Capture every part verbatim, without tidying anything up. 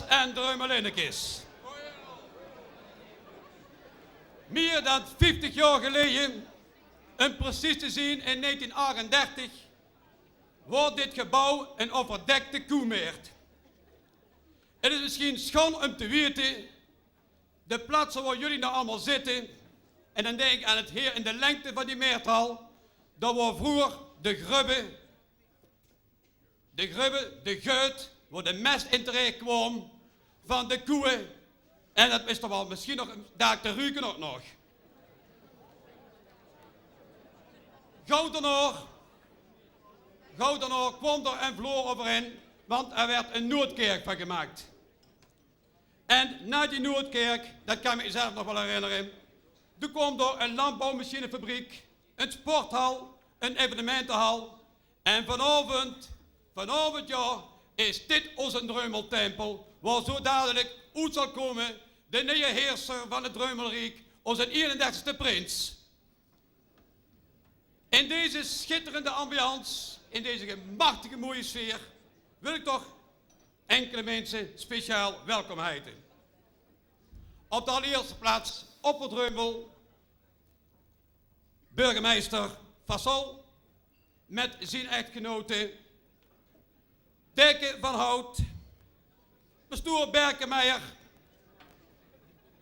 en Dreumelinnekes. Mier dan vieftig jaor geleje, um precies te zien in negentien achtendertig, woort dit gebouw 'n overdekte koemeert. 't Is misschien schoon um te wete, de plaatse woor jullie now allemaol zitte, en dan dink ik aan 't heer in de lengte van die meerthal, dat woor vroeger de grubbe, de grubbe, de geut, woor de mest in terecht kwaam van de koeë. En dat is toch wel misschien nog daak te ruke ook nog. Gauw daonao, gauw daonao kwaam d'r 'n vloer overin, want er werd 'n noodkerk van gemaakt. En na die noodkerk, dat kan ik mezelf nog wel herinneren, toen kwaam d'r 'n landbouwmachinefabriek, 'n sporthal, 'n evenementenhal. En vanaovend, vanaovend, ja, is dit ozze Dreumeltempel, woor zo dadelijk oet zal komen de neje heerser van 't Dreumelriek, ozze eenendertigste prins. In deze schitterende ambiance, in deze machtige mooie sfeer, wil ik toch enkele mensen speciaal welkom heite. Op de allereerste plaats Opper-Dreumel, burgemeister Fassol met zien echtgenote, Deke van Hout, pastoor Berkemeijer,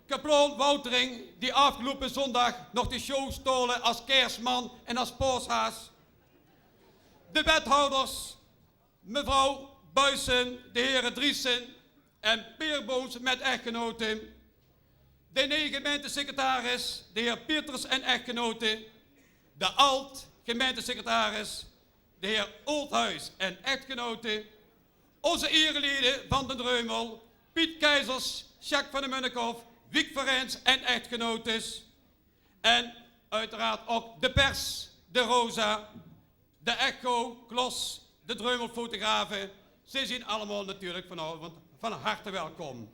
kaplaon Woutering, die afgelopen zondag nog de show stole as kersman en as paoshaas. De wethouders, mevrouw Buissen, de heren Driesen en Peer Boons met echtgenote. De neje gemeintesecretaris, de heer Pieters en echtgenote. De alt-gemeintesecretaris, de heer Oldhuis en echtgenote. Ozze ereleden van den Dreumel, Piet Keizers, Sjaak van den Munnikhof, Wiek Verens en echtgenotes. En uiteraard ook de pers, de Rosa, de Echo, Klos, de Dreumelfotografen. Ze zien allemaol natuurlijk vanaovend van harte welkom.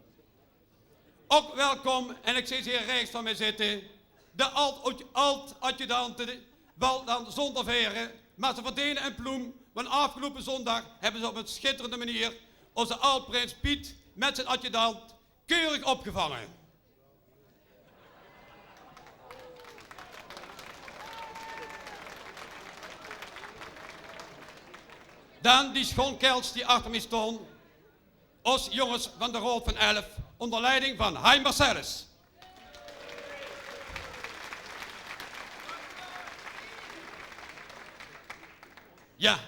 Ook welkom, en ik zie ze hier rechts van mij zitten, de alt-, alt-adjudanten, wel dan zonder veren, maar ze verdenen een ploem, want afgelopen zondag hebben ze op een schitterende manier onze alt-prins Piet met zijn adjudant keurig opgevangen. Dan die schoon kerels die achter mij staan. Os jonges van de Raod van Elf, onder leiding van Hein Marcellus. Ja,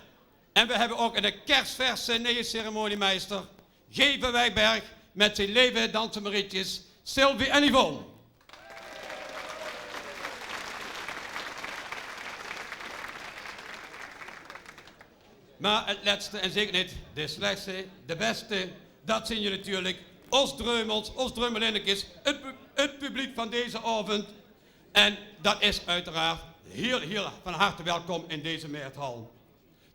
en we hebben ook een kersverse neje ceremoniemeister, G. van Wijberg, met zijn leve dansemarietjes, Sylvie en Yvonne. Maar het lètste en zeker niet de slechtste, de beste, dat zien jullie natuurlijk. Os Dreumels, os Dreumelinnekes, het pu-, het publiek van deze avond. En dat is uiteraard heel, heel van harte welkom in deze Meerthal.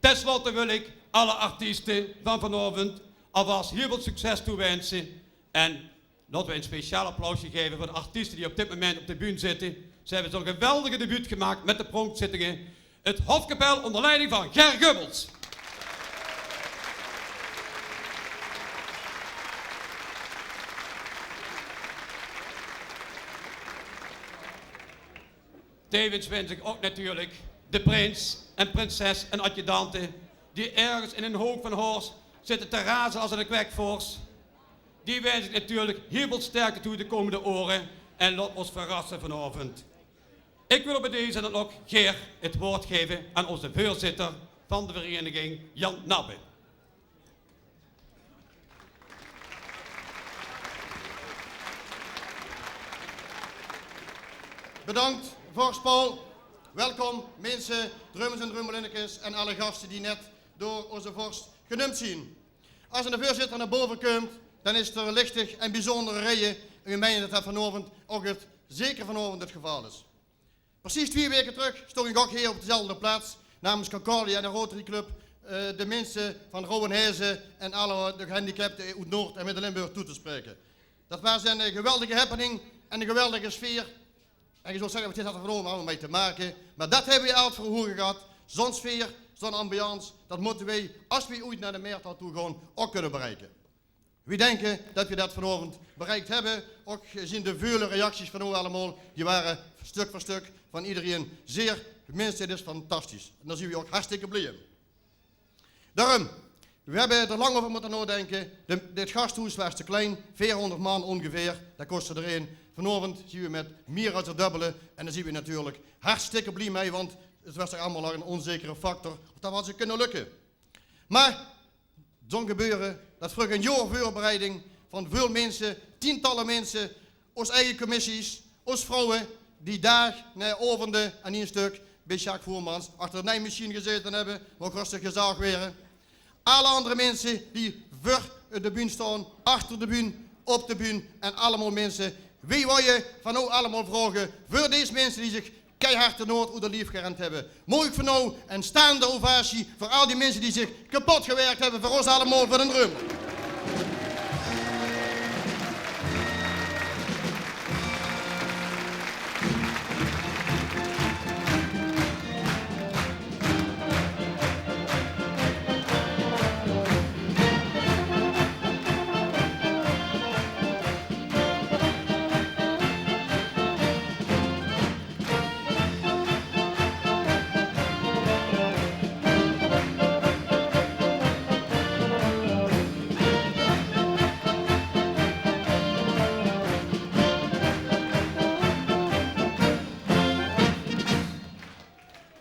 Ten slotte wil ik alle artiesten van vanaovend alvast heel veel succes toewensen. En laten we een speciaal applausje geven voor de artiesten die op dit moment op de bühne zitten. Ze hebben zo'n geweldige debuut gemaakt met de pronkzittingen. Het Hofkapel onder leiding van Ger Gubbels. Tevens wens ik ook natuurlijk de prins en prinses en adjudanten die ergens in een hoek van Horst zitten te razen als een kwekvors. Die wens ik natuurlijk heel veel sterkte toe de komende oren en laat ons verrassen vanavond. Ik wil bij deze dan ook Ger het woord geven aan onze voorzitter van de vereniging, Jan Nabbe. Bedankt, vorst Paul. Welkom, minse, Dreumels en Dreumelinnekes en alle gaste die net door ozze vorst genump zien. As de veurzitter nao bove kump, dan is d'r lichtig en biezunjere reje. En we meine dat dat vanaovend ouk het, zeker vanaovend het geval is. Precies twieë weke trök stóng ik ouk hier op dezelfde plaats namens Concordia en de Rotary Club, eh, de minse van Rowwenheze en alle de gehandicapten oet Noord- en Midde-Limburg toe te spreke. Dat waas ein, eh, geweldige happening en ein geweldige sfeer. En ge zult zegge: "Waat haet dat vanaovend allemaol mei te make?" Maar dat hebbe we altied veur oge gehad. Zo'n sfeer, zo'n ambiance, dat mótte we, as we oeit nao de Meerthal toe gaon, ouk kunne bereike. Weej dinke det weej det vanaovend bereikt hebbe. Ouch gezeen de veule reacties van ow allemaol, die ware stök veur stök van ederein zeer, minse, dit is fantastisch. En dao zien weej ouch hartstikke blie um. Daorum, weej hebbe d'r lang euver mótte naodinke. De, dit gasthoes waas te klein, veerhónderd man óngeveer, det kosde d'r ein. Vanaovend zien weej mit mier es 't dubbele en dao zien weej natuurlik hartstikke blie mei, want 't waas toch allemaol nog ein ónzekere factor of det waal zou kinne lökke. Mer zoe'n gebeure, det vreug ein jaor veurbereiding van veul minse, tientalle minse, ós eige commissies, ós vrouwe die daag, nae, aovende aan ein stök bie Sjaak Voermans achter de neimasjien gezaete hebbe, maag rustig gezaag waere. Alle anger minse die veur de bühne staon, achter de bühne, op de bühne en allemaol minse. Weej wille van ow allemaol vraoge, veur dees minse die zich keihard de nood oet de lief gerend hebbe, maag ich van ow ein staande ovatie veur al die minse die zich kepot gewirk hebbe veur ós allemaol, veur d'n Dreumel.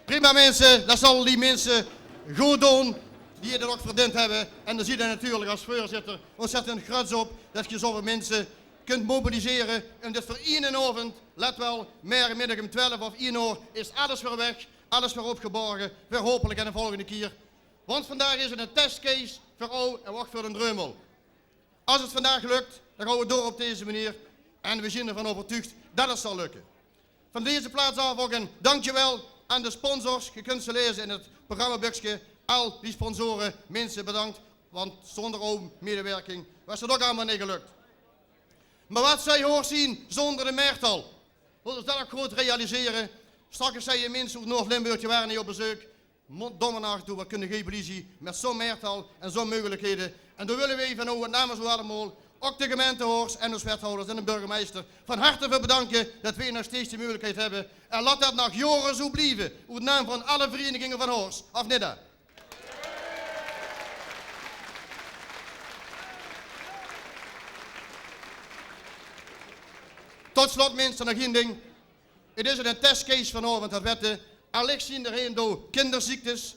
Prima minse, det zal die minse good doon die det ouch verdeend hebbe. En dao ziede natuurlik es veurzitter óntzèttend gruuets op det ge zoeväöl minse kunt mobilisere um dit veur eine aovend, let waal, morgemiddig um twelf of ein oor is alles weer weg, alles weer opgeborge, weer hopelik ein volgende kier. Want vandaag is 't ein testcase veur ow en ouch veur d'n Dreumel. Es 't vandaag lök, dan gaon we door op deze manier. En we zien d'rvan euvertuug det 't zal lökke. Van deze plaats aaf ouch ein dankjewel aan de sponsors. Ge kunt ze laeze in 't programmabökske. Al die sponsore, minse, bedank. Want zónger ow medewerking waas 't ouch allemaol neet gelök. Mer waat zów Horst zien zónger de Meerthal? Laot ós det ouch good realisere. Straks zagte minse oet Noord-Limburg, die wore hie op bezeuk. Mo-, domme nach toe, waat kunne weej blie zien mit zoe'n Meerthal en zoe'n meugelikheden. En dao wille weej van ow names ow allemaol, ouch de gemeinte Horst en ós wethouders en de burgemeister, van harte veur bedanke det weej nog steeds die meugelikheid hebbe. En laot det nog jaore zoe blieve, oet naam van alle vereiniginge van Horst. Of neet dan? Tot slot, minse, nog ein ding. 't Is ein testcase vanaovend, det wette. Allicht zien d'r hie en dao kinderziektes.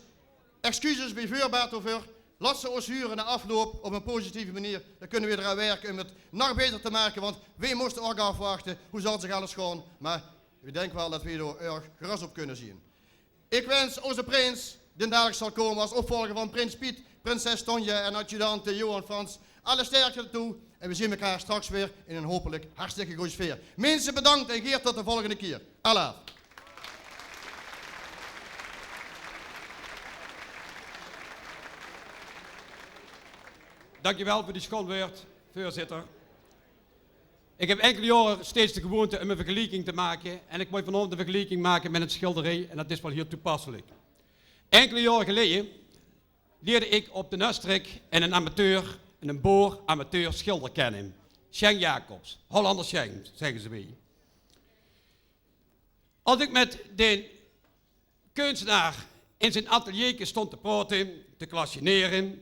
Excuses bie veurbaat daoveur. Laot ze ós hure nao aafloup op ein positieve manier. Dan kunne weej d'raan wirke um 't nog baeter te make, want weej móste ouch aafwachte wie zal zich alles gaon. Mer ich dink waal det weej dao erg gerös op kunne zien. Ich wins ózze prins, dae dalik zal kómme es opvolger van prins Piet, prinses Tonja en adjudante Johan Frans, alle sterkte toe. En we zien mekaar straks weer in ein hopelik hartstikke gooj sfeer. Minse, bedank en gaer tot de volgende kier. Alaaf. Dankjewel veur die schoon wäörd, veurzitter. Ich höb inkele jaore steeds de gewoonte um ein vergelieking te make. En ich mót vanaovend ein vergelieking make mit ein schilderie. En det is waal hieël toepasselik. Inkele jaore geleje leerde ich op de Nöstrik einen amateur, einen boor-amateur schilder kenne. Sjeng Jacobs, Hollander Sjeng, zègke ze mie. Es ich mit dae kunstenaar in zien atelierke stóng te praote, te klasjenere,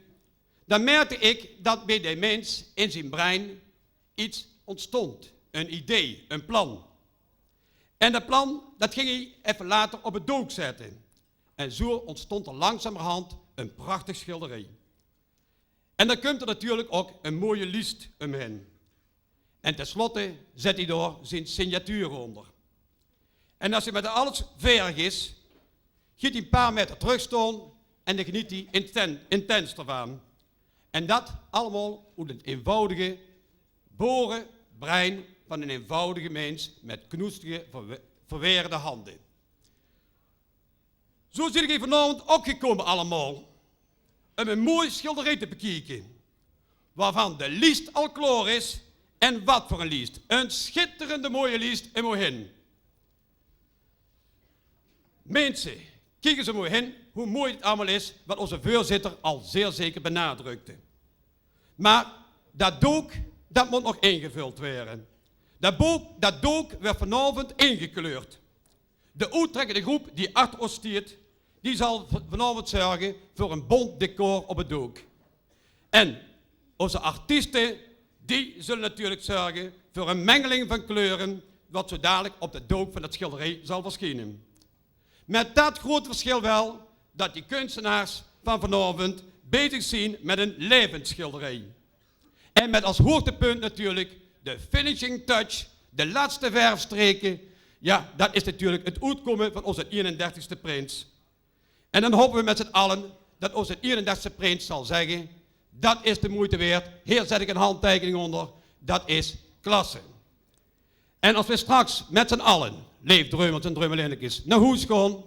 dan merkde ich det bie dae mins in zien brein get óntstóng, ein idee, ein plan. En det plan, det ging hae effe later op 't dook zètte. En zoe óntstóng d'r langzamerhand ein prachtig schilderie. En dan kump d'r natuurlik ouch ein mooie lies umhaer. En ten slotte zèt hae dao zien signatuur ónger. En es hae mit alles vaerdig is, geit hae ein paar maeter trök staon en dan geneet hae inten-, intens d'rvan. En det allemaol oet 't einvoudige boerebrein van ein einvoudige mins mit knoestige, verwe-, verwaerde hande. Zoe zien ich vanaovend ouch gekómme allemaol um ein mooi schilderie te bekieke, waovan de lies al klaor is. En waat veur ein lies. Ein sjitterende mooie lies, en mooi. Minse, kiek ins mooi hin wie mooi dit allemaol is, waat ózze veurzitter al zeer zeker benadrukde. Mer Dat dook, dat mót nog ingevöld waere. Dat book, dat dook wuuert vanaovend ingekleurd. De oettrèkkende groep die achter ós stiet, die zal v-, vanaovend zörge veur ein bónt decor op 't dook. En ózze artieste, die zulle natuurlik zörge veur ein mengeling van kleure, wat zo dalik op 't dook van dat sjilderie zal versjiene. Mit dat groete versjil waal dat die kunstenaars van vanaovend bezig zeen mit ein laevend sjilderie. En mit es hoogtepunt natuurlik de finishing touch, de lètste verfstreke. Jao, dat is natuurlik 't oetkómme van ózze ieënendertigste prins. En dan hope we mit z'n alle dat ózze ieënendertigste prins zal zègke: "Dat is de meujte waerd, hie zèt ich ein handteikening ónger, dat is klasse." En es we straks mit z'n alle, leef Dreumels en Dreumelinnekes, nao hoes gaon,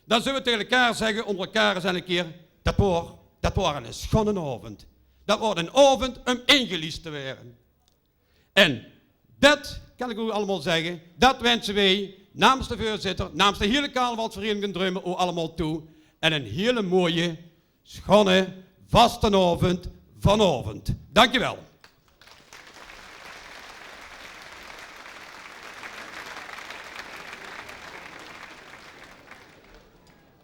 dan zulle we taenge elkaar zègke, ónger elkaar ins ein kier: "Dat waor, dat waor eine sjone aovend. Dat waor eine aovend óm ingelies te waere." En dat kan ich ow allemaol zègke, dat winse weej namens de veurzitter, namens de hiele carnavalsvereiniging Dreume ow allemaol toe. En eine hiele mooie, sjone vastelaovend vanaovend. Dank uch waal.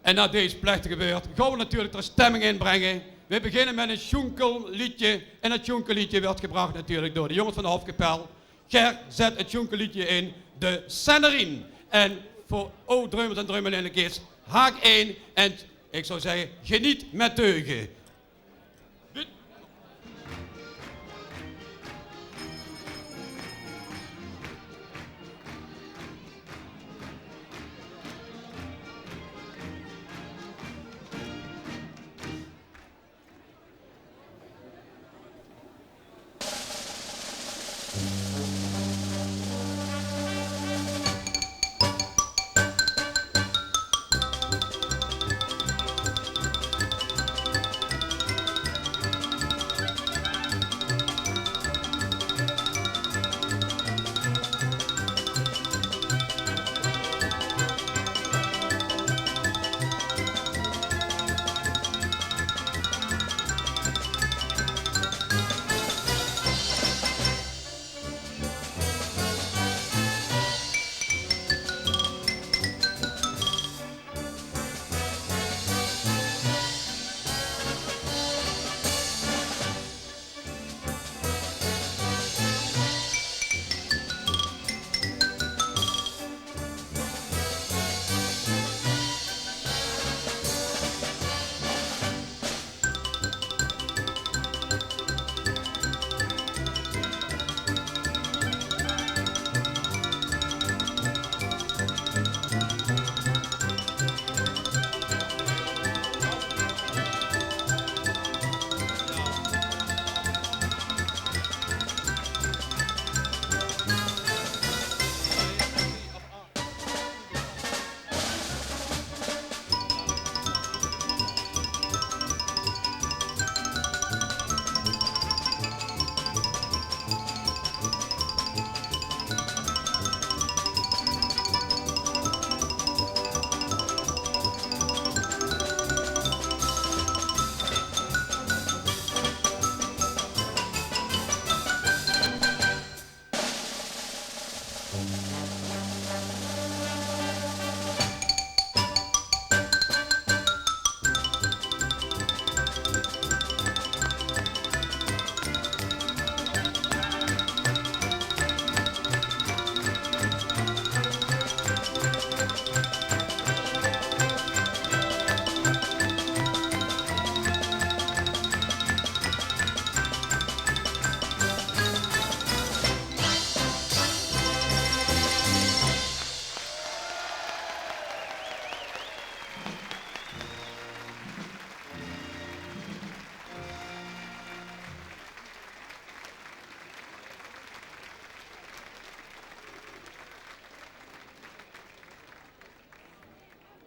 En nao dees plechtige wäörd gaon we natuurlik de stemming inbringe. We beginne mit ein sjoenkelleedje. En dat sjoenkelleedje wuuert gebrach natuurlik door de jónges van de Hofkapel. Ger, zèt 't sjoenkelleedje in, De Sennerien. En veur ow Dreumels en Dreumelinnekes, haak ein. En ich zou zègke, geniet mit teuge.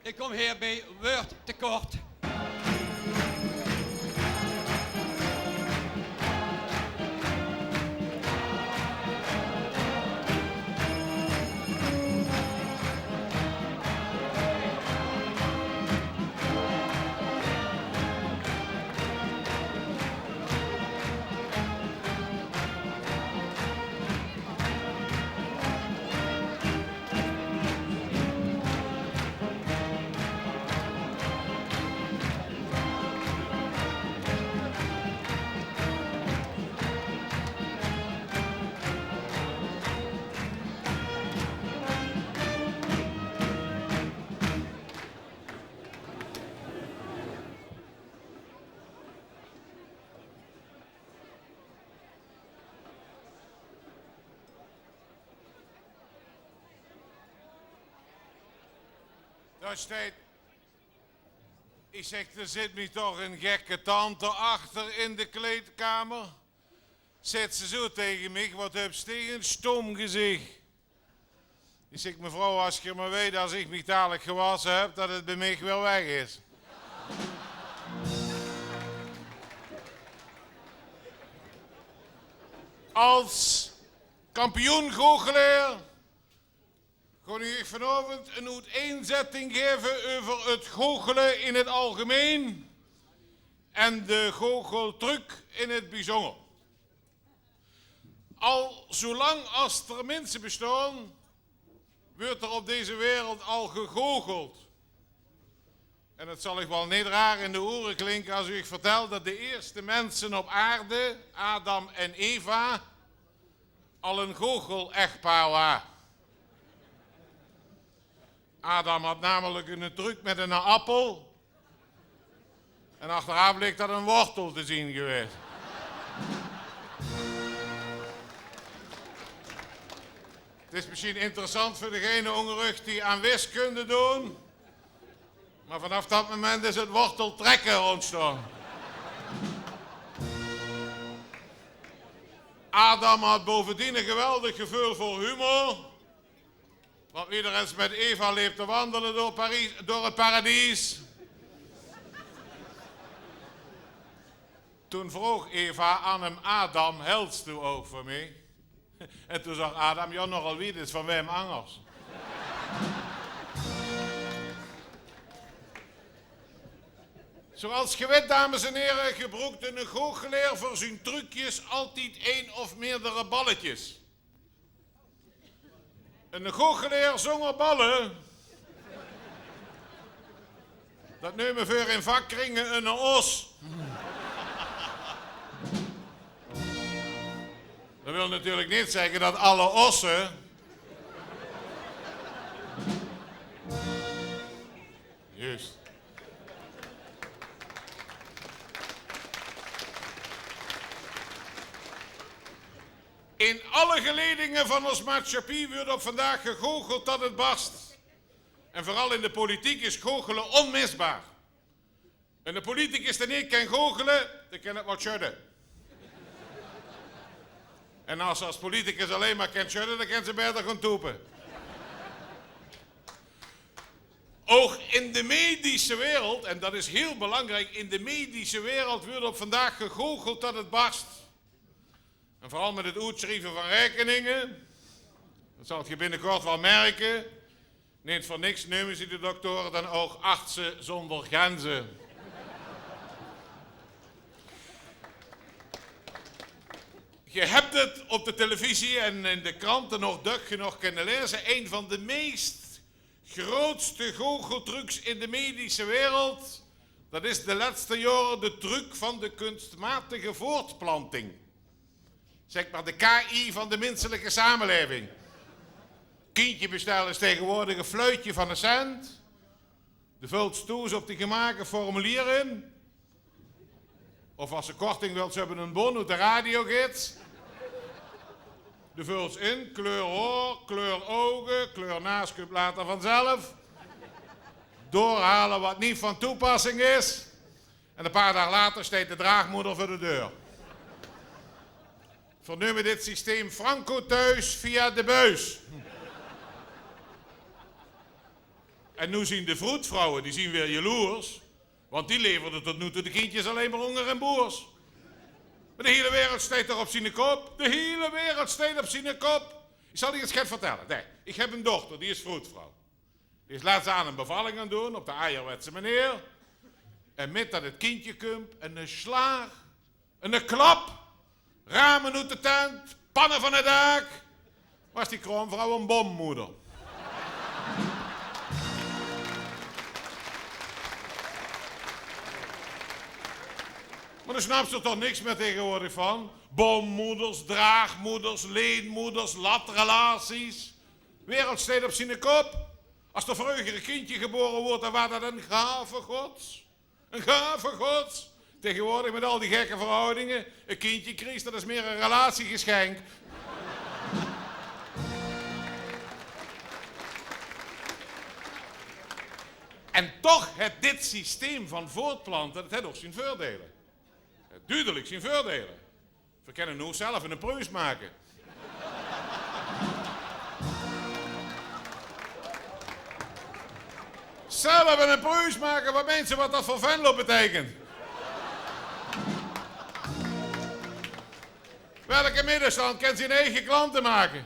Ich kóm hie bie Wäörd te kort. Dao steit, ich zèk: "D'r zit mich toch ein gekke tante achter in de kleedkamer." Zaet ze zoe taenge mich: "Waat höbs dich ein stóm gezich." Ich zèk: "Mevrouw, as geer mer wèt, as ich mich dalik gewasse höb, det 't bie mich weer weg is." As kampioen goochelaer gaon ich vanaovend ein oeteinzetting gaeve euver 't goochele in 't algemein en de goocheltruc in 't biezónger. Al zoelang as d'r minse bestaon, wuuert d'r op deze wereld al gegoocheld. En 't zal uch waal neet raar in de oere klinke as ich uch vertèl det de ierste minse op aarde, Adam en Eva, al ein goochel-echtpaar waore. Adam haw namelik eine truc mit eine appel. En achteraaf bleek det ein wortel te zeen gewaes. 't Is mesjien interessant veur degene ónger uch die aan wiskunde doon. Mer vanaaf det moment is 't worteltrèkke óntstaon. Adam haw bovendien ein geweldig geveul veur humor. Want wie d'r ins mit Eva leep te wandele door Paries, door 't paradies, toen vroog Eva aan 'm: "Adam, hèls doe ouch van mich?" En toen zag Adam: "Jao, nogal wied, is van waem angers." Zoeals geer wèt, dames en hiere, gebroekt eine goochelaer veur zien trucjes altied ein of meerdere balletjes. Eine goochelaer zónger balle, det neume veer in vakkringe eine os. Det wil natuurlik neet zègke det alle osse. Juust. In alle geledinge van ós maatsjappie wuuert op vandaag gegoocheld det 't barst. En veural in de politiek is goochele ónmisbaar. En de politicus dae neet kan goochele, dae kan 't waal sjudde. En as, as politicus allein mer kan sjudde, dan kan ze baeter gaon toepe. Ouch in de medische wereld, en det is hiel belangriek, in de medische wereld wuuert op vandaag gegoocheld det 't barst. En veural mit 't oetsjrieve van raekeninge. Det zalt geer binnekort waal merke. Neet veur niks neume ze die doktore dan ouch artse zónger grenze. Geer höbt 't op de televisie en in de krante nog dök genóg kinne laeze. Ein van de meest grootste goocheltrucs in de medische wereld, det is de lètste jaore de truc van de kunstmatige voortplanting. Zèk mer de K I van de minselike samelaeving. Kindje bestelle is taegewoordig ein fluitje van eine cent. De völs thoes op de gemaak e formulier in. Of as se korting wils höbbe, eine bon oet de radiogids. De völs in, kleur haor, kleur ouge, kleur naas kump later vanzelf. Doorhaole wat neet van toepassing is. En e paar daag later steit de draagmoeder veur de deur. Veer neume dit systeem Franco thuis via de buis. En noe zien de vroedvrouwe, die zien weer jaloers, want die leverde tot noe toe de kindjes allein mer ónger hun boers. Mer de hiele wereld steit toch op ziene kop. De hiele wereld steit op ziene kop. Ich zal dich ins get vertelle. Nae, ich höb ein dochter, die is vroedvrouw. Die is lèts aan ein bevalling gaon doon, op de ajerwetse meneer. En mit det 't kindje kump, eine slaag, eine klap, rame oet de tent, panne van 't daak, waas die kraomvrouw ein bommoeder. Mer dao snaps se toch niks mee taegewoordig van. Bommoeders, draagmoeders, leenmoeders, latrelaties. Wereld steit op ziene kop. As d'r vreuger e kindje gebore woort, dan waas det ein gave Gods. Ein gave Gods. Taegewoordig, mit al die gekke verhoudinge, e kindje kriegs, det is mier ein relatiegesjenk. Toch het dit systeem van voortplante, det het ouch zien veurdeile. Het dudelik zien veurdeile. Veer kinne noe zelf 'ne Pruus make. Zelf 'ne Pruus make, wat meins se wat det veur Venlo beteikent? Welke middenstand kan zien eige klante make?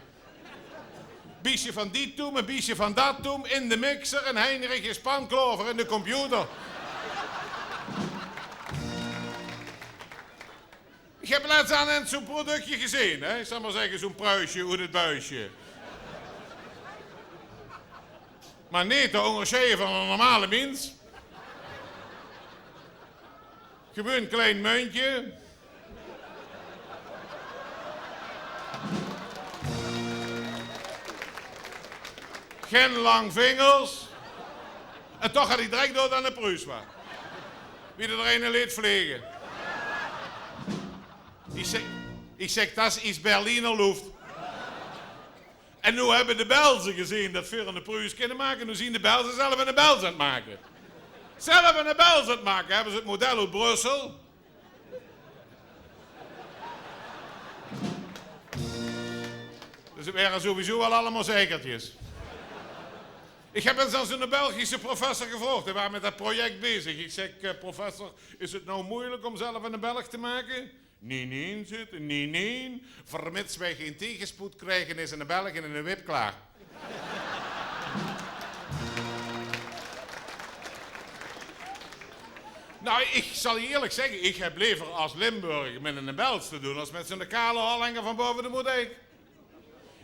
Bietje van die toem, e bietje van dat toem, in de mixer en Heinrich is panklaor veur in de computer. Ich höb lets aan zoe'n productje gezeen, hè, ich zal mer zègke, zoe'n pruisje oet 't buisje. Mer neet te óngersjeie van 'ne normale mins. Gewoon klein muntje. Gen lang vingers. En toch had ich direk door det 't 'ne Pruus waas. Wie d'r eine leet vlege. Ich zèk, ich zèk, das is Berliner Luft. En noe höbbe de Belze gezeen det veer 'ne Pruus kinne make. Noe zien de Belze zelf 'ne Bels aan 't make. Zelf 'ne Bels aan 't make. Höbbe ze 't model oet Brussel. Dus 't waere sowieso al allemaol zeikertjes. Ich höb ins aan zoe'ne Belgische professor gevraog, dae waas mit det project bezig. Ich zèk, eh, "Professor, is 't noe meujelik óm zelf 'ne Belg te make?" "Nae, nae," zaet 'r, "nae, nae. Vermits veer gein tegenspoed kriege, is 'ne Belg in 'ne wip klaor." Noe, ich zal dich ierlik zègke, ich höb lever es Limburger mit 'ne Bels te doon es mit zoe'ne kale Hollenger van bove de Moerdijk.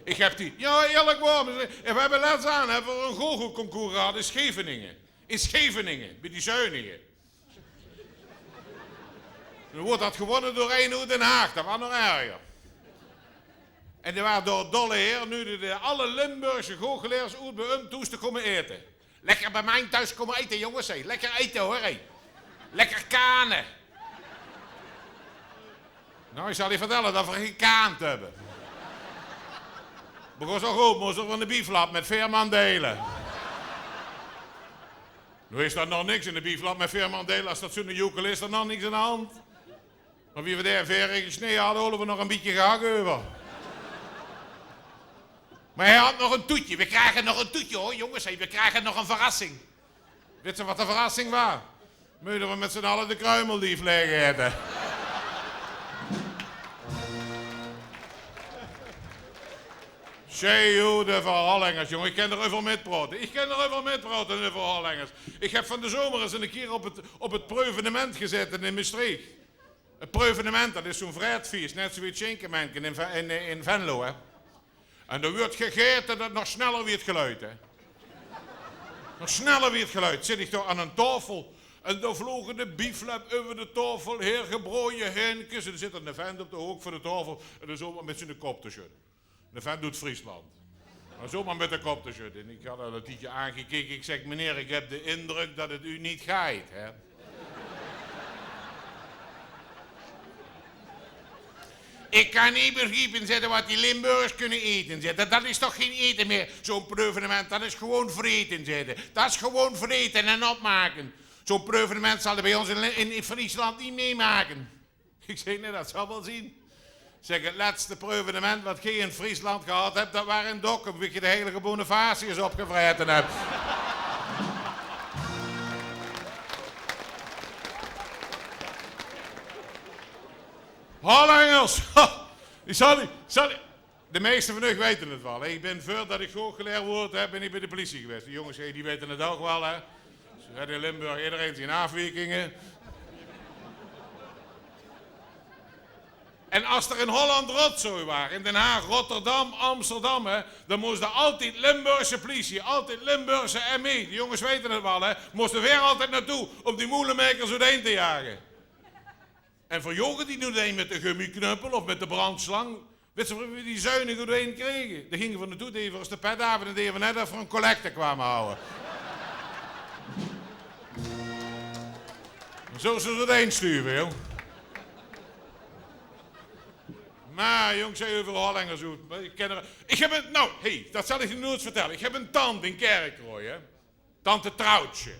Ich höb die, jao, ierlik waor, veer höbbe lets aan, höbbe veer 'n goochelconcours gehad in Scheveningen. In Scheveningen, bie die Zuinige. Dan woort det gewónne door eine oet Den Haag, det waas nog erger. En dae waas dao dolle heer, noe de, de alle Limburgse goochelaars oet bie häöm thoes te kómme aete. "Lekker bie mich thoes kómme aete, jónges, hè. Lekker aete, huur, hè. Lekker kane." Noe, ich zal dich vertèlle det veer gekaand höbbe. Begós al good, mós se van de bieflap mit veer man deile. Noe is det nog niks, in de bieflap mit veer man deile, es det zoe'n joekel is, is d'r nog niks aan de hand. Mer wie veer dae veer gesneje hadde, hole veer nog e bietje gehak euver. Mer hae had nog e toetje. "Veer kriege nog e toetje, huur, jónges, hè. Veer kriege nog 'n verrassing." Wits se wat de verrassing waas? Mótte veer mit zien alle de kruimeldief laeg aete. Zèk, joh, de Hollengers, jóng. Ich kin d'r euver mitpraote. Ich kin d'r euver mitpraote, de Hollengers. Ich höb van de zomer ins 'ne kier op 't, op 't Preuvenemint gezaete in Mestreech. 't Preuvenemint, det is zoe'n vraetfees, net zoe wie 't Sjinkemenke in Ve-, in, in Venlo, hè. En dao wuuert gegaete det 't nog sneller wuuert geluid, hè. Nog sneller wuuert geluid. Zit ich dao aan 'n taofel en dao vloog de bieflap euver de taofel haer, gebraoje hainkes. En d'r zit 'ne vent op de hook van de taofel en dae zoe mit ziene kop te sjudde. 'Ne vent oet Friesland. Mer zoe mit de kop te sjudde. En ich had al 'n tiedje aangekeke. Ich zèk: "Meneer, ich höb de indrök det 't uch neet geit, hè?" "Ich kan neet begriepe," zaet 'r, "wat die Limburgers kinne aete," zaet 'r. "Det is toch gein aete mieë? Zoe'n Preuvenemint, det is gewoon vraete," zaet 'r. "Det is gewoon vraete en opmake. Zoe'n Preuvenemint zal 'r bie ós in, in, in Friesland neet mieë make." Ich zèk: "Nae, det zal waal zien." Zèk: "'t Lètste Preuvenemint wat geer in Friesland gehad höb, det waas in Dokkum, wie geer de heilige Bonifatius opgevraete höb." Hollengers! Ha! Ich zal, ich zal, de meiste van uch weite 't waal. Ich bön, veurdet ich goochelaer woort, hè, bön ich bie de pliesie gewaes. Die jónges, hè, die weite 't ouch waal, hè. Ze höbbe in Limburg ederein zien aafwiekinge. En es d'r in Holland rotzooi waas, in Den Haag, Rotterdam, Amsterdam, hè, dan mós d'r altied Limburgse pliesie, altied Limburgse M E, die jónges weite 't waal, hè, móste veer altied naotoe óm die moelemaekers oetein te jage. En veer joge die noe neet mit de gummiknuppel of mit de brandslang. Wits se wie veer die zuinig oetein krege? Dao ginge veer naotoe, dee veer ós de pet aaf en dee veer net of veer 'n collecte kwame hawwe. Zoe is 't oetein stuve, jóng. Mer jóng, zèk, euver Hollengers oet. Ich kin d'r, ich höb 'n, noe, hè, det zal ich dich noeits vertèlle. Ich höb 'n tant in Kerkraoj, hè. Tante Trouwtje.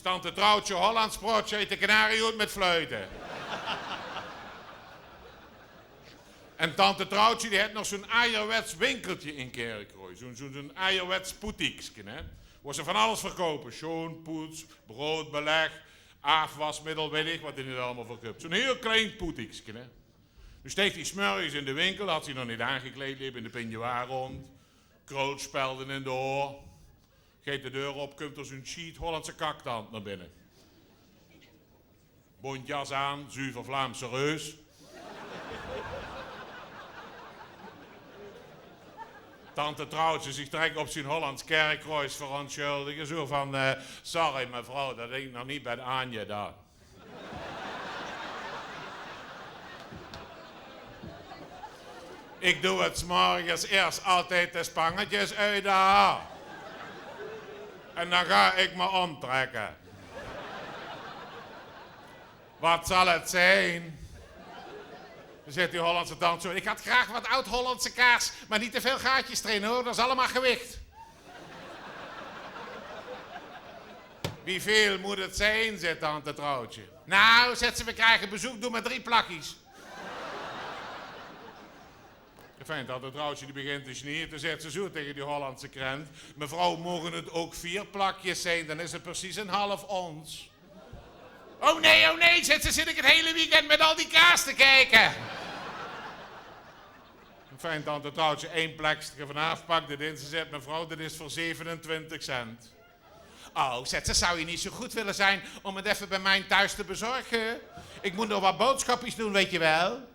Tante Trouwtje Hollands praotsje, ete kanarie oet mit fluite. En tante Trouwtje, die haet nog zoe'n ajerwets winkeltje in Kirchroa. Zoe'n, zoe'n, zoe'n ajerwets poetiekske, hè. Wo ze van alles verkoupe. Sjoonpoets, broodbeleg, aafwasmiddel, weit ich wat die neet allemaol verkoupe. Zoe'n hiel klein poetiekske, hè. Noe steeg die 's mörges in de winkel, had zich nog neet aangekleid, leep in de peignoir rónd. Krulspelden in de haor. Geit de deur op, kump d'r zoe'n sjiet Hollandse kaktant nao binne. Bóntjas aan, zuver Vlaamse reus. Tante Trouwtje zich direk op zien Hollands Kirchroads verontsjuldige. Zoe van, eh, "Sorry mevrouw, dat dink ich nog neet bie Aanje dan." "Ich doon 's mörges iers altied de spangetjes oet de haor. En dan gaon ich mich ómtrèkke. Wat zal 't zeen?" Zaet die Hollandse tante zoe: "Ich had graag wat oud-Hollandse kaas, mer neet te väöl gaatjes d'rin, hoor. Dat is allemaol gewich." "Wieväöl mót 't zeen?" zaet tante Trouwtje. "Nou," zaet ze, "we kriege bezeuk, doon mer drie plakjes." Enfin, tante Trouwtje die begint te sjniete, zaet ze zoe taenge die Hollandse krent: "Mevrouw, moge 't ouch veer plakjes zeen? Dan is 't precies ein half ons." "O nae, o nae," zaet ze, "zit ich 't hiele weekend mit al die kaas te kieke." Enfin, tante Trouwtje ein plekske vanaaf pak, de dins, ze zaet: "Mevrouw, dit is veur zevenentwintig cent." "O," zaet ze, "zou je niet zo goed willen zijn om het even bij mij thuis te bezorgen? Ik moet nog wat boodschapjes doen, weet je wel."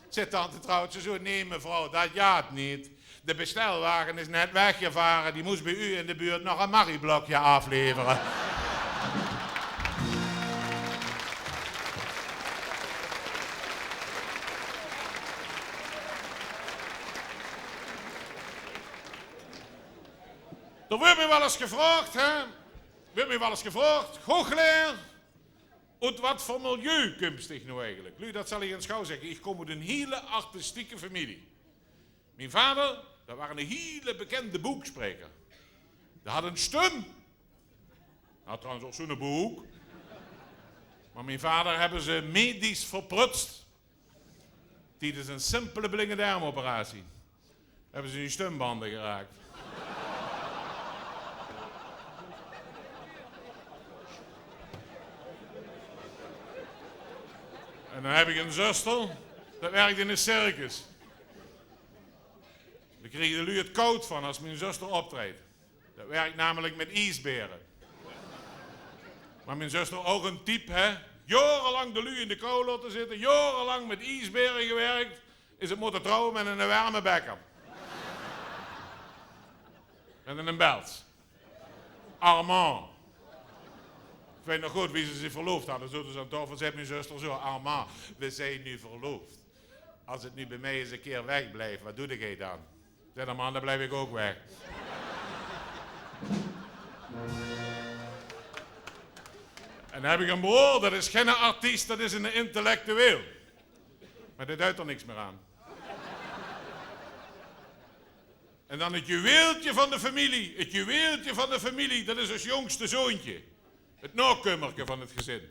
Zaet tante Trouwtje zoe: "Nae, mevrouw, dat jaat neet. De bestelwagen is net weggevare. Die moest bij u in de buurt nog een marieblokje afleveren." D'r wuuert mich waal ins gevraog, hè? Wuuert mich waal ins gevraog: "Goochelaer, oet wat veur milieu kums dich noe eigelik?" Luuj, dat zal ich ins gauw zègke. Ich kóm oet ein hiele artistieke femilie. Mien vader, dat waar eine hiele bekende boekspraeker. Dae had ein stum. Had trouwens ouch zoe'n boek. Mer mien vader höbbe ze medisch verprutst. Tiedes ein simpele blinge dermoperatie höbbe ze die stumbande geraak. En dan höb ich ein zuster, dat wirk in ein circus. Dao kriege de luuj 't kaod van es mien zuster optreedt. Dat wirk namelik mit iesbaere. Mer mien zuster ouch ein type, hè? Jaorelang de luuj in de kou laote zitte, jaorelang mit iesbaere gewirk, is 't mótte trouwe mit eine werme bekker. Mit eine Bels. Armand. Ich weit nog good wie ze zich verloofd hadde. Zote ze aan taofel, zaet mien zuster zoe: "Armand, we zijn nu verloofd. Als het nu bij mij eens een keer wegblieft, wat doe jij dan?" Zaet de man: "Dan blief ich ouch weg." En dan höb ich eine broor, dat is geine artiest, dat is eine intellectueel. Mer dae duit d'r niks mier aan. En dan 't juweeltje van de femilie. 't Juweeltje van de femilie, dat is ós jóngste zoontje. 't Naokummerke van 't gezin.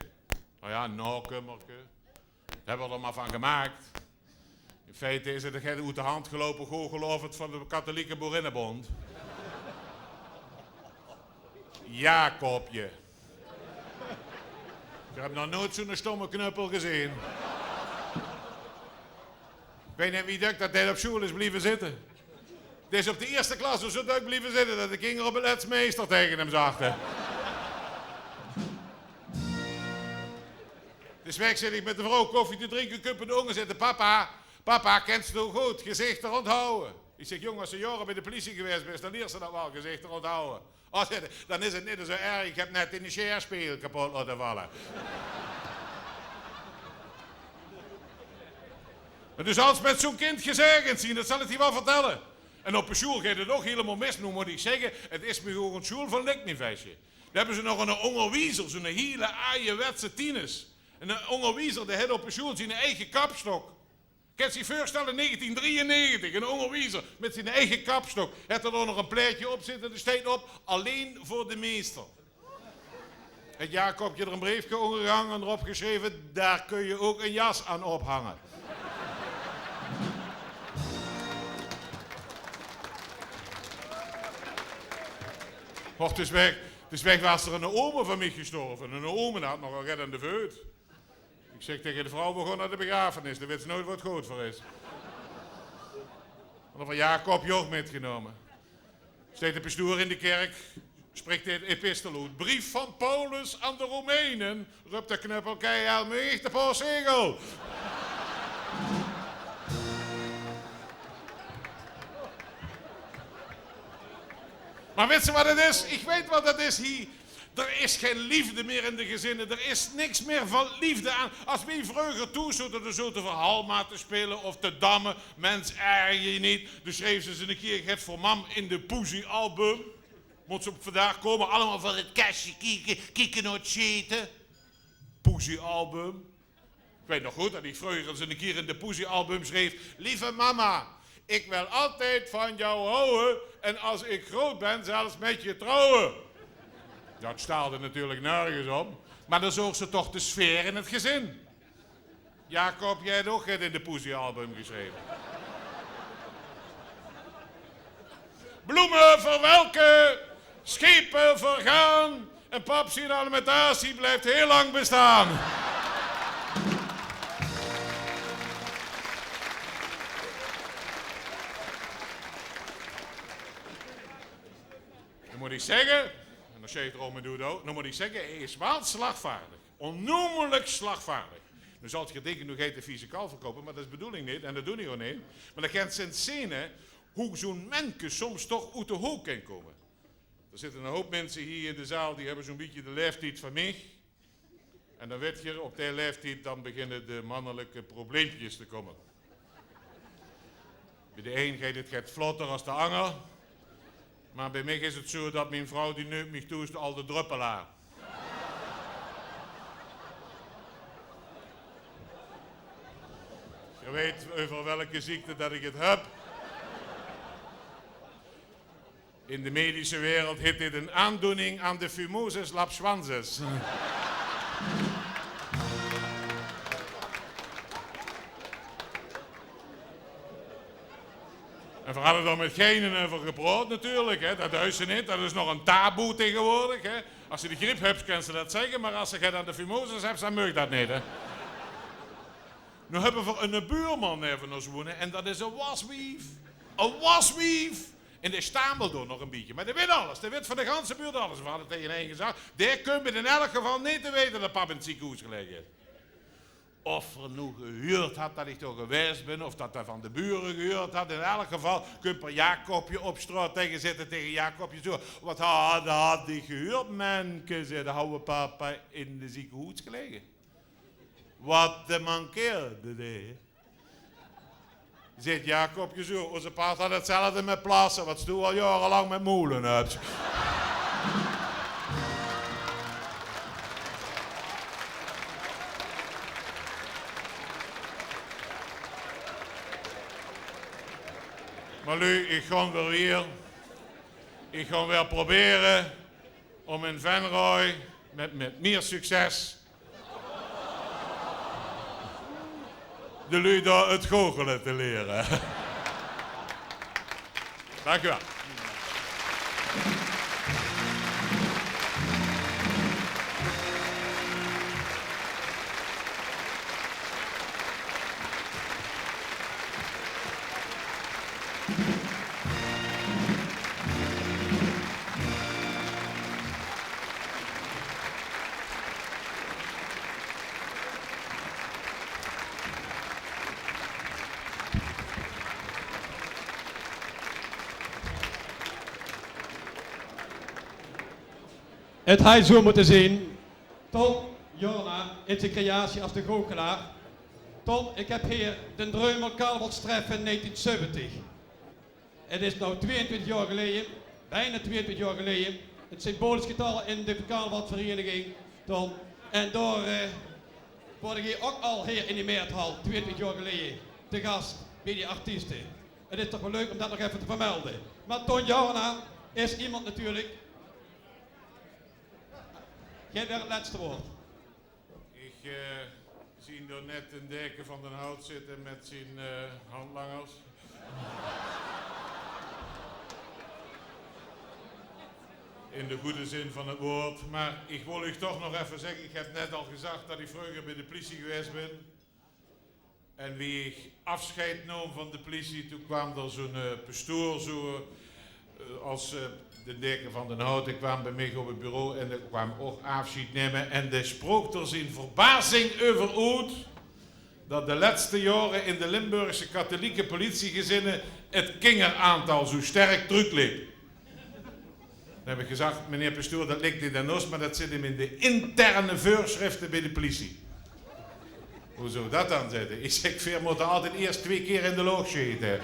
Nou ja, naokummerke. Dat höbbe v'r d'r mer van gemaak. In feite is 't ein oet de hand geloupe goochelaovend van de Katholieke Boerinnebond. Jacobje. Ich höb nog noeats zoe'n stomme knuppel gezeen. Ich weit neet wie dök dat dae op sjoeal is blieve zitte. Dae is op de ierste klas zoe dök blieve zitte dat de kinger op 't lèts meister taenge 'm zagte. Dus weg zit ich mit de vrouw koffie te drinke, kump 'r dao ónger zitte: "Papa, papa, kins doe good gezichter onthawwe?" Ich zèk: "Jóng, es se jaore bie de pliesie gewaes bis, dan liers se dat waal, gezichter onthawwe." "O," zaet 'r, "dan is 't neet zoe erg, ich höb net in de sjaerspegel kapot laote valle." Mer doe zals mit zoe'n kind gezaegend zeen, dat zal ich dich waal vertèlle. En op de sjoeal geit 't ouch hielemaol mis. Noe mót ich zègke, 't is mich ouch ein sjoeal van liknievesje. Dao höbbe ze nog eine óngerwiezer, zoe'n hiele ajerwetse tienes. En eine óngerwiezer, dae haet op de sjoeal zien eige kapstok. Kins dich veurstèlle, negentien drieënnegentig, eine óngerwiezer mit zien eige kapstok. Haet 'r dao nog ein plaetje op zitte, dao steit op: "Alleen voor de meester." Het Jacobje d'r een breefke ónger gehang en d'r op gesjreve: "Daar kun je ook een jas aan ophangen." Och, dus weg, dus weg waas d'r een ome van mich gestorve. En een ome had nogal get aan de veut. Ik zeg tege de vrouw: "We gaon nao de begrafenis, dan wits nooit wat good veur is." En dan van Jacobje och mitgenome. Steit de pestoer in de kerk, sprik de epistel oet: "Brief van Paulus aan de Romeinen." Rupt de knuppel: "Kei hel, meug ich de postzegel?" Maar wits se wat het is? Ik weet wat het is hie. Er is geen liefde meer in de gezinnen. Er is niks meer van liefde aan. As wej vreuger thoes zote, dan zote wej halma te spele of te damme. Mens, erger je niet. Dan sjreef ze eens een keer get voor mam in de poesiealbum. Mot ze op vandaag kome, allemaal van het kastje kieke, kieke nao het sjete. Poesiealbum. Ik weet nog goed dat ik vreuger eens een keer in de poesiealbum sjreef: "Lieve mama, ik wil altijd van jou houden en als ik groot ben zelfs met je trouwen." Dat staalde natuurlijk nergens op, maar dan zoog ze toch de sfeer in het gezin. Jacob, jij hebt ook get in de poesiealbum geschreven. Bloemen verwelken, schepen vergaan en pap zien alimentatie blijft heel lang bestaan. Dan mot ik zegge, en dan sjreef d'r ome doet ook, dan mot ik zegge, hij is waal slagvaardig. Onnoemelijk slagvaardig. Nu zalt ge dinke, nu geit de vieze kal verkope, maar dat is de bedoeling niet, en dat doon ik ook niet. Maar dan kent ze zien, hè, hoe zo'n menke soms toch oet de hook kan komen. Er zitten een hoop mensen hier in de zaal, die hebben zo'n beetje de leeftijd van mich. En dan weet ge, op die leeftijd, dan beginnen de mannelijke probleempjes te komen. Bij de een geit het get vlotter als de anger. Maar bij mich is het zo dat mijn vrouw, die neumt mich thoes de alde druppelaar. Ge weet over welke ziekte dat ik het heb. In de medische wereld heet dit een aandoening aan de phimosis lapswansis. En we hadden er met geinen over gepraat natuurlijk, hè. Dat duis ze niet, dat is nog een taboe tegenwoordig, hè. Als ze de griep hebt, kan ze dat zeggen, maar als ze get aan de phimosis hebt, dan mag dat niet, hè. Nu hebben we een buurman neven ons wonen en dat is een waswief. Een waswief! En die stamelt door nog een beetje. Maar die weet alles. Die weet van de ganse buurt alles. We hadden tegen hen gezegd: "Die kunt in elk geval niet te weten dat pap in het ziekenhuis gelegen is." Of er nu gehuurd had dat ik toch geweest ben, of dat hij van de buren gehuurd had. In elk geval kunt er Jacobje op straat tegen zitten, tegen Jacobje zo: "Wat had, had die gehuurd, menke?" Zei de: "Hou papa in de ziekenhuis gelegen." Wat de mankeerde deed. Zit Jacobje zo: "Onze paard had hetzelfde met plassen, wat stoe al jarenlang met moelen hebt." Maar lui, ik gaon weer weer. Ik gaon weer proberen om in Venray met, met meer succes de lui daar het goochelen te leren. Dank u wel. Het haaj zoe mote zien. Ton Jorna in zien creatie as de goochelaar. Ton, ik heb hier den Dreumel Carnavalstreffe negentien zeventig. Het is now tweeëntwintig jaor geleje, bijna tweeëntwintig jaor geleje, het symbolisch getal in de carnavalsvereniging, Ton. En door, eh, word ik hier ook al hier in die Meerthal tweeëntwintig jaor geleje te gast bij die artiesten. Het is toch wel leuk om dat nog even te vermelden. Maar Ton Jorna is iemand natuurlijk. Geef weer het laatste woord. Ich, eh, zie dao net d'n deke van den Hout zitte mit zien, eh, handlangers. In de goede zin van het woord. Maar ich wil uch toch nog effe zegge, ich heb net al gezag dat ich vreuger bie de pliesie gewaes bin. En wie ich afscheid noom van de pliesie, toen kwaam d'r zo'n, eh, pestoer, zo, eh, as, eh, de deke van den Hout, dae kwaam bie mich op het bureau en dae kwaam och afscheid neme. En dae sprook d'r zien verbazing euver oet dat de letste jaore in de Limburgse katholieke politiegezinne het kingeraantal zo sterk trökleep. Dan heb ich gezag: "Meneer pestoer, dat ligk neet aan os, maar dat zit hem in de interne veurschrifte bie de pliesie." "Hoezo dat dan?" zet 'r. Ich zeg: "Veer motte altied iers twee kier in de loog sjete."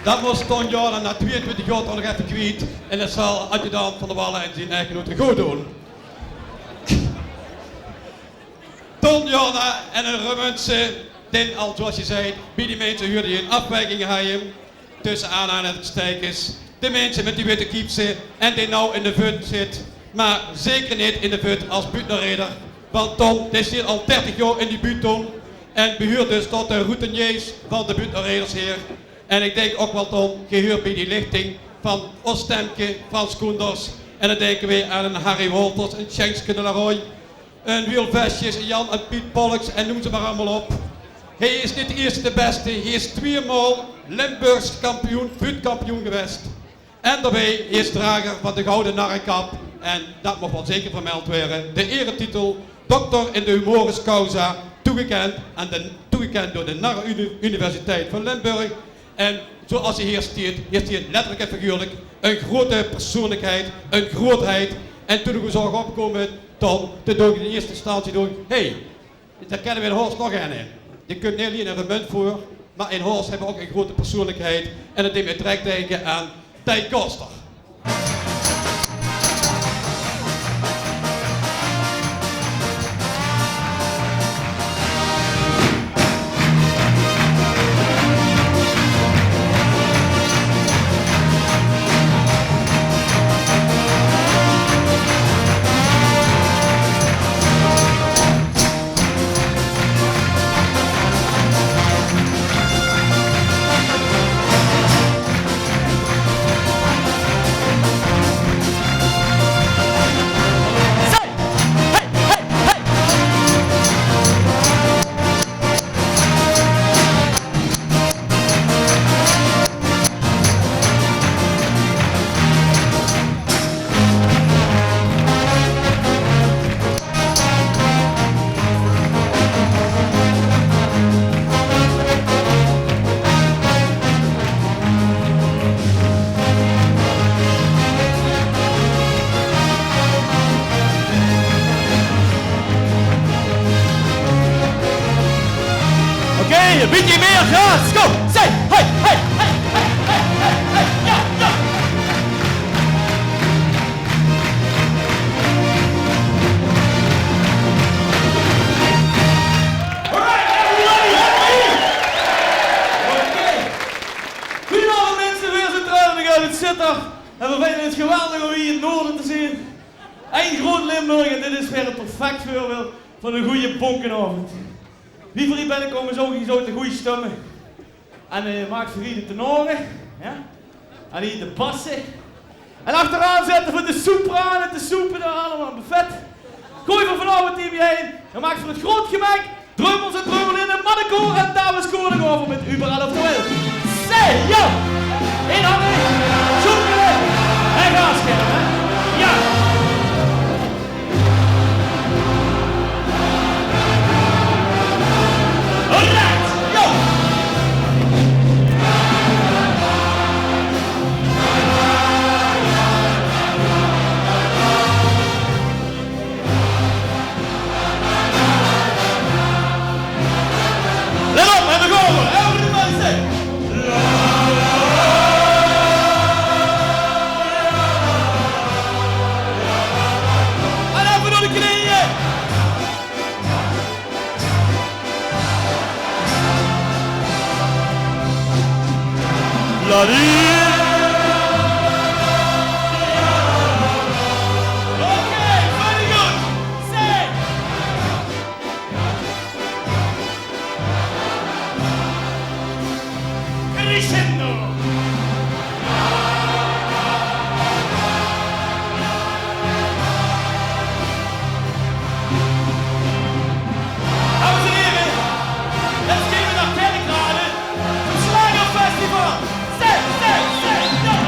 Dat mós Ton Jordaan na twieëntwintig jaor toch nog effe kwiet. En dat zal adjudant Van der Wallen en zien echtgenote good doon. Ton Jordaan en 'ne Remunjse, den al, zoals je zei, bie die minse huurde die 'n afwijking haje. Tusse aanhalingstekens. De minse mit die witte kiepse en den now in de vut zit. Maar zeker neet in de vut as buuttenreder. Want Ton, den zit al dertig jaor in die buut, Ton. En behuurt dus tot de routiniers van de buuttenreders hier. En ich denk och wel, Ton, gehuurd bie die lichting van os stemke, Frans Koenders. En dan denke we aan 'ne Harry Wolters, 'ne Sjengske de la Roy, 'ne Wiel Vestjes, 'ne Jan en Piet Pollux en neum ze maar allemaol op. Hae is neet de ierste de beste, hae is twieëmaol Limburgs kampioen, buutkampioen gewaes. En daobie is drager van de Gouden Narrekap, en dat moch wel zeker vermeld waere, de eretitel Dokter in de Humoris Causa, toegekend aan de, toegekend door de Narrenuniversiteit van Limburg. En zoals hae hier stiet, hier stiet letterlik en figuurlik 'n grote persoonlikheid, 'n grootheid. En toen ich ow zoog opkome, Ton, toen doog ich in ierste instantie, doog ich: "Hey, dao kenne we in Horst nog eine." Die kump neet allein in Remunj veur, maar in Horst hebbe we och 'n grote persoonlikheid. En dat deet mich direk dinke aan Tij Koster. Oké, 'n bietje mieë gaas. Kom, zet. Hey, hey, hey, hey, hey, hey, hey. Ja, ja. Alright, everybody happy? Oké. Goedenavond minse, weer zeen trök oet Zitterd. En we vinde 't geweldig um hie in 't noorde te zeen. Ein groot Limburg, en dit is weer 't perfect veurbeeld van 'ne goeie bonkenaovend. Wie v'r hie binnekome, zoog ich zoe de goeie stömme. En, eh, Max Verrieden tenore, ja? En hie de basse. En achteraan zitte v'r de soprane te soepe, dao allemaol 'n buffet. Gooi v'r vanaovend hie bie-ein. En maak v'r 't groot gemek. Dreumels en dreumelinne, mannekoor en dameskoor nog euver mit Überall auf der Welt. Zee, ja! In Hanne, Sjoekele en Gaaske, hè? Ja! Alright, ja! Let op, en dan gaon v'r. Everybody say: Oké, very good. Zèk. Crescendo. Dames en heren, let's give it up, Kerkrade. Verslagen Festival. Zèk, zèk, zèk, ja.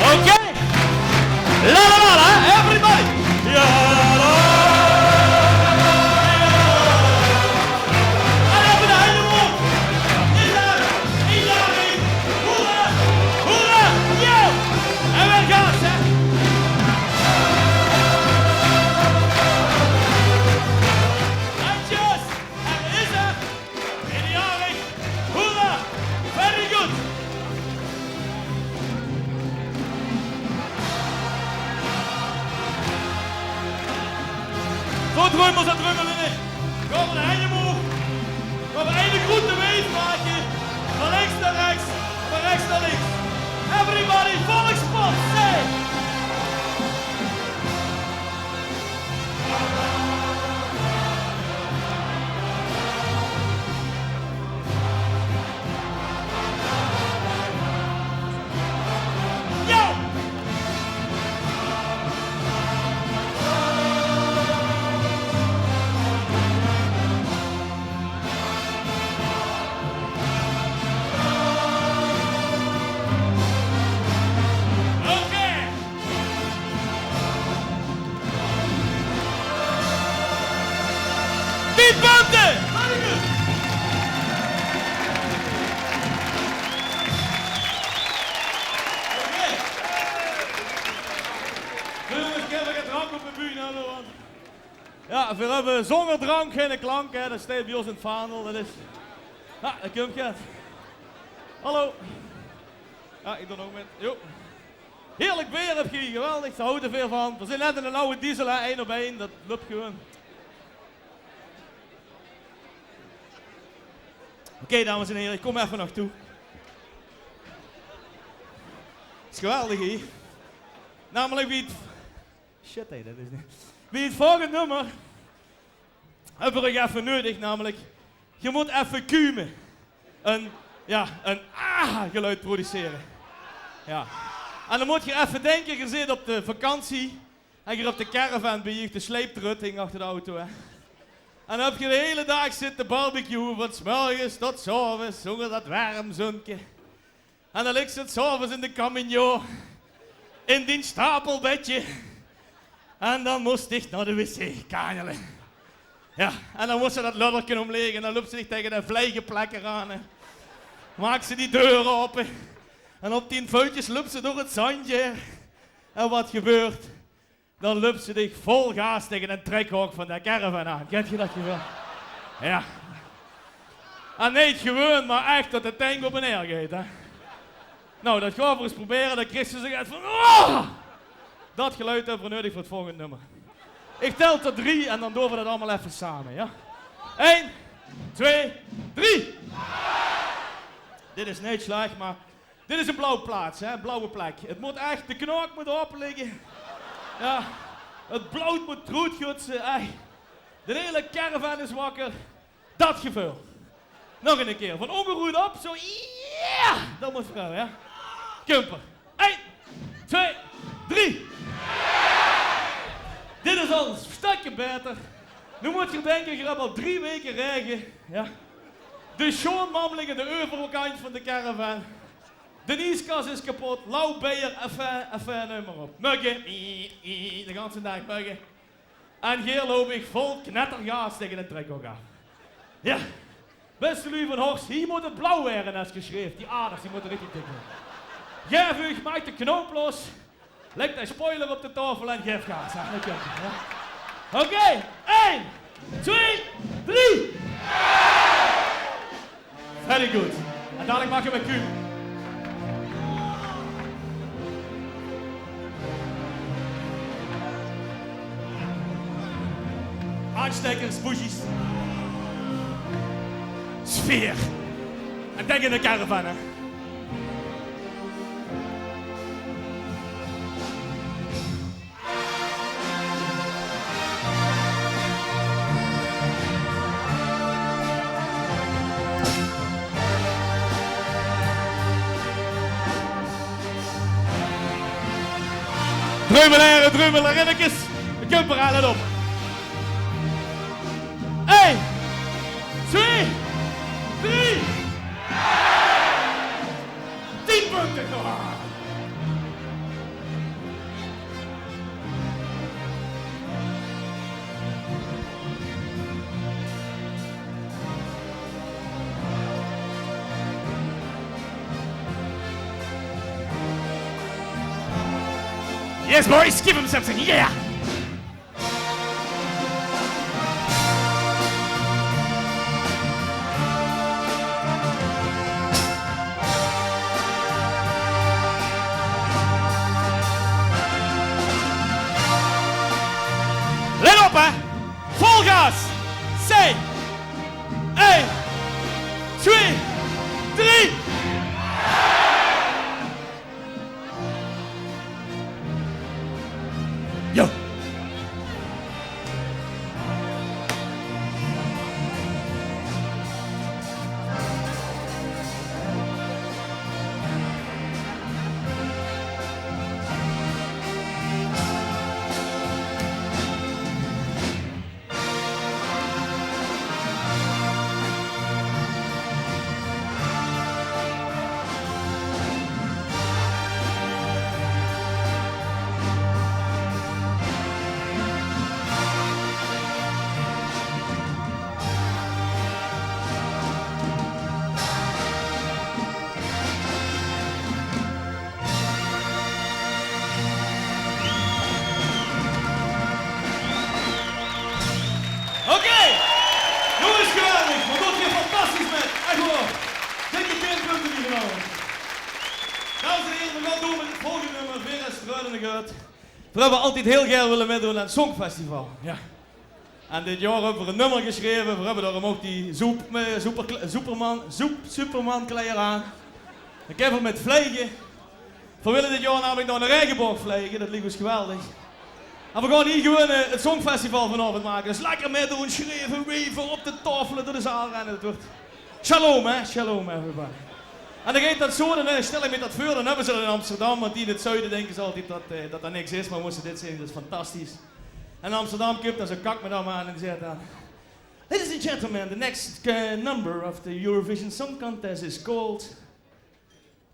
Oké. La, la, la, la, everybody. Ja, la. En effe de henj omhoog. Is er. Is er. Hoera. Hoera. Yo. En weer gaon ze. Handjes. Er is er. Minderjarig. Hoera. Very good. Zo, drummels en drummels in. Gaon v'r de henj omhoog. Gaon v'r eine groete weef make. Van links nao rechts, van rechts nao links. Everybody, volgspot, say! Yo! Oké. Piepante! Oké. Jónges, ich höb gein drank op de bühne, hallo, want, jao, veer höbbe zónger drank geine klank, hè. Det steit bie ós in 't vaandel. Det is, jao, dao kump 't. Hallo. Jao, ich doon ouch mit. Jo. Heerlik beer höb ich hie, geweldig. Ze hawwe d'r väöl van. Veer zeen net in de aw diesel, hè, ein op ein. Det löp gewoon. Oké, dames en here, ich kóm effe nog toe. Is geweldig hie. Namelik bie 't, shit, hè, det is neet. Bie 't volgende nummer höbbe v'r uch effe neudig, namelik, geer mót effe kume. Ein, jao, ein ah-geluid producere. Jao. En dan mót geer effe dinke, geer zit op de vakantie en geer höb de caravan bie uch, de sleiptrut hing achter de auto, hè. En dan höb geer de hiele daag zitte barbecue, van 's mörges tot 's aoves, zónger det werm zunke. En dan ligks se 's aoves in de kaminjó, in dien stapelbedje. En dan mós dich nao de wc kanjele. Jao, en dan mós se det lödderke ómleeg en dan löps se dich taenge de vleigeplekker aan, hè. Maaks se die deur aope. En op dien veutjes löps se door 't zandj. En waat gebeurt? Dan löps se dich vol gaas taenge de trekhaok van de caravan aan. Kènt geer det geveul? Jao. En neet gewoon, mer ech det de tank op en neer geit, hè. Noe, det gaon v'r ins probere. Dan kriegs se zoe get van: "Oh!" Det geluid höbbe v'r neudig veur 't volgende nummer. Ich tel tot drie en dan doon v'r det allemaol effe same, jao? Ein, twee, drie. Dit is neet slech, mer dit is ein blauw plaats, hè, ein blauwe plek. 't Mót ech, de knaok mót aope ligke. Jao, 't blood mót d'roet gutse, ech. De hiele caravan is wakker. Det geveul. Nog ein kier. Van óngeroerd op, zoe, jao, det mót vrouw, hè. Kump 'r. Ein, twee, drie. Dit is al ein stökske baeter. Noe mót geer dinke, geer höb al drie waeke raege. Jao. De sjoonmammeling aan de euverkantj van de caravan. De ieskas is kepot, lauw beier, enfin, enfin, neum mer op. Mugge, ie, ie, de ganse daag mugge. En geer loup ich vol knettergaas taenge de trek ouch aan. Jao. Bèste luuj van Horst, hie mót 't blauw waere, es gesjreve. Die aders, die mótte richtig dik waere. Gaef uch, maak de knoup los. Lèk de spoiler op de taofel en gaef gaas. Jao, det kump, jao. Oké, ein, twee, drie. Very good. En dalik maak ich mit Kuub. Aansjtekers, boezjes. Sfeer. En dink aan de caravan, hè. Dreumelère, dreumelerinnekes, de kump d'raan, let op. Ein, twee, drie. Tien punte. Yes, boys, give 'em something, yeah! Let op, hè! Vol gaas! Zèk! Ein, twee, drie! Jao. Oké. Jónges, geweldig. Wat doot geer fantastisch mit. Ech waor. Dikke tien punte die vanaovend. Dames en hiere, veer gaon door mit 't volgende nummer. Veer es Struilende Gut. Veer höbbe altied hiel gaer wille mitdoon aan 't Songfestival. Jao. En dit jaor höbbe veer ein nummer gesjreve. Veer höbbe daorum ouch die zoep-, eh, zoeperkle-, zoeperman, zoep-, supermankleier aan. Dan kinne veer mit vlege. Veer wille dit jaor namelik nao de Raegeboog vlege. Det liek ós geweldig. En veer gaon hie gewoon, eh, 't Songfestival vanaovend make. Dus lekker mitdoon, sjrieve, weve, op de taofele, door de zaal renne. 't Wuuert shalom, hè? Shalom, everybody. En dan geit det zoe, dan, eh, stèl ich mich det veur, dan höbbe ze det in Amsterdam, want die in 't zuide dinke ze altied det, eh, det d'r niks is, mer mós se dit zeen, det is fantastisch. En in Amsterdam kump dan zoe'n kakmadam aan en die zaet dan: "Ladies and gentlemen, the next, eh, number of the Eurovision Song Contest is called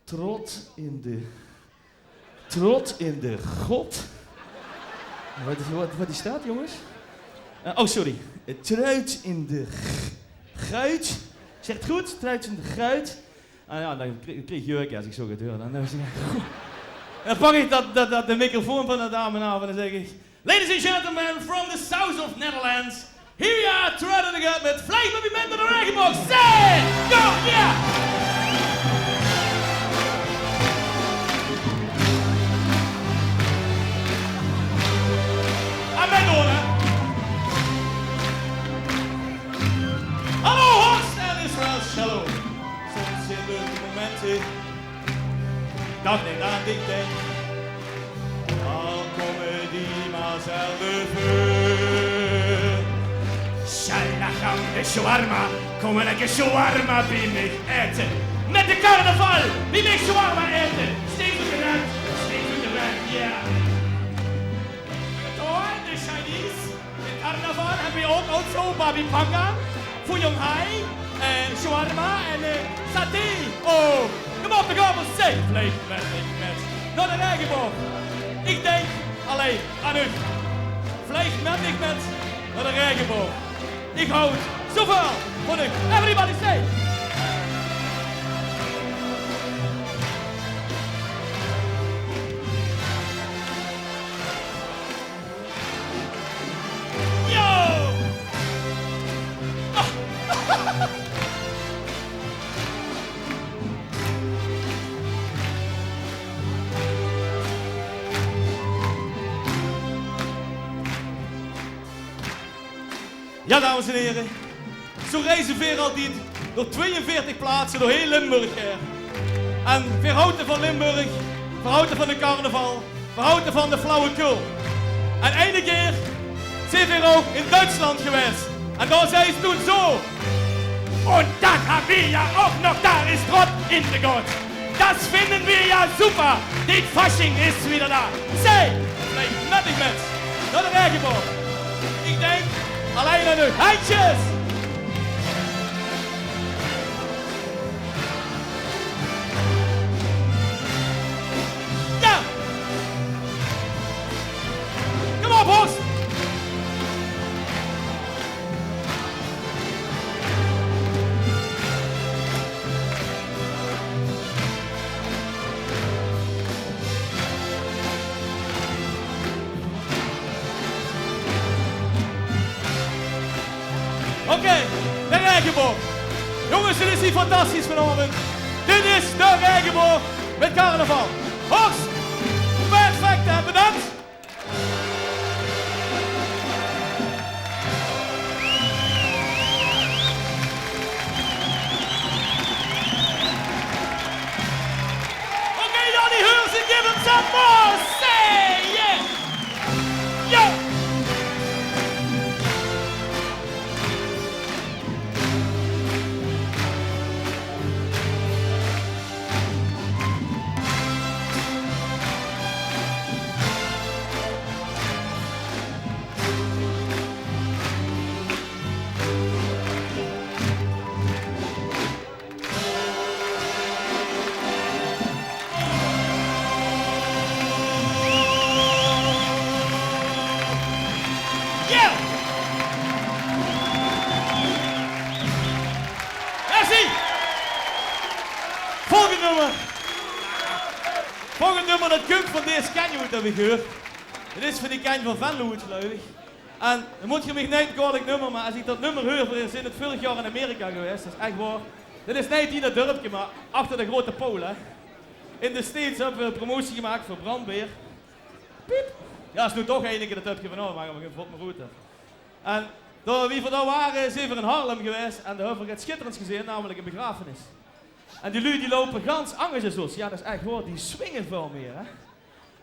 Trot in de, Trot in de God." Wat is, wat, wat is det, jónges? Eh, oh, sorry. Eh, Truit in de G-, Guit. Zèk ich 't good? Truit in de Guit. Ah jao, dan krie-, krieg ich jeuk es ich zoe get huur. Dan, dan, dan pak ich det, det, det, de microfoon van de dame aaf en dan zèk ich: "Ladies and gentlemen, from the south of Netherlands, here we are, Truit in de Gut mit Vleeg mit Piment door de Raegeboog. Zèk! Go! Yeah!" En mitdoon, hè? Hallo Horst en Israël, shalom. Soms zeen leuke momente. Dach neet aan dich, dink. Al kómme die mer zelde veur. Sjal, dao geit de shawarma. Kóm mer lekker shawarma bie mich aete. Mit de carnaval bie mich shawarma aete. Steeds oet de weg, steeds oet de weg, yeah. Door de Chinese. In carnaval höbbe veer ouch al zoe Babi Pangang, Fu Yong Hai, Eh, shawarma en, eh, saté. Oh, kóm op, de gabbels. Zèk, vleeg mit mich mit nao de raegeboog. Ich dink allein aan uch. Vleeg mit mich mit nao de raegeboog. Ich haoj zoväöl van uch. Everybody say. Yo! Jao, dames en hiere, zoe reize veer altied door twieënveertig plaatse door hiel Limburg haer. En veer haoje van Limburg, veer haoje van de carnaval, veer haoje van de flauwekul. En eine kier zeen veer ouch in Duitsland gewaes. En dao zag ze toen zoe: Und dann haben wir ja auch noch da ist Rott in de Gott. Das finden wir ja super. De Fasching is wieder da. Zèk, vleeg mit mich mit nao de raegeboog. Ich dink allein aan uch. Hendjes! Jao! Kóm op, Horst! Oké, de raegeboog. Jónges, dit is hie fantastisch vanaovend. Dit is de raegeboog mit carnaval. Horst, perfect, hè, bedank. Oké, Jannie, huur ze, give him some more. Say yeah. Yo. Yeah! Merci! Volgend nummer. Volgend nummer, det kump van dees kenj, höb ich gehuurd. Det is van die kenj van Venlo, geluif ich. En dan mót geer mich neet kwalijk numme, mer es ich det nummer huur, veer zeen 't vörig jaor in Amerika gewaes, det is ech waor. Det is neet hie in det dörpke, mer achter de grote pool, hè. In de States höbbe veer promotie gemaak veur brandbeer. Piep. Jao, es noe toch eine kier det höbs gevaonde, mer vot mer good, hè. En dao, wie veer dao wore, zeen veer in Haarlem gewaes en dao höbbe veer get schitterends gezeen, namelik ein begrafenis. En die luuj die loupe gans anges es ós. Jao, det is ech waor, die swinge väöl mieë, hè.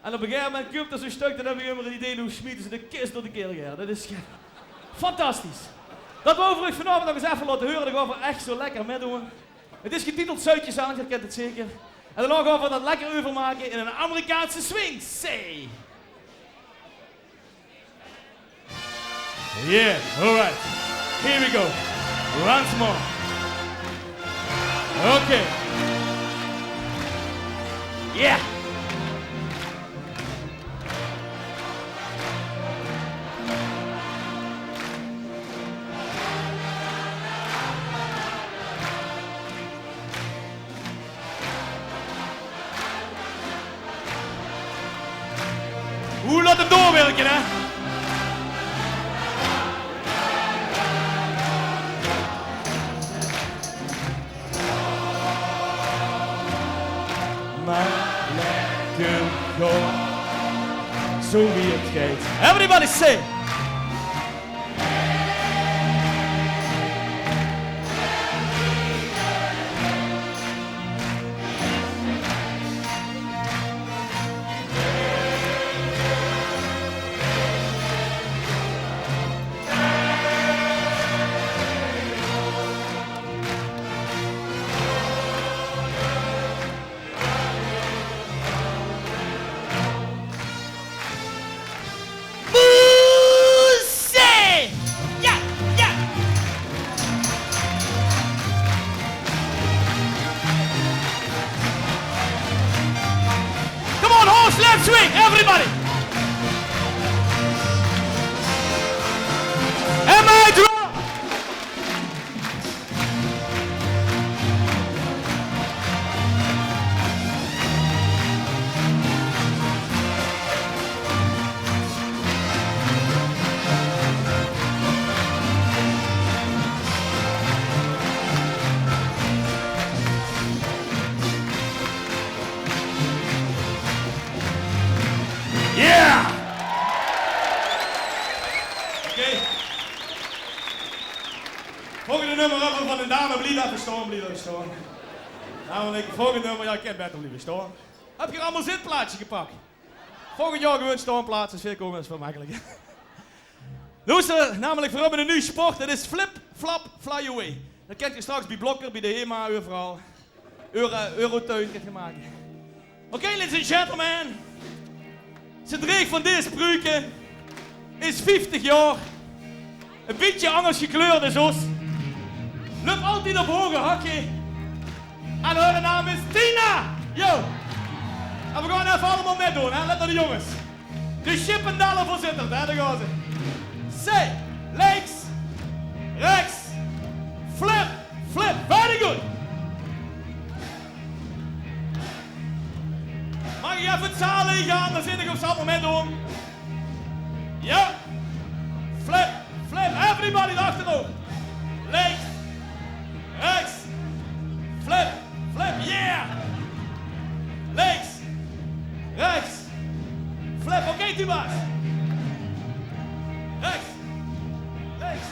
En op ein gegaeve moment kump d'r zoe'n stök, dan höb ich ummer 't idee, noe smiete ze de kis door de kirch haer. Det is ge-, fantastisch. Det wou ich veur uch vanaovend nog ins effe laote heure, det gaon veer ech zoe lekker mitdoon. 't Is getiteld Zuidjes aan, geer kint 't zeker. En daonao gaon veer det lekker euvermake in ein Amerikaanse swing. Say! Yeah, all right. Here we go. Once more. Okay. Yeah. Oeh, laot 'm doorwirke, hè. Mer lekker gaon. Zoe wie 't geit. Everybody say. Swing, everybody! Am I drunk? Yeah! Oké. Volgende nummer höbbe v'r van ein dame. Blief effe staon, blief effe staon. Namelik, volgende nummer, jao, ich kin beter blieve staon. Höb geer allemaol zitplaatsje gepak? Volgend jaor gewoon staonplaats, is väöl kómmer, is väöl mekkeliker. Loester, namelik, veer höbbe ein nuuj sport, det is Flip Flap Fly Away. Det kint geer straks bie Blokker, bie de Hema, euveral. Euro, Eurotuin kint geer make. Oké, ladies and gentlemen. Ze dreeg van dees pruuke, is vieftig jaor. Ein bietje angers gekleurd es ós. Löp altied op hoge hakke. En häöre naam is Tina! Yo! En veer gaon effe allemaol mitdoon, hè? Let op de jónges. De Sjippendale veurzitter, hè? Dao gaon ze. Say, links, rechts, flip, flip. Very good! Maag ich effe 't zaal ingaon? Dan zeen ich of ze allemaol mitdoon. Jao. Flip, flip. Everybody dao achter ouch. Links, rechts, flip, flip. Yeah. Links, rechts, flip. Oké, Tubaas. Rechts, links.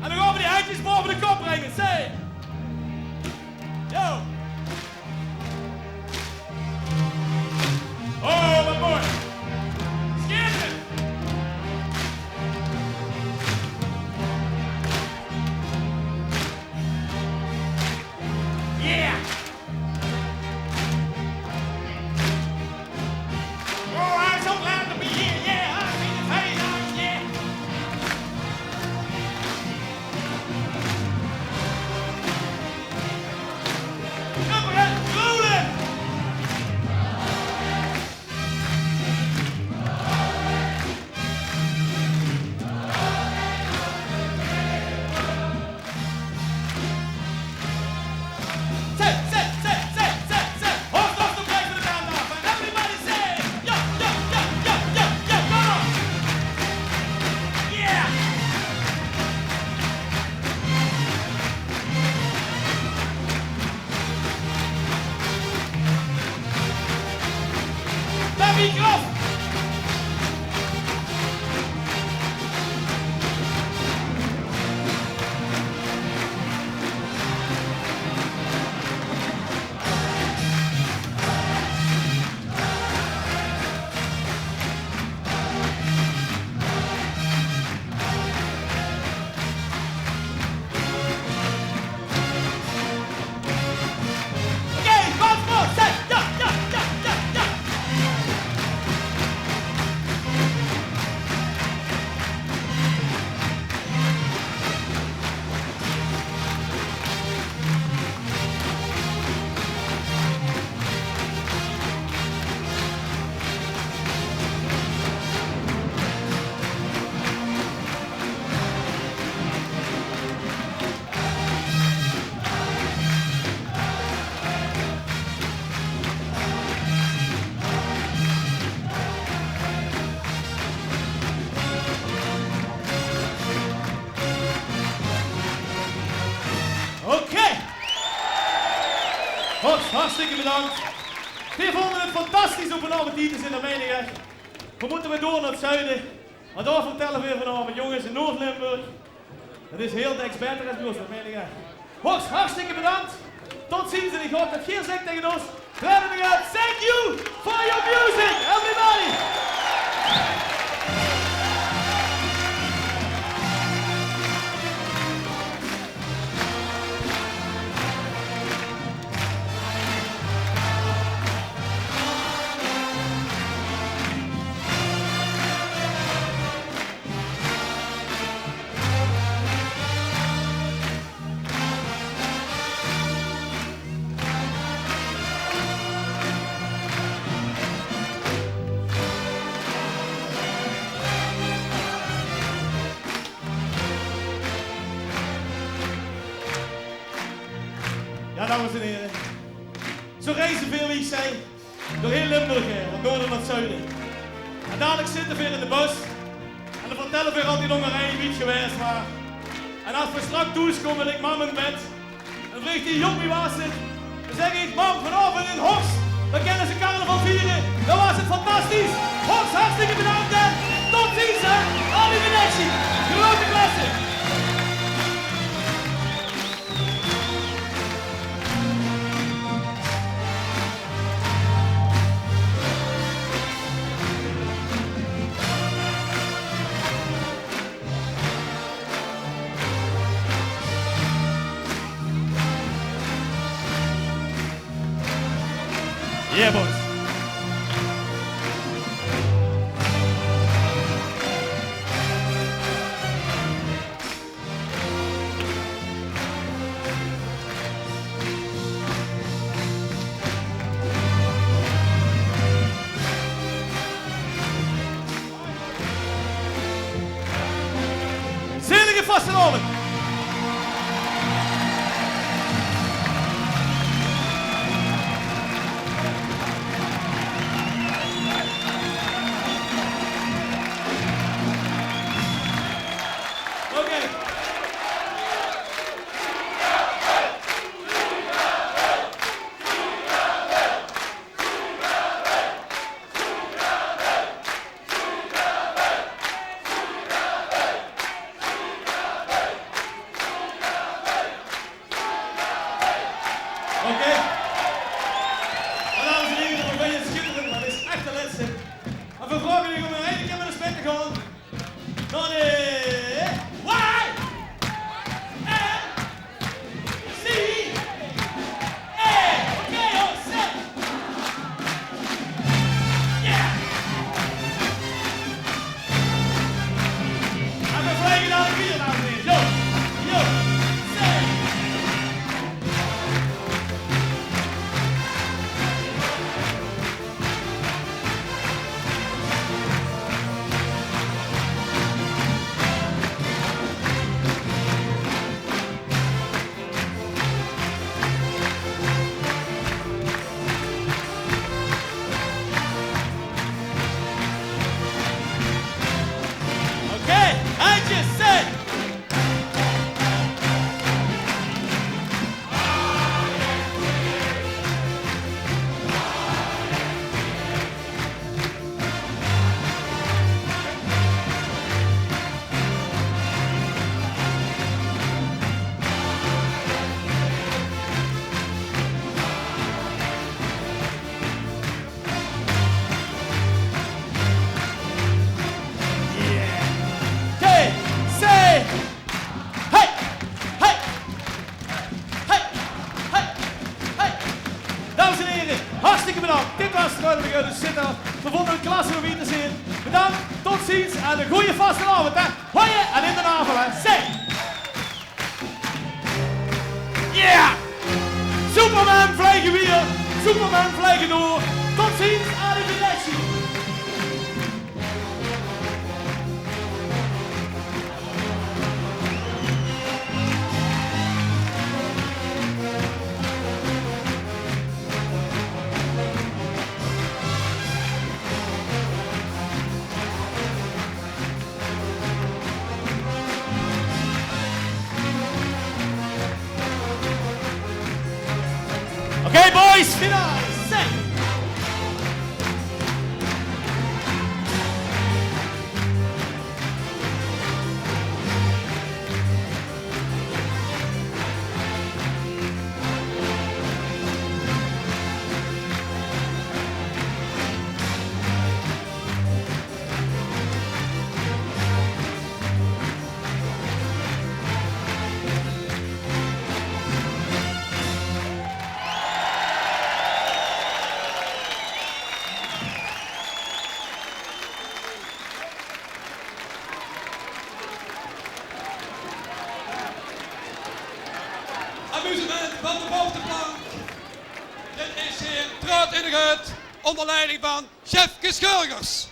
En dan gaon v'r die hendjes baove de kop bringe. Say. Yo. Oh, wat mooi. Schitterend. Yeah. Oh, I'm so glad to be here. Yeah, I'm feeling fine, yeah. Nummer één, rollen. Zet, zet, zet, zet, zet, zet. Hoog, hoog, de prijs van de band af. En everybody say, yo, yo, yo, yo, yo, yo, come on. Yeah. Baby, go. Oké, once more, say, ja, ja, ja, ja, ja. Oké. Horst, hartstikke bedank. Veer vónje 't fantastisch op vanaovend hie te zeen, det mein ich ech. Veer mótte weer door nao 't zuide. Mer dao vertèlle veer vanaovend, jónges, in Noord-Limburg, det is hiel dèks baeter es bie ós, det mein ich ech. Horst, hartstikke bedank. Tot ziens en ich haop det geer zèkt taenge ós: Brandon Gert, thank you for your music, everybody! Dames en here, zoe reize veer, wie ich zag, door hiel Limburg haer, van noorde nao zuide. En dalik zitte veer in de bus en dan vertèlle veer altied óngerein wie 't gewaes waor. En es veer straks thoes kómme, ligk mam in bed en vraog die: "Jóng, wie waor 't?" Dan zègk ich: "Mam, vanaovend in Horst, dao kinne ze carnaval viere. Dao waor 't fantastisch. Horst, hartstikke bedank, hè. Tot ziens, hè. Arrivederci. Groete klasse." Yeah, boys. Zelige vastelaovend. Oké. Oké. Mer dames en here, veer vinje 't sjitterend, mer dit is ech de lèste. En veer vraoge uch óm nog eine kier mit ós mit te gaon. Nao de Y M C A. Oké, jónges, zèt. Yeah! En veer vlege dalik wiejer, dames en here. Yo, yo, zèt. Oké, handjes, zèt. T C. Hey! Hey! Hey! Hey! Hey! Dames en here, hartstikke bedank. Dit waor 't Koninkriek oet Zitterd. Veer vónje 't klasse óm hie te zeen. Bedank, tot ziens en eine gooje vastelaovend, hè. Hoi en in de navel, hè. Zèt. Yeah! Superman vlege wiejer, Superman vlege door. Tot ziens, arrivederci. Oké, boys, finale, zèt. Amusement van de boveste plank. Dit is 't Traot in de Gut, ónger leiding van Sjefke Schurgers.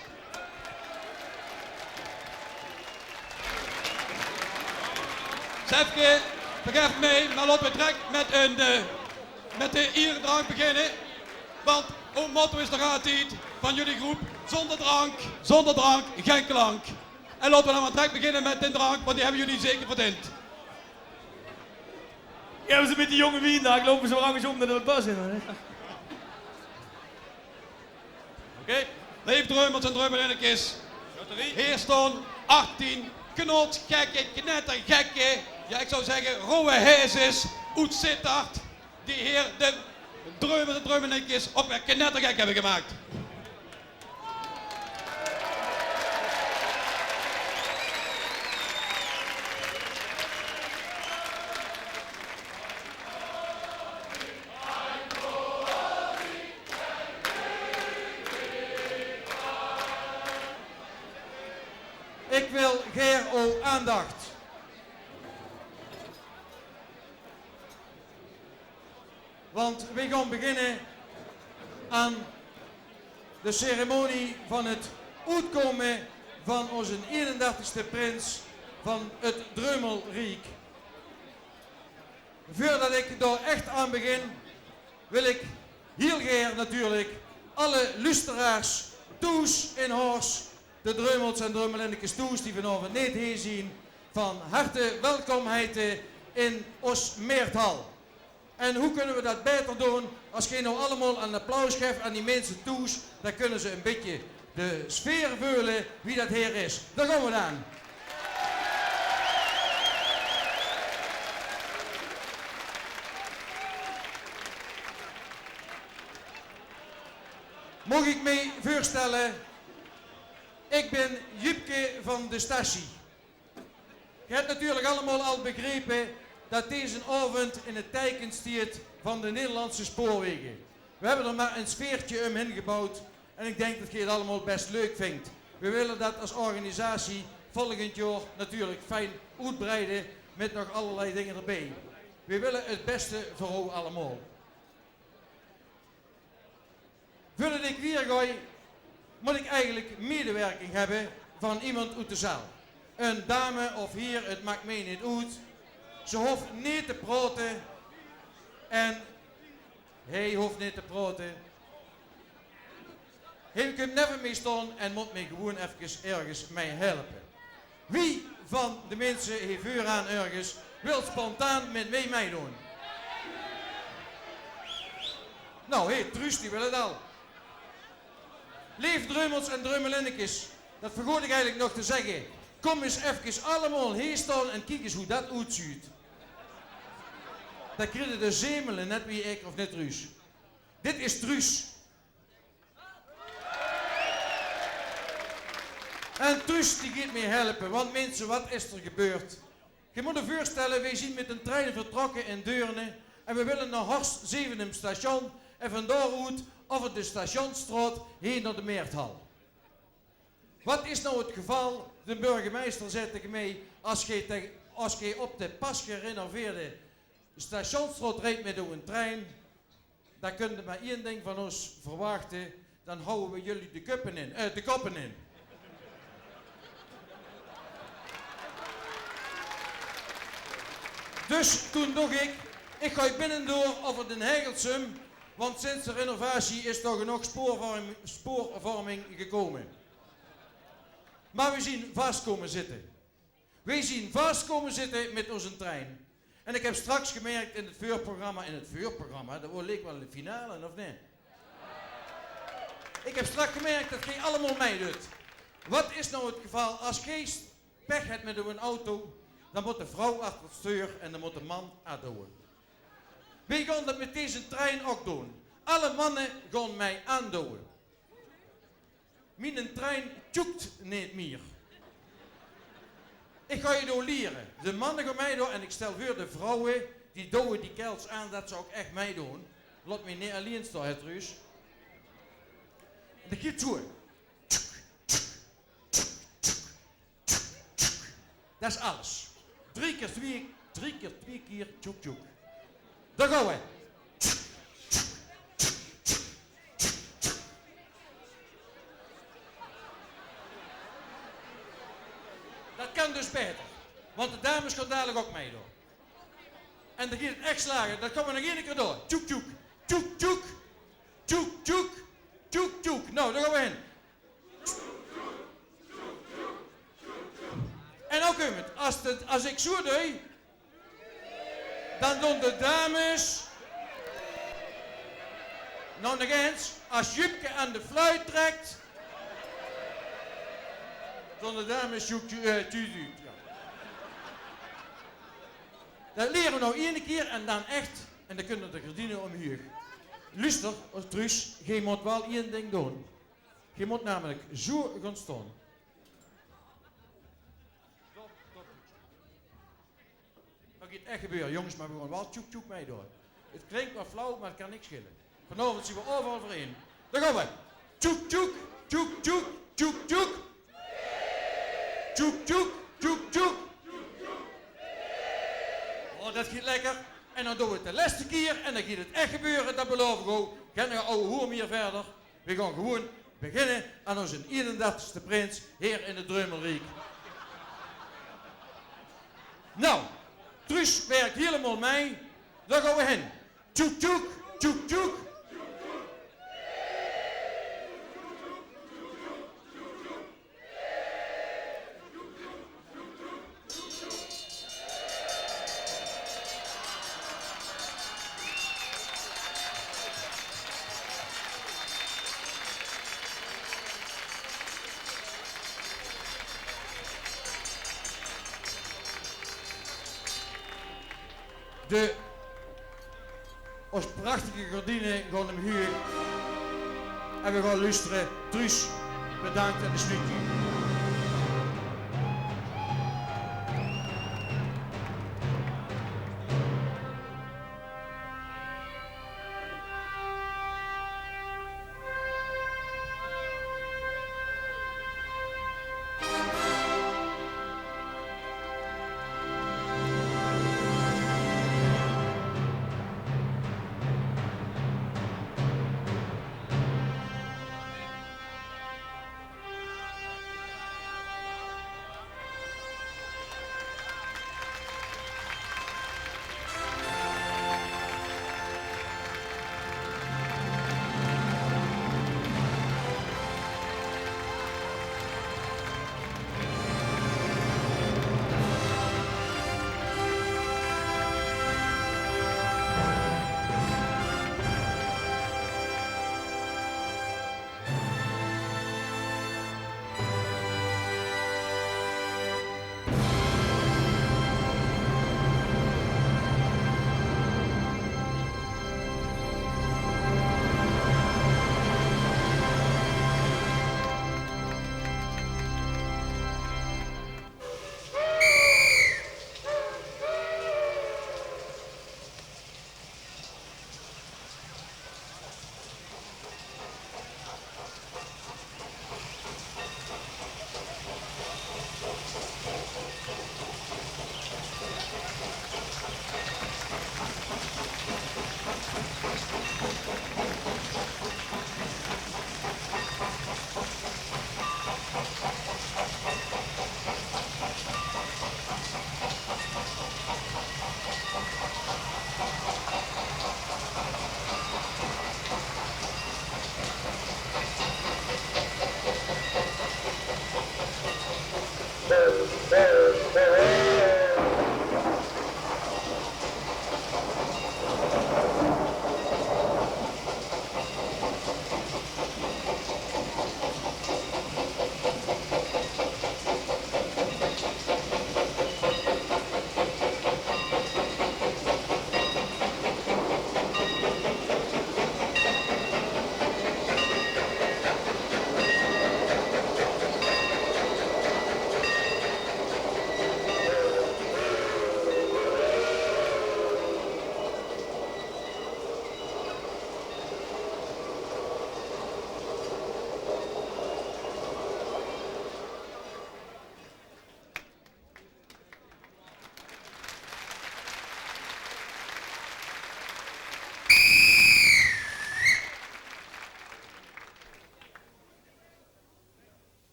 Sjefke, vergaef mich, mer laote v'r direk mit ein, eh, Met de ieredrank beginne, want ow motto is nog altied van jullie groep: zonder drank, zonder drank, gen klank. En laote we dan maar direk beginne met de drank, want die hebbe jullie zeker verdind. Jao, we zien met die jonge wien, dao loupe ze weer angersóm dan det het pas in, hè. Oké. Leef Dreumels en Dreumelinnekes. Hier staon achttien knotsgekke, knettergekke, jao, ik zou zegge, rauwe haezes oet Zitterd, die hier de Dreumels en Dreumelinnekes ok weer knettergek hebbe gemaak. Ik wil gaer ow aandach. Want we gaon beginne aan de ceremonie van het oetkome van ozen ierendertigste prins van het Dreumelriek. Veurdet ik dao echt aan begin, wil ik hiel gaer natuurlijk alle luusteraars thoes in Hors, de Dreumels en Dreumelinnekes thoes die vanaovend neet hie zien, van harte welkom heite in os Meerthal. En hoe kunne we det baeter doon as geej now allemaol een applaus geft aan die minse thoes? Dan kunne ze een bietje de sfeer veule wie det hier is. Dao gaon we dan. Maag ik mej veurstelle? Ik bin Jupke van de Statie. Ge het natuurlijk allemaol al begrepe det deze aovend in het teike stiet van de Nederlandse Spoorwegen. We hebbe d'r maar een sfeertje umhin gebouwd en ik denk det geej het allemaol best leuk vingt. We wille det as organisatie volgend jaor natuurlijk fijn oetbreide met nog allerlei dinger d'rbij. We wille het beste veur ow allemaol. Veurdet ik wiejer gaon, mot ik eigenlijk medewerking hebbe van iemand oet de zaal. Een dame of hier, het maakt mej neet oet. Ze hoft neet te praote en hae hoft neet te praote. Hae kunt neve mej staon en mot mej gewoen efkes ergens mej helpe. Wie van de minse hie veuraan ergens wil spontaan met mej mejdoon? Nou, hé, Truus, die wil het al. Leef Dreumels en Dreumelinnekes, det vergoot ik eigenlijk nog te zegge. Kom ens efkes allemaol hie staon en kiek ens hoe det oetzuut. Dan kriege de zemele net wie ik, of net, Truus? Dit is Truus. En Truus die geit mej helpe, want minse, wat is d'r gebeurd? Ge mot uch veurstelle, weej zien met een trein vertrokke in Deurne en we wille nao Horst Zevenum station en van dao oet over de Stationsstraot heen nao de Meerthal. Wat is now het geval? De burgemeister zei tege mej: as geej tege, as geej op de pas gerenoveerde Stationsstraot rijdt met ow trein, dan kunde maar ein ding van os verwachte, dan houwe we jullie de kuppe in, eh, de koppe in. Dus toen doch ik, ik gaon binnendoor over den Hegelsum, want sinds de renovatie is toch genóg spoorvorm-, spoorvorming gekome. Maar we zien vas kome zitte. Weej zien vas kome zitte met ozen trein. En ik heb straks gemerkt in het veurprogramma, in het veurprogramma, det woort leek wel de finale, of neet? Ik heb straks gemerkt det geej allemaol mejdoot. Wat is now het geval? As geej pech het met ow auto, dan mot de vrouw achter het stuur en dan mot de man aandouwe. Weej gaon det met deze trein ok doon. Alle manne gaon mej aandouwe. Mienen trein tjoekt neet mier. Ik gaon het ow liere. De manne gaon mejdoon en ik stel veur de vrouwe, die douwe die kaerels aan det ze ok ech mejdoon. Laot mej neet allein staon, hè, Truus. En det geit zoe. Det is alles. Drie kier twee, drie kier twee kier tjoek tjoek. Dao gaon we. Det kan dus baeter, want de dames gaon dalik ok mejdoon. En dan geit 't ech slage. Dat gaon we nog eine kier doon. Tjoek, tjoek. Tjoek, tjoek. Tjoek, tjoek. Tjoek, tjoek. Nou, dao gaon we hin. En ouch ummet, as 't, as ik zoe doon, dan doon de dames. Nou, nog ens, as Jupke aan de fluit trekt, doon de dames zoe, eh, tuut, tuut, ja. Dat liere we nou eine kier en dan ech. En dan kinne de gardiene umhuug. Luuster, Truus, geej mot waal ein ding doon. Geej mot namelik zoe gaon staon. Dat geit ech gebeure, jonges, maar we gaon waal tjoek tjoek mei doon. 't Klink waal flauw, maar 't kan niks schille. Vanaovend zien we euveral veur ein. Dao gaon we. Tjoek tjoek, tjoek tjoek, tjoek tjoek. Tjoek tjoek, tjoek tjoek. Oh, dat geit lekker. En dan doon we 't de lèste kier en dan geit 't ech gebeure, dat belaof ik ow. Geine ouwe hoer mier verder. We gaon gewoen beginne aan ozze eenendertigste prins heer in 't Dreumelriek. Nou, Truus werk hielemaol mei. Dao gaon we hin. Tjoek tjoek, tjoek tjoek. De, ós prachtige gardiene gaon umhuug. En we gaon luustere. Truus, bedank en de sluuting.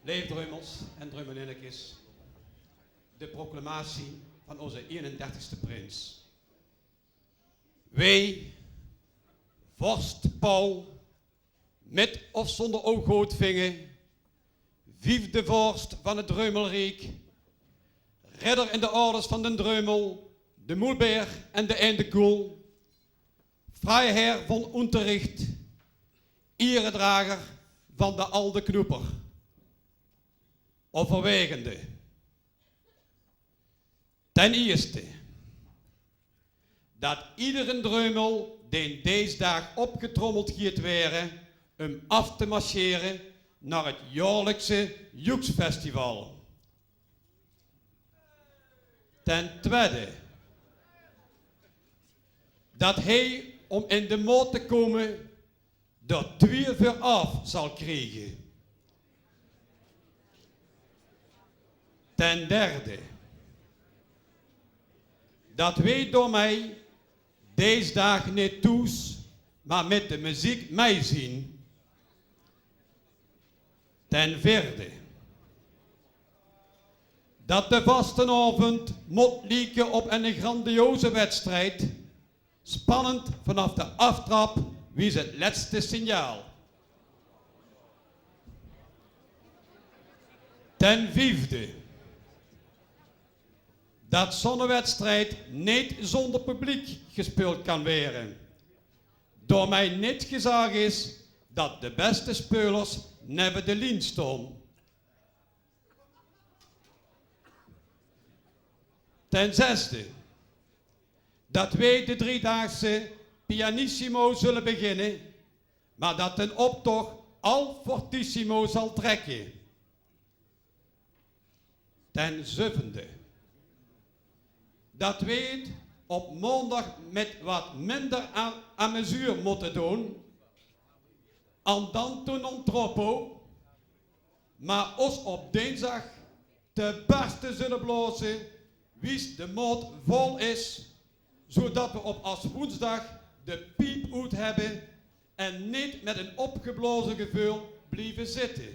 Leef Dreumels en Dreumelinnekes, de proclamatie van ózze ieënendertigste prins. Weej, vorst Paul, mit of zónder ouw goodvinge, viefde vorst van 't Dreumelriek, ridder in de ordes van den Dreumel, de Moelbeer en de Eindekoel, Freiherr von Unterricht, ieredrager van de Alde Knoeper. Euverwaegende. Ten ierste, dat iedere Dreumel dee dees daag opgetrommeld giet waere um aaf te marcheren nao 't jaorlikse Joeksfestival. Ten twiede, dat heej, um in de maot te kómme, d'r twieë veur aaf zal kriege. Ten derde, dat weej daomei dees daag neet thoes, maar mit de meziek mei zien. Ten veerde, dat de vastenaovend mót lieke op eine grandioze wedstrijd, spannend vanaaf de aaftrap wies 't lètste signaal. Ten viefde, dat zónne wedstrijd neet zónder publiek gespeuld kan waere. Daomei neet gezag is dat de bèste speulers neve de lien staon. Ten zesde, dat weej de driedaagse pianissimo zulle beginne, maar dat den optoch al fortissimo zal trekke. Ten zevende, dat weej 't op maondag mit wat minder a-, amezuur mótte doon, andante non troppo, maar ós op dinsdag te barste zulle blaoze, wies de maot vol is, zoeëdat we op aswoensdag de piep oet hebbe en neet mit ein opgeblaoze geveul blieve zitte.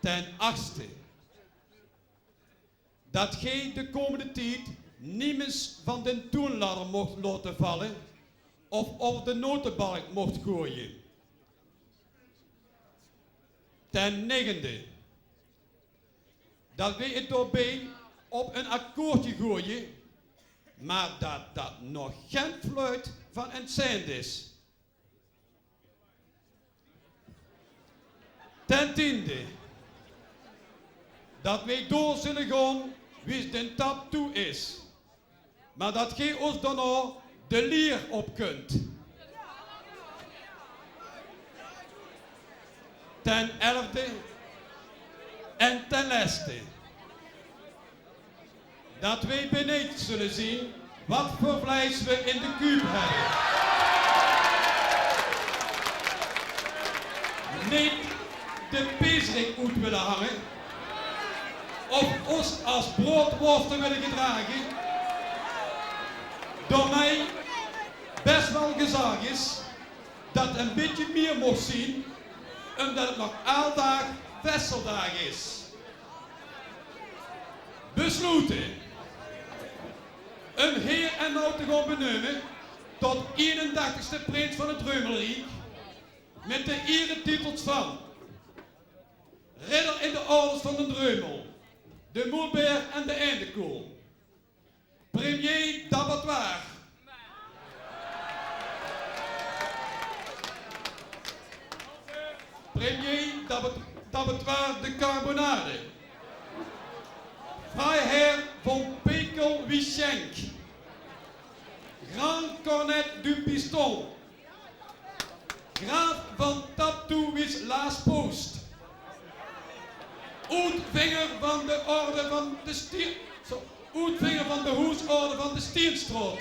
Ten achtste, dat geej de kómmende tied niemes van den toeënladder mocht laote valle of euver de notebalk mocht goeje. Ten negende, dat weej 't daobie op ein akkoordje goeje, maar dat dat nog gen fluit van ein cent is. Ten tiende, dat weej door zulle gaon wies den tap toe is, maar dat geej ós daonao de lier op kunt. Ten elfde en ten lèste, dat weej beneejd zulle zien wat veur vleis we in de kuup hebbe. Neet de peesrik oet wille hange of ós as broadworste wille gedrage. Daomei bès waal gezag is dat 't ein bietje mier mocht zien, umdat 't nog aal daag Vesseldaag is. Besloete um heej en now te gaon beneume tot ieënendertigste prins van 't Dreumelriek, mit de ieretitels van ridder in de ordes van den Dreumel, de Moelbeer en de Eindekoel. Premier d'abattoir. Premier d'ab-, d'abattoir de Carbonade. Freiherr von Pekel Wischenk. Grand Cornet du Piston. Graaf van Taptoe wies Laas Post. Oetvinger van de orde van de Stier-, zo, oetvinger van de hoesorde van de Stienstraot.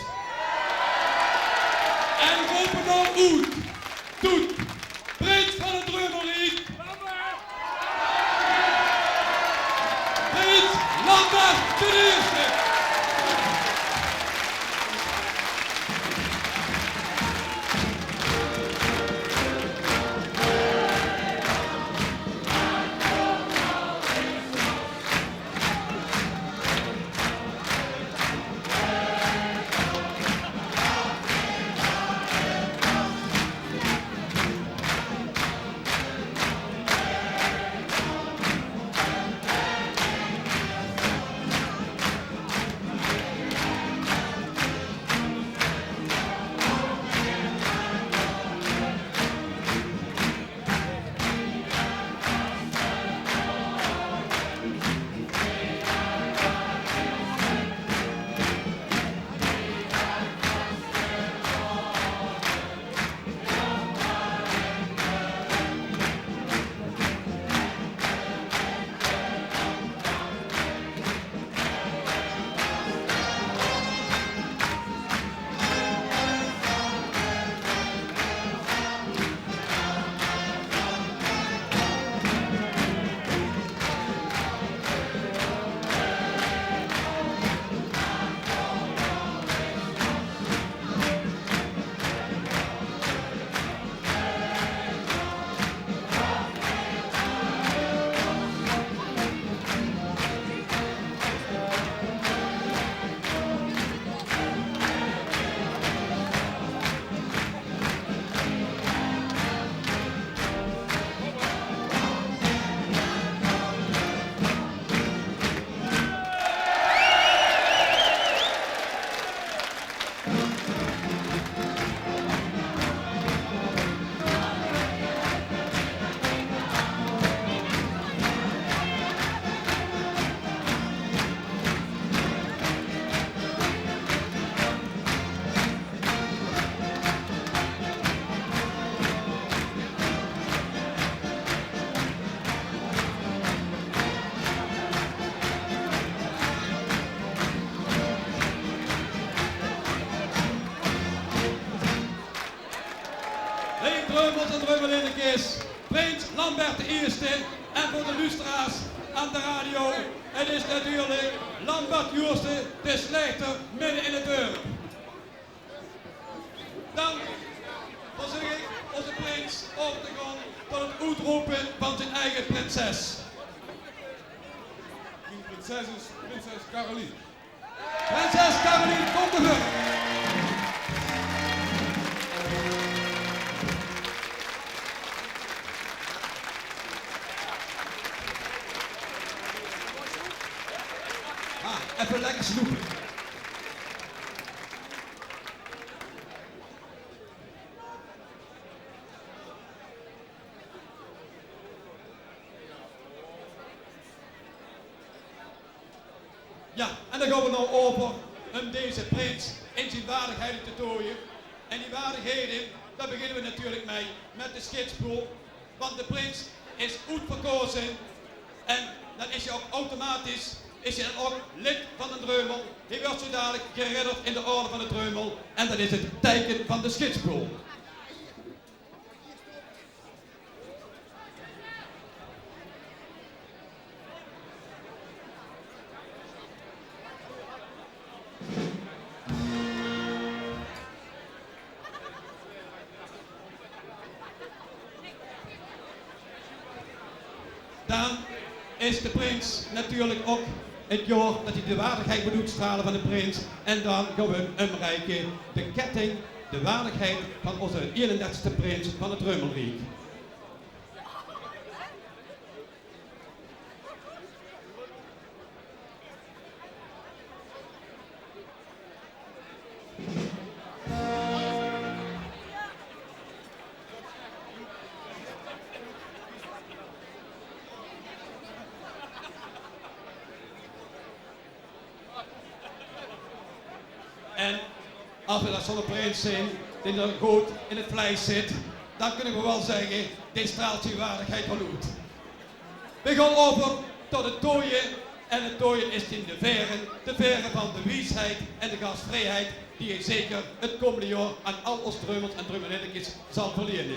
En rope now oet: toet, prins van 't Dreumelriek, prins Lambert d'n Ierste. Dreumels en Dreumelinnekes, prins Lambert de Ierste. En veur de luusteraars aan de radio, het is natuurlijk Lambert Joerste, de slechter midden in het dorp. Dan verzoek ik onze prins op te gaan tot het oetroepe van zien eige prinses. Mien prinses is prinses Caroline. Prinses Caroline, kom de veur. Ah, effe lekker snoepe. Ja, en dan gaon we now euver um deze prins in zien waardigheden te tooie. En die waardigheden, daar beginne we natuurlijk mee met de schietspoel. Want de prins is oetverkoze en dan is hij ook automatisch, is hij dan ook lid van de Dreumel. Hij wordt zo dadelijk geridderd in de orde van de Dreumel. En dat is het teken van de schietspoel. Dan is de prins natuurlijk ook het jaor dat hij de waardigheid moet oetstrale van de prins. En dan gaon we hem umreike de ketting, de waardigheid van onze eenendertigste prins van het Dreumelriek. En als we dan zoe'n prins zien die dan good in het vleis zit, dan kunnen we wel zeggen, die straalt zien waardigheid wel oet. We gaon euver tot het tooie. En het tooie is in de vere, de vere van de wiesheid en de gastvrijheid die hij zeker het komende jaor aan al ons Dreumels en Dreumelinnekes zal verlene.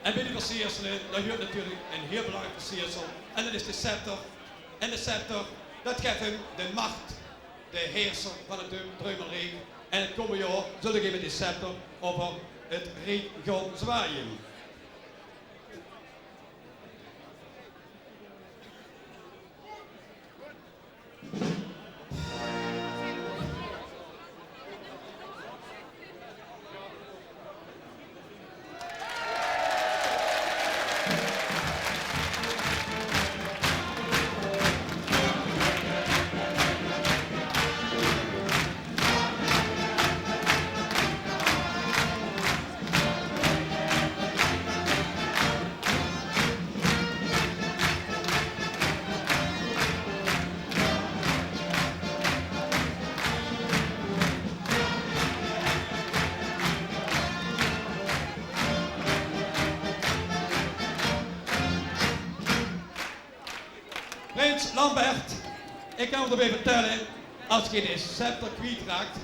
En bij die versierselen, daar huurt natuurlijk een heel belangrijk versiersel. En dat is de scepter. En de scepter, dat geeft hem de macht, de heerser van het Dreumel-, Dreumelriek. En het komende jaor zult ge met die scepter over het riek gaon zwaaien. Prins Lambert, ik kan uch d'rbij vertelle, als ge de scepter kwijtraakt,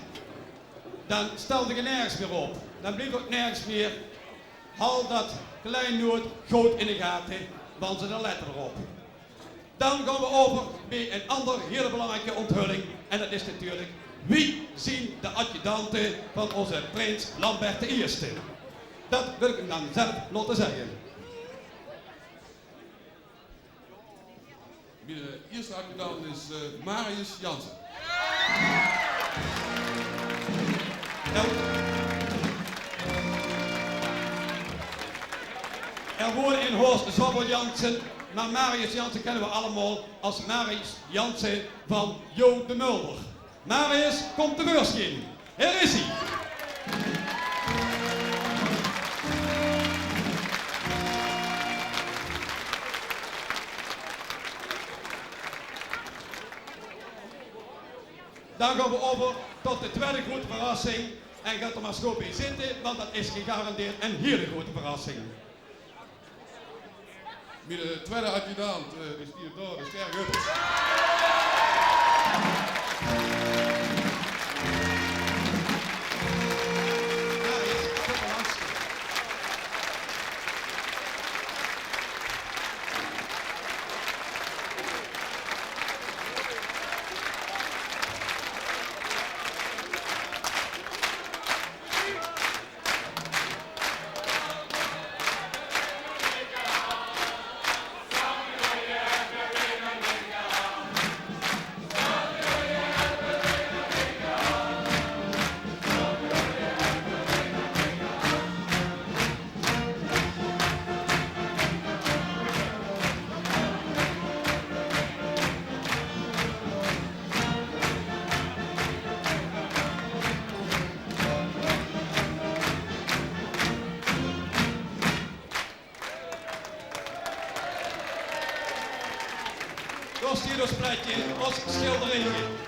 dan stelt ge nergens meer op. Dan blijft ook nergens meer. Haal dat kleinood good in de gaten, want ze letten erop. Dan gaon we over bij een ander hele belangrijke onthulling. En dat is natuurlijk, wie zien de adjudante van onze prins Lambert de Eerste? Dat wil ik hem dan zelf laten zeggen. Miene, eh, ierste adjudant is, eh, Marius Jansen. El-, Woont in Horst Zwabbel Jansen, maar Marius Jansen kennen we allemaal als Marius Jansen van Jo de Mulder. Marius, kom te veursjien. Hier is ie. Dan gaon we euver tot de twiede groete verrassing. En gaot er maar sjoon bie zitte, want dat is gegarandeerd een hele groete verrassing. Mien, eh, twiede adjudant, eh, die steit dao, de Ster Gutters. Dao steit ós plaetje, ós sjilderijke.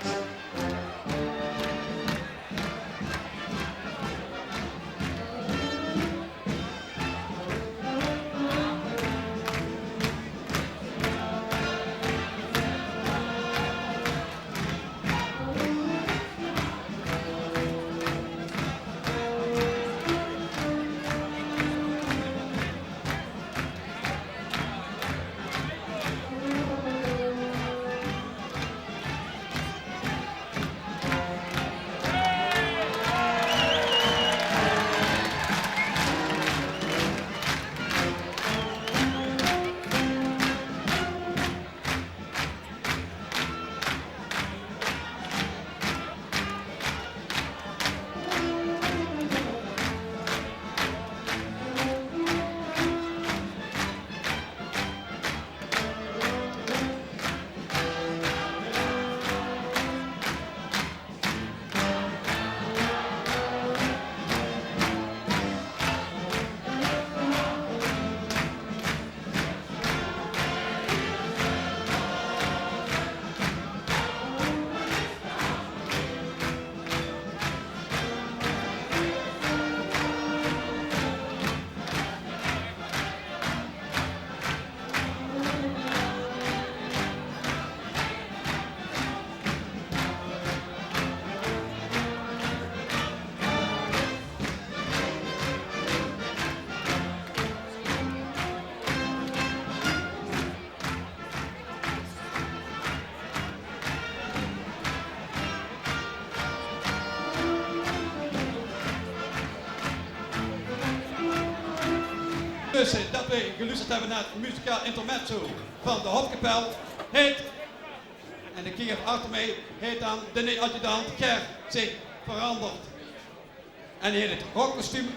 Dus, eh, dat we geluusterd hebbe nao het muzikaal intermezzo van de Hofkapel, het, en de kinger achter mij, het dan de adjudant Ger zich veranderd. En die het het rokkostuum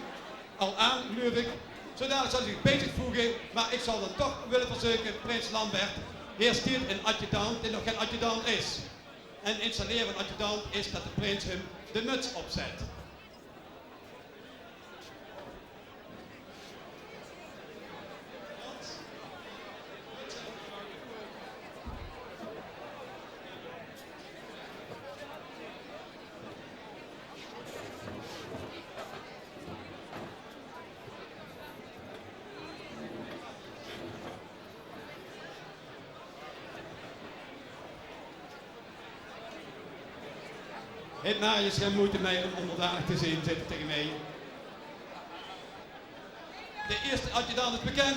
al aan, geluif ik. Zodanig zal hij zich bezig voegen, maar ik zal dan toch willen verzeuke, prins Lambert, hier steit een adjudant die nog geen adjudant is. En installeren van adjudant is dat de prins hem de muts opzet. Het Marius geen moeite mee om onderdanig te zijn, zit er tegen mij. De eerste adjudant is bekend.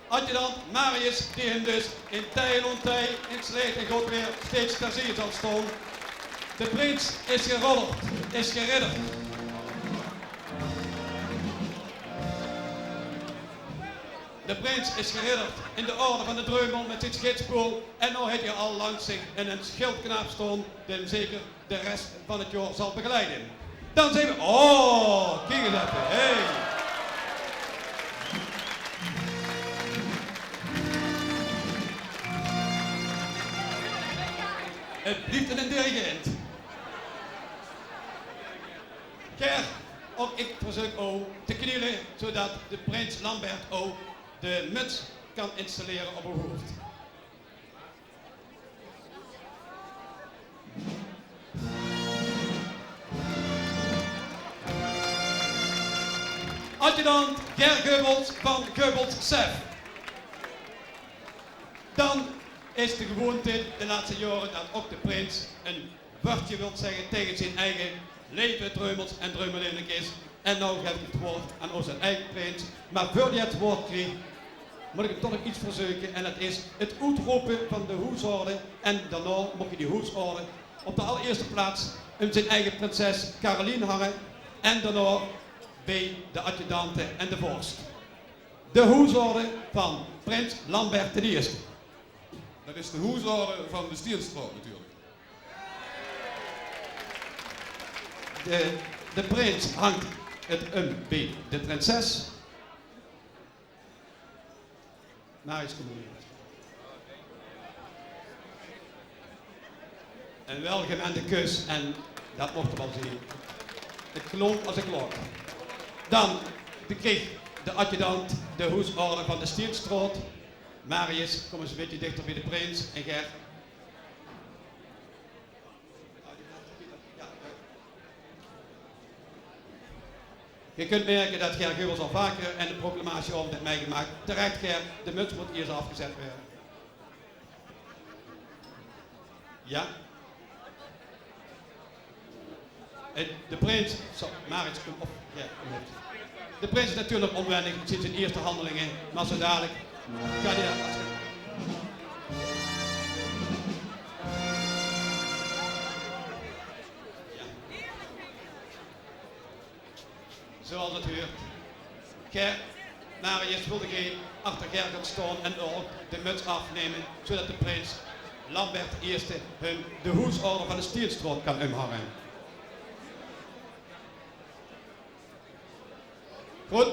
Adjudant Marius, die hem dus in tij en ontij, in slecht en good weer, steeds ter zijde zal staan. De prins is gerodderd, is geridderd. De prins is geridderd in de orde van de Dreumel met zijn schietspoel en nou heeft hij al langs zich een schildknaap staan die hem zeker de rest van het jaar zal begeleiden. Dan zijn we, oh, kiek eens even, hey. en ein dirigent. Ger, ouch ich verzeuk ow te kniele, zoeadet de prins Lambert ow de muts kan installere op ow hoofd. Adjudant Ger Geubels van Geubels Sef. Dan is de gewoonte de lètste jaore det ouch de prins ein wäördje wilt zègke taenge zien eige leve Dreumels en Dreumelinnekes. En noe gaef ich het waord aan ózze eige prins. Mer veur dae het waord krieg, mót ich 'm toch nog get verzeuke. En det is het oetrope van de hoesorde. En daonao maag dae die hoesorde op de allerierste plaats óm zien eige prinses Caroline hange. En daonao bie de adjudante en de vors. De hoesorde van prins Lambert d'n Ierste. Det is de hoesorde van de Stienstraot natuurlik. De, de prins hangk het óm bie de prinses. Marius, kóm mer hie. Ein welgemende kus en det mochte v'r waal zeen. Het klónk es ein klok. Dan, de, kreeg de adjudant de hoesorde van de Stienstraot. Marius, kóm ins ein bietje dichter bie de prins en Ger. Geer kunt merke det Ger Geubels al vaker ein proclamatieaovend haet mitgemaak. Terech, Ger, de muts mót iers aafgezet waere. Jao. Eh, de prins, zo, Marit, kóm op. Jao, kóm op. De prins is natuurlik ónwennig, het zeen zien ierste handelinge, mer zo dalik kan hae det. Jao. Zoeals het huurt. Ger, Marius, wilde geer achter Ger gaon staon en ouch de muts aafneme, zoeadet de prins Lambert d'n Ierste häöm de hoesorde van de Stienstraot kan ómhange. Good.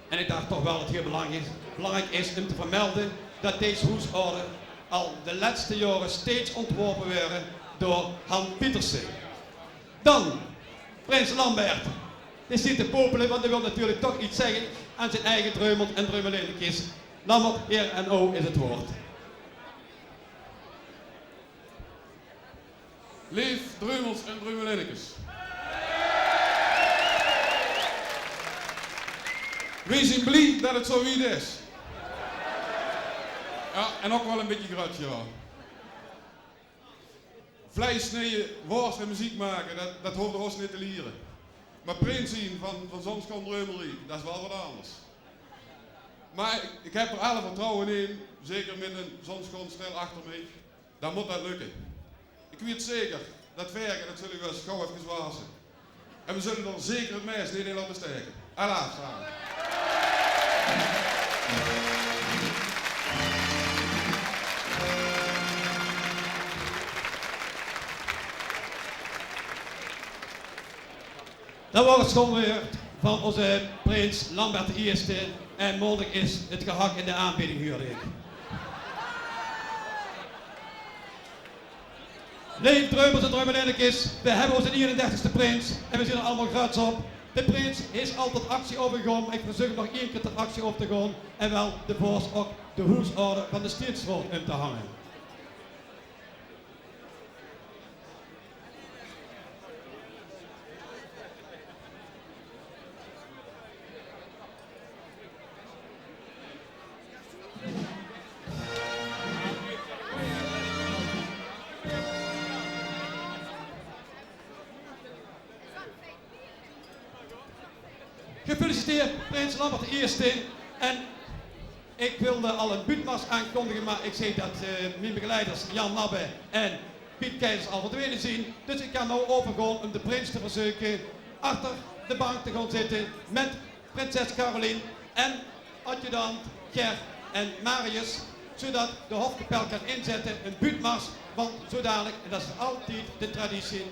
En ich dach toch waal det het hieël belangriek is, belangriek is óm te vermelde det dees hoesorde al de lètste jaore steeds óntworpe waere door Han Pieterse. Dan, prins Lambert, dae zit te popele, want dae wil natuurlik toch get zègke aan zien eige Dreumels en Dreumelinnekes. Lambert, hie aan ow is het waord. Leef Dreumels en Dreumelinnekes. Weej zeen blie det het zo wied is. Jao, en ouch waal ein bietje gruuets, jao. Vleis snieje, worst en meziek make, det, det hoof d'r ós neet te liere. Mer prins zeen van, van zoea'n sjoon dreumelriek, det is waal get angers. Mer ich, ich höb d'r alle vertrouwe in, zeker mit ein zoea'n sjoon stel achter mich. Dan mót det lökke. Ich weit zeker, det verke, det zölle v'r ós gaw efkes wase. En v'r zölle d'r zeker het maes neet in laote staeke. Alaaf same. Det waor het sjoon waerd van ózze prins Lambert d'n Ierste. En maondig is het gehak in de aanbieding, huurde ich. Leef Dreumels en Dreumelinnekes, veer höbbe ózze negenendertigste prins en veer zeen d'r allemaol gruuets op. De prins is al tot actie euvergegaon, mer ich verzeuk 'm nog ein kier tot actie euver te gaon en waal de vors ouch de hoesorde van de Stienstraot óm te hange. Gefeliciteerd, prins Lambert d'n Ierste. En ich wilde al ein buutmars aankondige, mer ich zeen det, eh, mien begeleiders Jan Nabbe en Piet Keizers al verdwene zeen. Dus ich kan now euvergaon óm de prins te verzeuke achter de bank te gaon zitte mit prinses Caroline en adjudant Ger en Marius, zoeadet de hofkapel kan inzètte ein buutmars, want zo dalik, en det is altied de traditie,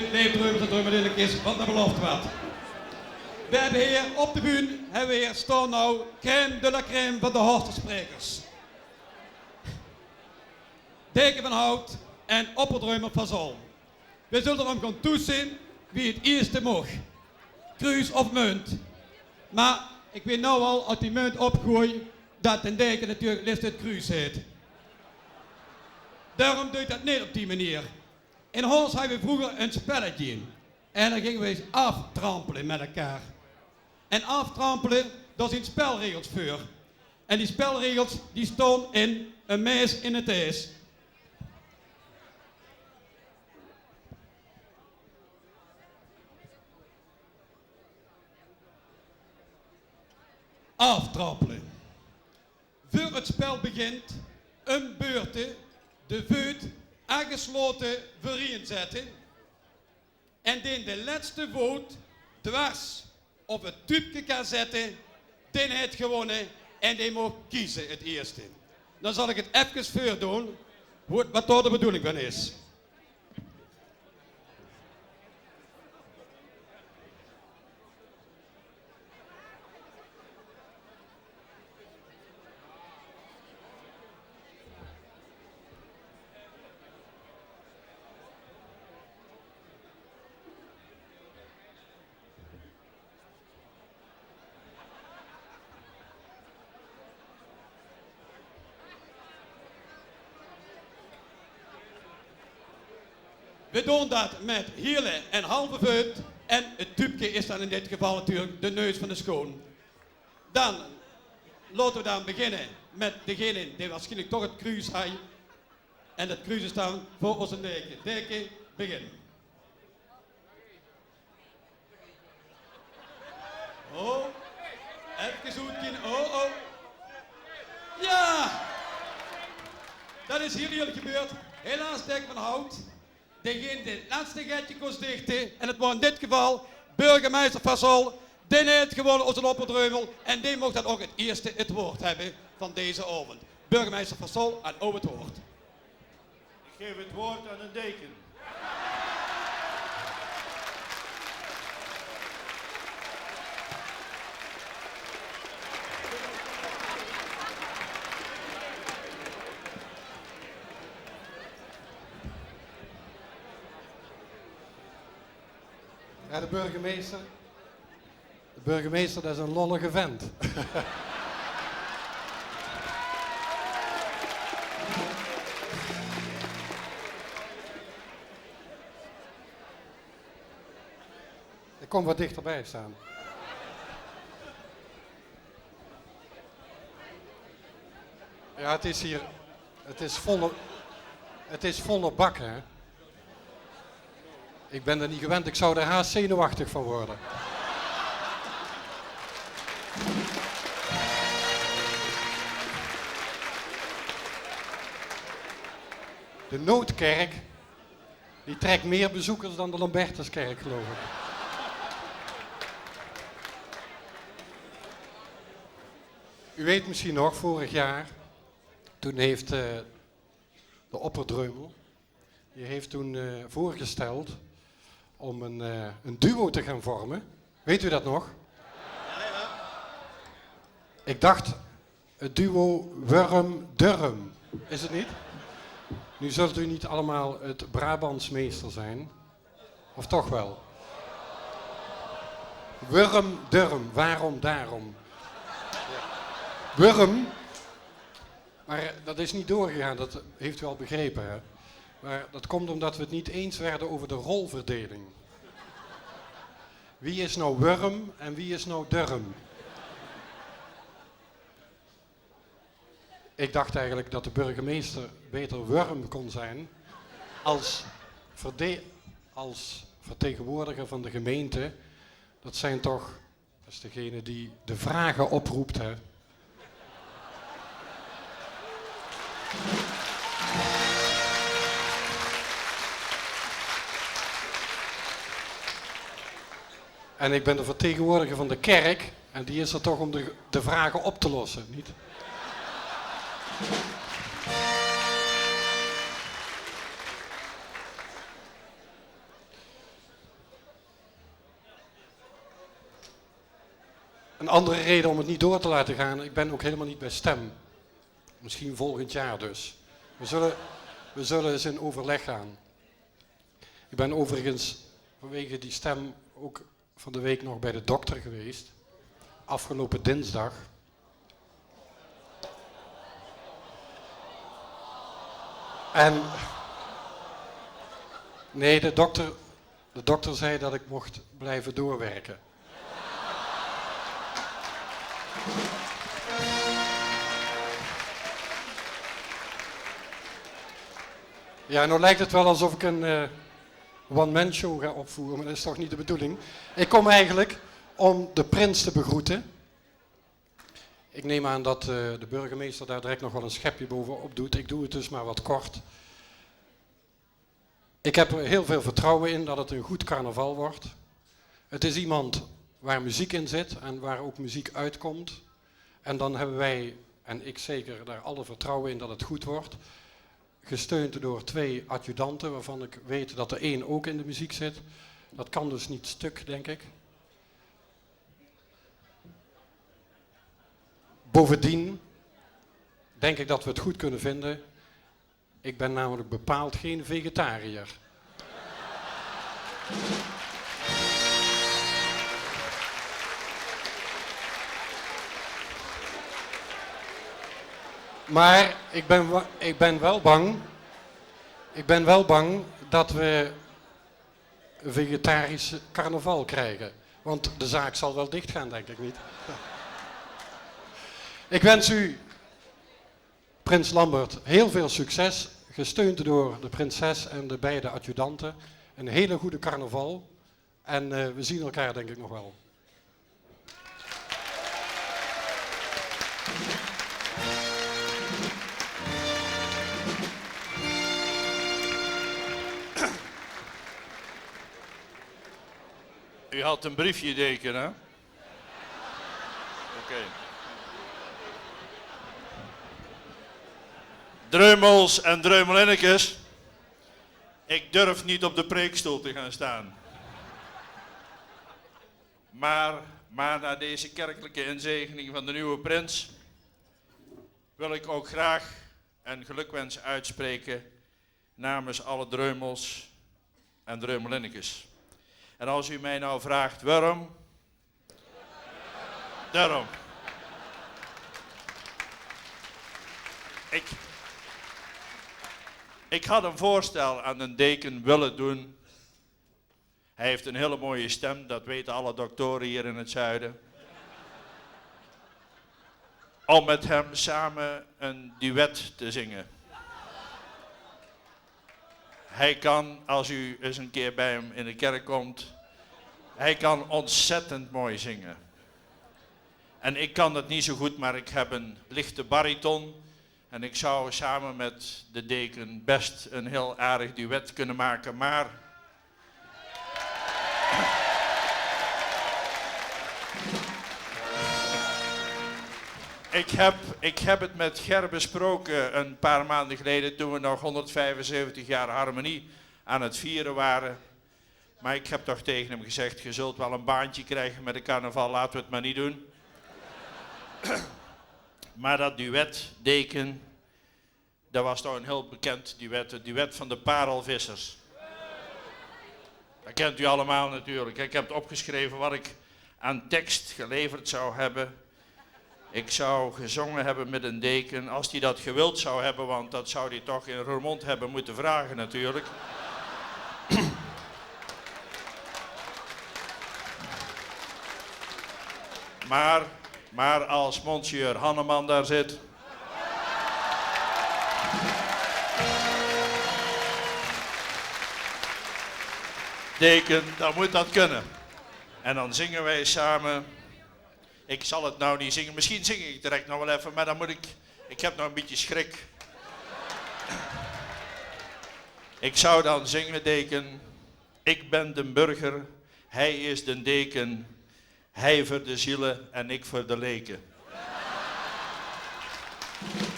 Leef dreumers en dreumerinnekes, want det beloof waat. Veer höbbe hie op de bühne höbbe veer hie staon noe crème de la crème van de Horster sprekers. Deke van Hout en opperdreumel Van Zol. Veer zulle d'r óm gaon toetse wae 't ierste moch. Kruus of munt. Mer ich weit noe al, es ich die munt opgoej, det d'n deke natuurlik leefs 't kruus haet. Daorum doon ich det neet op die meneer. In Horst hadde veer vreuger ein spelletje. En dan ginge veer ins aaftrampele mit mekaar. En aaftrampele, dao zeen spelregels veur. En die spelregels, die staon in Ein maes in 't aes. Aaftrampele. Veur 't spel begint, óm beurte de veut aangeslaote veurieën zètte. En dae de lètste voot dwars op 't tubeke kan zètte, dae haet gewónne en dae maag keze 't ierste. Dan zal ich 't efkes veurdoon, wo, waat dao de bedoeling van is. Veer doon det mit hiele en halve veut. En 't tubeke is dan in dit geval natuurlik de neus van de schoon. Dan laote veer dan beginne mit degene dae waarsjienlik toch 't kruus haet. En det kruus is dan veur ózze deke. Deke, begin. Oh, efkes oetkieke. Oh, oh. Jao! Det is hie ierlik gebeurd. Helaas, Deke van Hout, degene dae 't lètste getje kós dichte, en det waas in dit geval burgemeister Fasol, dae haet gewónne, ózze opperdreumel, en dae maag dan ouch 't ierste 't waord höbbe van dezen aovend. Burgemeister Fasol, aan ow 't waord. Ich gaef 't waord aan d'n deke. Jao, de burgemeister. De burgemeister, det is eine lollige vent. Ich kóm waat dichterbie staon. Jao, 't is hie, 't is volle, 't is volle bak, hè. Ich bön det neet gewend, ich zou d'r haos zenuwechtig van waere. De Noodkerk, die trèk mieë bezeukers dan de Lambertuskerk, geluif ich. U weet misschien nog, vorig jaar, toen heeft, eh, de opperdreumel, die heeft toen, eh, voorgesteld om een, eh, een duo te gaan vormen. Weet u dat nog? Ik dacht, het duo Wurm-Durm. Is het niet? Nu zult u niet allemaal het Brabants meester zijn. Of toch wel? Wurm-Durm, waarom daarom? Wurm. Maar, eh, dat is niet doorgegaan, dat heeft u al begrepen, hè? Maar dat komt omdat we het niet eens werden over de rolverdeling. Wie is nou Wurm en wie is nou Durm? Ik dacht eigenlijk dat de burgemeester beter Wurm kon zijn als verde-, als vertegenwoordiger van de gemeente. Dat zijn toch, dat is degene die de vragen oproept, hè. En ik ben de vertegenwoordiger van de kerk en die is er toch om de, de vragen op te lossen, niet? Een andere reden om het niet door te laten gaan, ik ben ook helemaal niet bij Stem. Misschien volgend jaar dus. We zullen, we zullen eens in overleg gaan. Ik ben overigens vanwege die stem ook van de week nog bij de dokter geweest. Afgelopen dinsdag. En nee, de dokter, de dokter zei dat ik mocht blijven doorwerken. Ja, nou lijkt het wel alsof ik een eh, one-man-show ga opvoeren, maar dat is toch niet de bedoeling. Ik kom eigenlijk om de prins te begroeten. Ik neem aan dat eh, de burgemeester daar direct nog wel een schepje bovenop doet. Ik doe het dus maar wat kort. Ik heb er heel veel vertrouwen in dat het een goed carnaval wordt. Het is iemand waar muziek in zit en waar ook muziek uitkomt. En dan hebben wij, en ik zeker, daar alle vertrouwen in dat het goed wordt. Gesteund door twee adjudanten waarvan ik weet dat er één ook in de muziek zit. Dat kan dus niet stuk, denk ik. Bovendien denk ik dat we het goed kunnen vinden. Ik ben namelijk bepaald geen vegetariër. Maar ik ben, wa- ik ben wel bang. Ik ben wel bang dat we een vegetarische carnaval krijgen. Want de zaak zal wel dichtgaan, denk ik niet. Ik wens u, prins Lambert, heel veel succes, gesteund door de prinses en de beide adjudanten. Een hele goede carnaval. En eh, we zien elkaar, denk ik, nog wel. U had een briefje, deken, hè? Oké. Dreumels en dreumelinnekes, ik durf niet op de preekstoel te gaan staan. Maar, maar na deze kerkelijke inzegening van de nieuwe prins wil ik ook graag een gelukwens uitspreken namens alle dreumels en dreumelinnekes. En als u mij nou vraagt waarom, daarom. Ik, ik had een voorstel aan den deken willen doen. Hij heeft een hele mooie stem, dat weten alle doktoren hier in het zuiden. Om met hem samen een duet te zingen. Hij kan, als u eens een keer bij hem in de kerk komt, hij kan ontzettend mooi zingen. En ik kan dat niet zo goed, maar ik heb een lichte bariton. En ik zou samen met de deken best een heel aardig duet kunnen maken, maar ik heb, ik heb het met Ger besproken een paar maanden geleden, toen we nog honderdvijfenzeventig jaar harmonie aan het vieren waren. Maar ik heb toch tegen hem gezegd: "Ge zult wel een baantje krijgen met de carnaval, laten we het maar niet doen." Maar dat duet, deken, dat was toch een heel bekend duet. Het duet van de parelvissers. Dat kent u allemaal natuurlijk. Ik heb opgeschreven wat ik aan tekst geleverd zou hebben. Ik zou gezongen hebben met een deken, als hij dat gewild zou hebben, want dat zou hij toch in Roermond hebben moeten vragen natuurlijk. Maar, maar als monsieur Hanneman daar zit, deken, dan moet dat kunnen. En dan zingen wij samen. Ik zal het nou niet zingen. Misschien zing ik het direct nog wel even, maar dan moet ik... Ik heb nog een beetje schrik. Ik zou dan zingen, deken: "Ik ben den burger, hij is den deken, hij voor de zielen en ik voor de leken."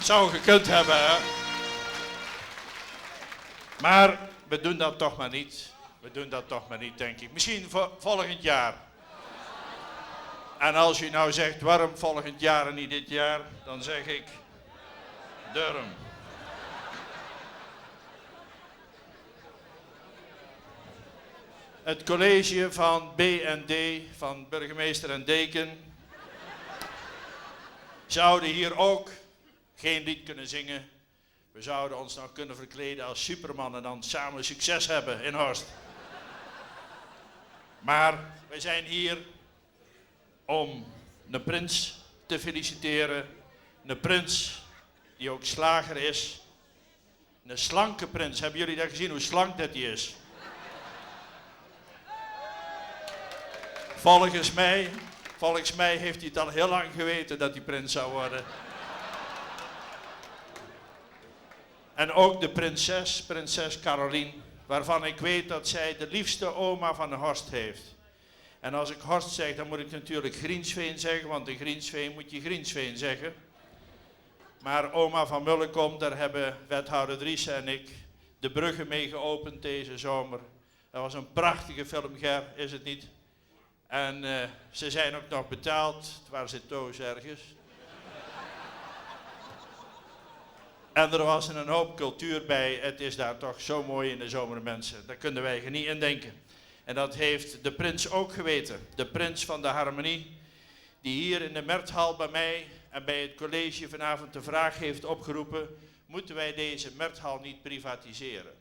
Zou gekund hebben, hè? Maar we doen dat toch maar niet. We doen dat toch maar niet, denk ik. Misschien vo- volgend jaar. En als u nou zegt: "Waarom volgend jaar en niet dit jaar?", dan zeg ik: "Durm." Het college van B en D, van burgemeester en deken, zouden hier ook geen lied kunnen zingen. We zouden ons nog kunnen verkleden als Superman en dan samen succes hebben in Horst. Maar we zijn hier om de prins te feliciteren. De prins die ook slager is. Een slanke prins. Hebben jullie dat gezien, hoe slank dat die is? Volgens mij, volgens mij heeft hij het al heel lang geweten dat hij prins zou worden. En ook de prinses, prinses Caroline, waarvan ik weet dat zij de liefste oma van de Horst heeft. En als ik Horst zeg, dan moet ik natuurlijk Griensveen zeggen, want in Griensveen moet je Griensveen zeggen. Maar oma van Mullenkom, daar hebben wethouder Driessen en ik de bruggen mee geopend deze zomer. Dat was een prachtige film, Ger, is het niet? En eh, ze zijn ook nog betaald. Het waren ze thuis ergens. En er was een hoop cultuur bij. Het is daar toch zo mooi in de zomer, mensen. Daar kunnen wij niet in denken. En dat heeft de prins ook geweten. De prins van de harmonie, die hier in de Merthal bij mij en bij het college vanavond de vraag heeft opgeroepen: "Moeten wij deze Merthal niet privatiseren?"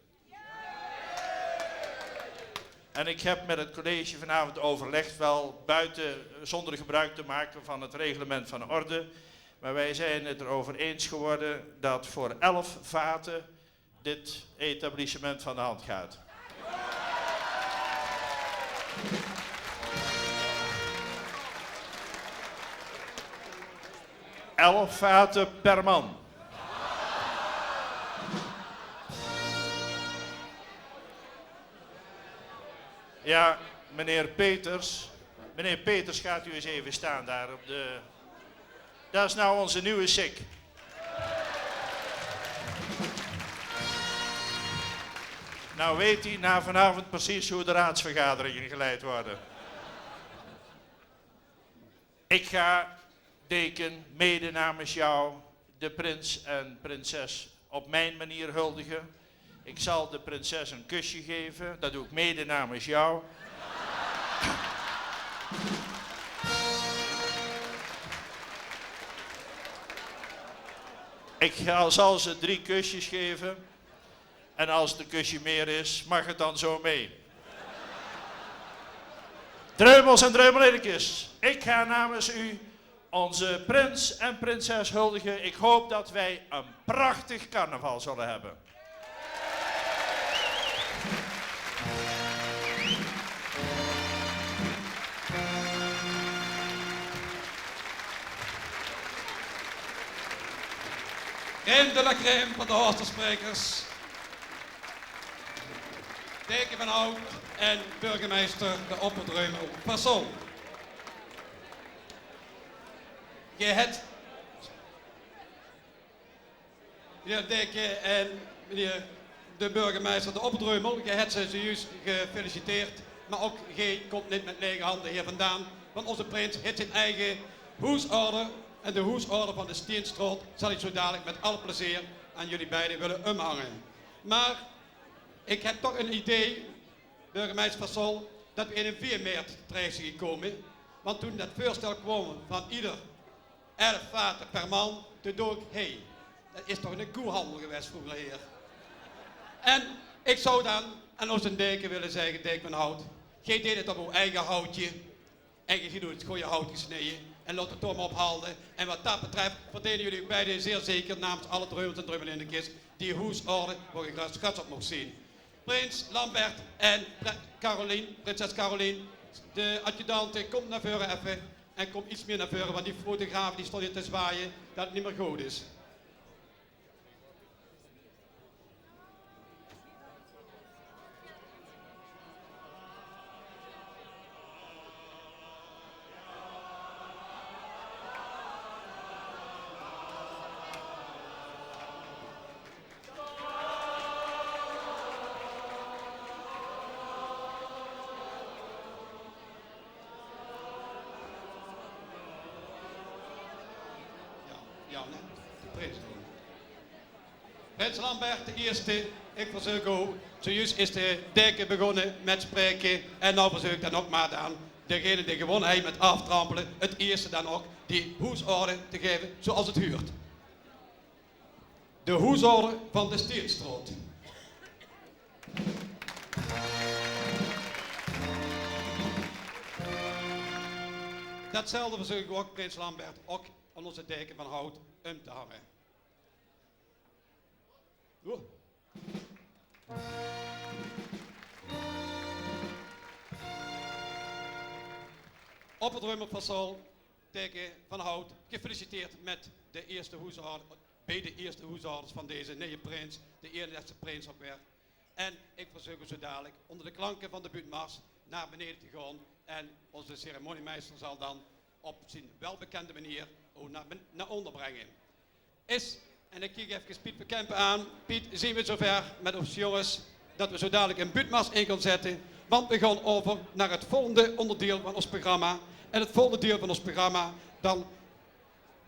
En ik heb met het college vanavond overlegd, wel buiten, zonder gebruik te maken van het reglement van orde. Maar wij zijn het erover eens geworden dat voor elf vaten dit etablissement van de hand gaat. Elf vaten per man. Ja, meneer Peters. Meneer Peters, gaat u eens even staan daar op de... Dat is nou onze nieuwe sik. Nou weet hij na vanavond precies hoe de raadsvergaderingen geleid worden. Ik ga, deken, mede namens jou de prins en prinses op mijn manier huldigen. Ik zal de prinses een kusje geven. Dat doe ik mede namens jou. Ik ga, zal ze drie kusjes geven. En als het een kusje meer is, mag het dan zo mee. Dreumels en Dreumelinnekes, ik ga namens u onze prins en prinses huldigen. Ik hoop dat wij een prachtig carnaval zullen hebben. Crème de la crème van de Horster sprekers. Deken Van Hout en burgemeister de Opperdreumel Fasson. Geer het, meneer Deken en meneer de burgemeister de Opperdreumel, geer het ze zojuist gefeliciteerd, maar ook geer komt niet met lege handen hier vandaan, want onze prins heeft zijn eigen hoesorde en de hoesorde van de Steenstraot zal ik zo dadelijk met alle plezier aan jullie beiden willen omhangen. Maar ik heb toch een idee, burgemeister Fasson, dat we in een veermeert terecht zijn gekomen. Want toen dat voorstel kwam van ieder elf vaten per man, toen dacht ik: "Hé, dat is toch een koehandel geweest vroeger hier." En ik zou dan aan onze deken willen zeggen, Deken Van Hout, geer deed het op uw eigen houtje. En geer zeet oet het goeie hout gesneje. En laot het toch maar ophalde. En wat dat betreft verdenen jullie beiden zeer zeker namens alle Dreumels en Dreumelinnekes die hoesorde, waar geer grats, grats op mocht zien. Prins Lambert en pre-, Caroline, prinses Caroline, de adjudante, komt naar voren even. En kom iets meer naar voren, want die fotograaf die stond hier te zwaaien dat het niet meer goed is. Prins Lambert de Ierste, ich verzeuk ow, zojuus is de deken begós mit spraeke en noe verzeuk ich dan ow mer dan, degene dae gewónne haet mit aaftrampele, 't ierste dan ow die hoesorde te gaeve zoeas 't huurt. De hoesorde van de Stielstraot. Datzelfde verzeuk ich ow, prins Lambert, ow aan ózze deken van hout um te hange. Oeh. Op 't Reumelfort zal deken van hout gefeliciteerd mit de ierste hoesorde, bie de ierste hoesorde van deze nieje prins, de ierste prins ow weer. En ich verzeuk ow zoe dalik ónger de klanke van de buutmars nao beneje te gaon en ózze ceremoniemeister zal dan op zien welbekende meneer ow nao, nao ónger brenge. Is, en ich kiek efkes Piet Verkempen aan. Piet, zeen we zoever mit ós jónges dat we zoe dalik ein buutmars in gaon zètte? Want we gaon euver nao 't volgende óngerdeil van ós programma. En 't volgende deil van ós programma, dan,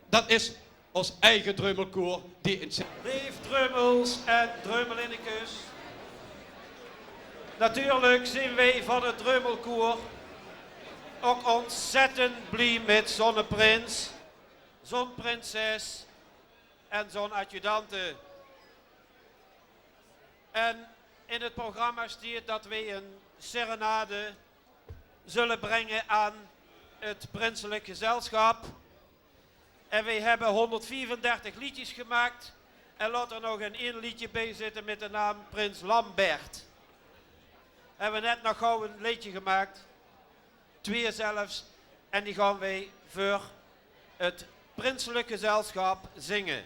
dat is ós eige Dreumelkoer die in... Leef Dreumels en Dreumelinnekes. Natuurlik zeen we van 't Dreumelkoer ow óntzèttend blie mit zónne prins, zón prinses en zón adjudante. En in 't programma steit dat we ein serenade zulle brenge aan 't prinselik gezelsjap. En we hebbe hónderdviefendertig leedjes gemaak. En laot d'r nog ein, ein leedje bie zitte mit de naam Prins Lambert. Hebbe we net nog gaw ein leedje gemaak. Twieë zelfs. En die gaon we veur 't prinselik gezelsjap zinge.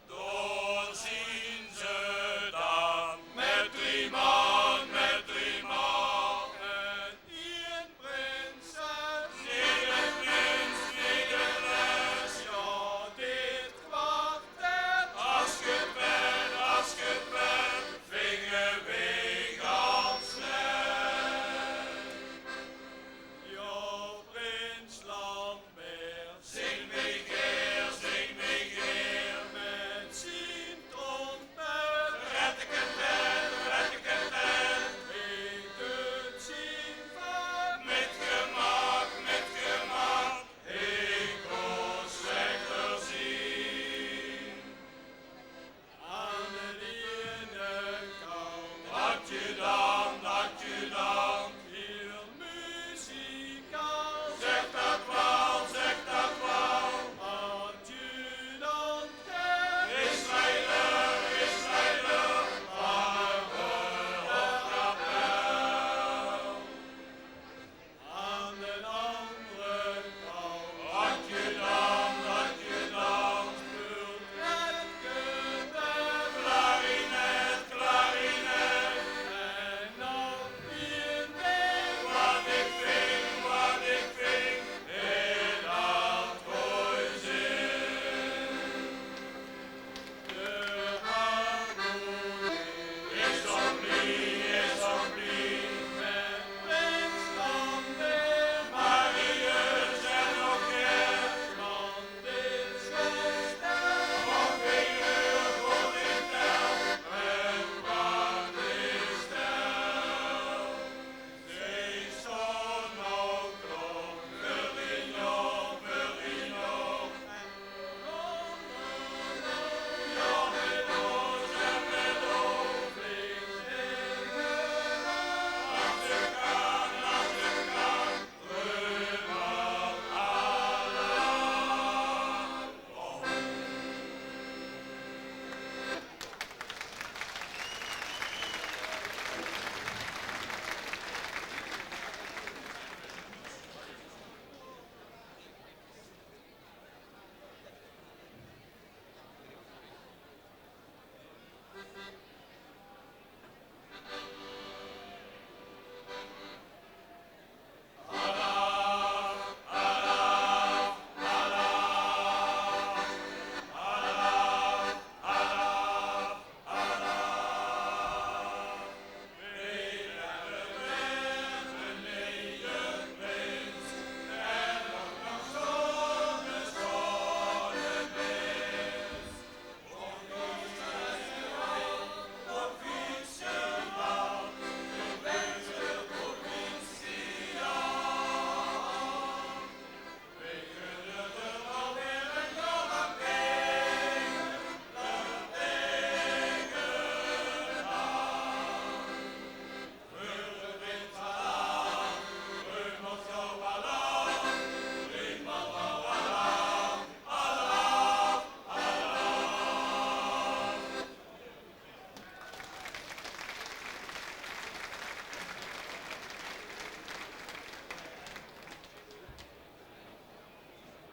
Dao zien ze dan, mit drie man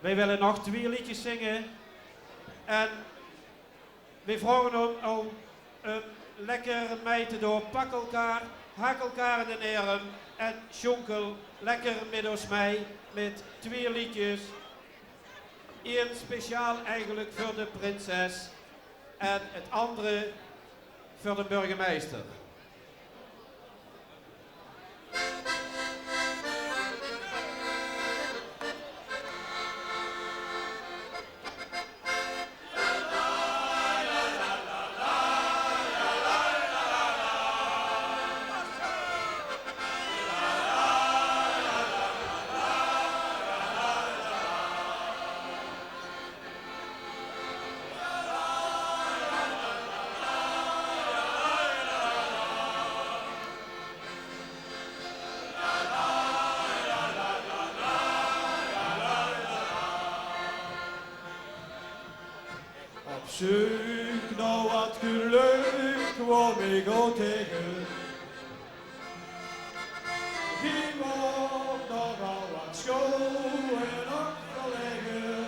Weej wille nog twieë leedjes zinge. En weej vraoge óm, óm, óm lekker mei te doon. Pak elkaar, hak elkaar in de erm en sjonkel lekker mit ós mei mit twieë leedjes. Eén speciaal eigelik veur de prinses en het andere veur de burgemeister. Op zeuk nao wat gelök kwaam ik ow tege. Hie waor nogal wat sjoon en ouk verlege.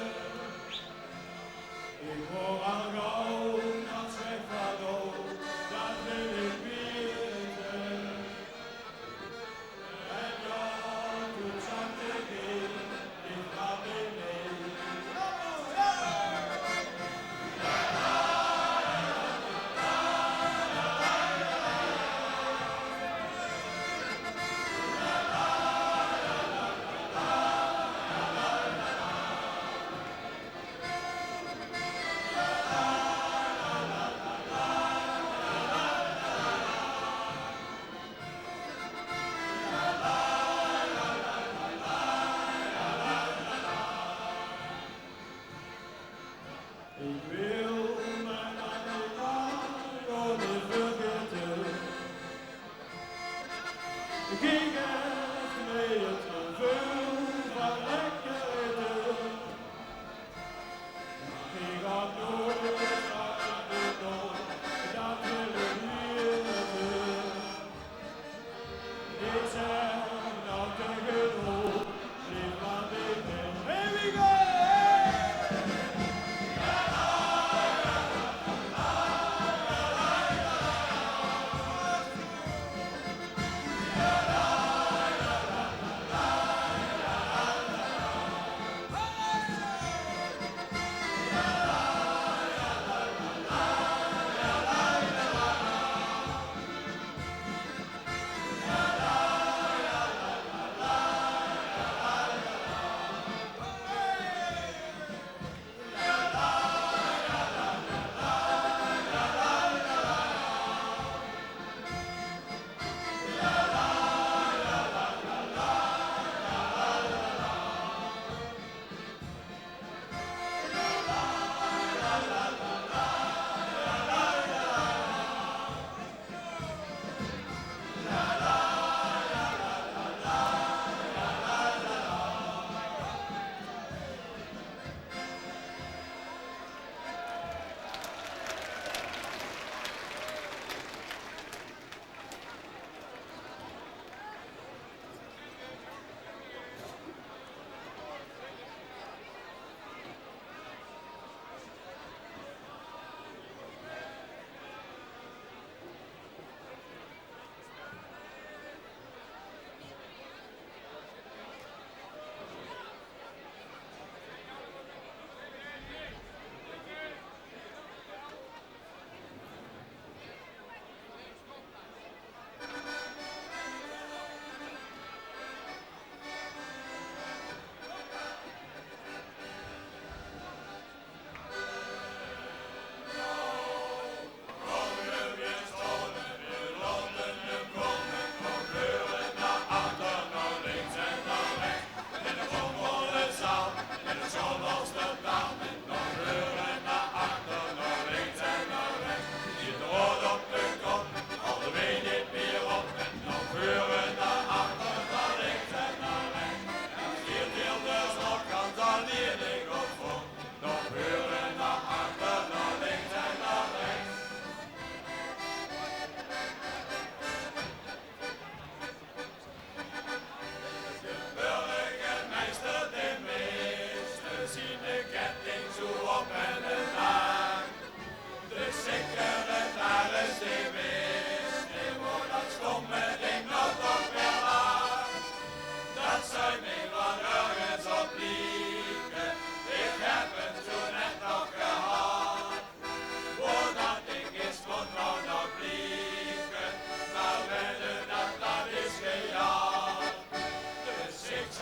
Ik waor al gaw nat zwet van ow, dat wil ik wiete.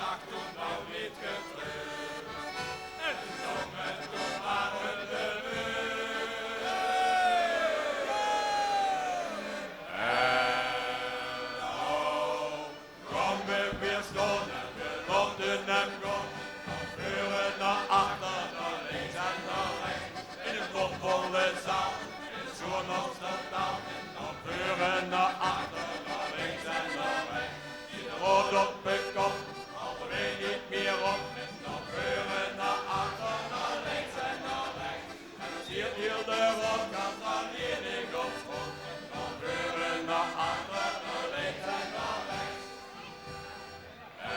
Ach, toen nog neet getreurd. En toen met toen waren de deur. En nou, kom weer weer staon en we laote hem gaon. Nao veure, nao achter, nao links en nao rechts. In de bomvolle zaal, in de sjoon Amsterdam. Nao veure, nao achter, nao links en nao rechts. Ieder rood op de kop, al de wei neet mier op. Nao veure, nao achter, nao links en nao rechts. En dan stiet hiel de raodkant allien op slot. Nao veure, nao achter, nao links en nao rechts. En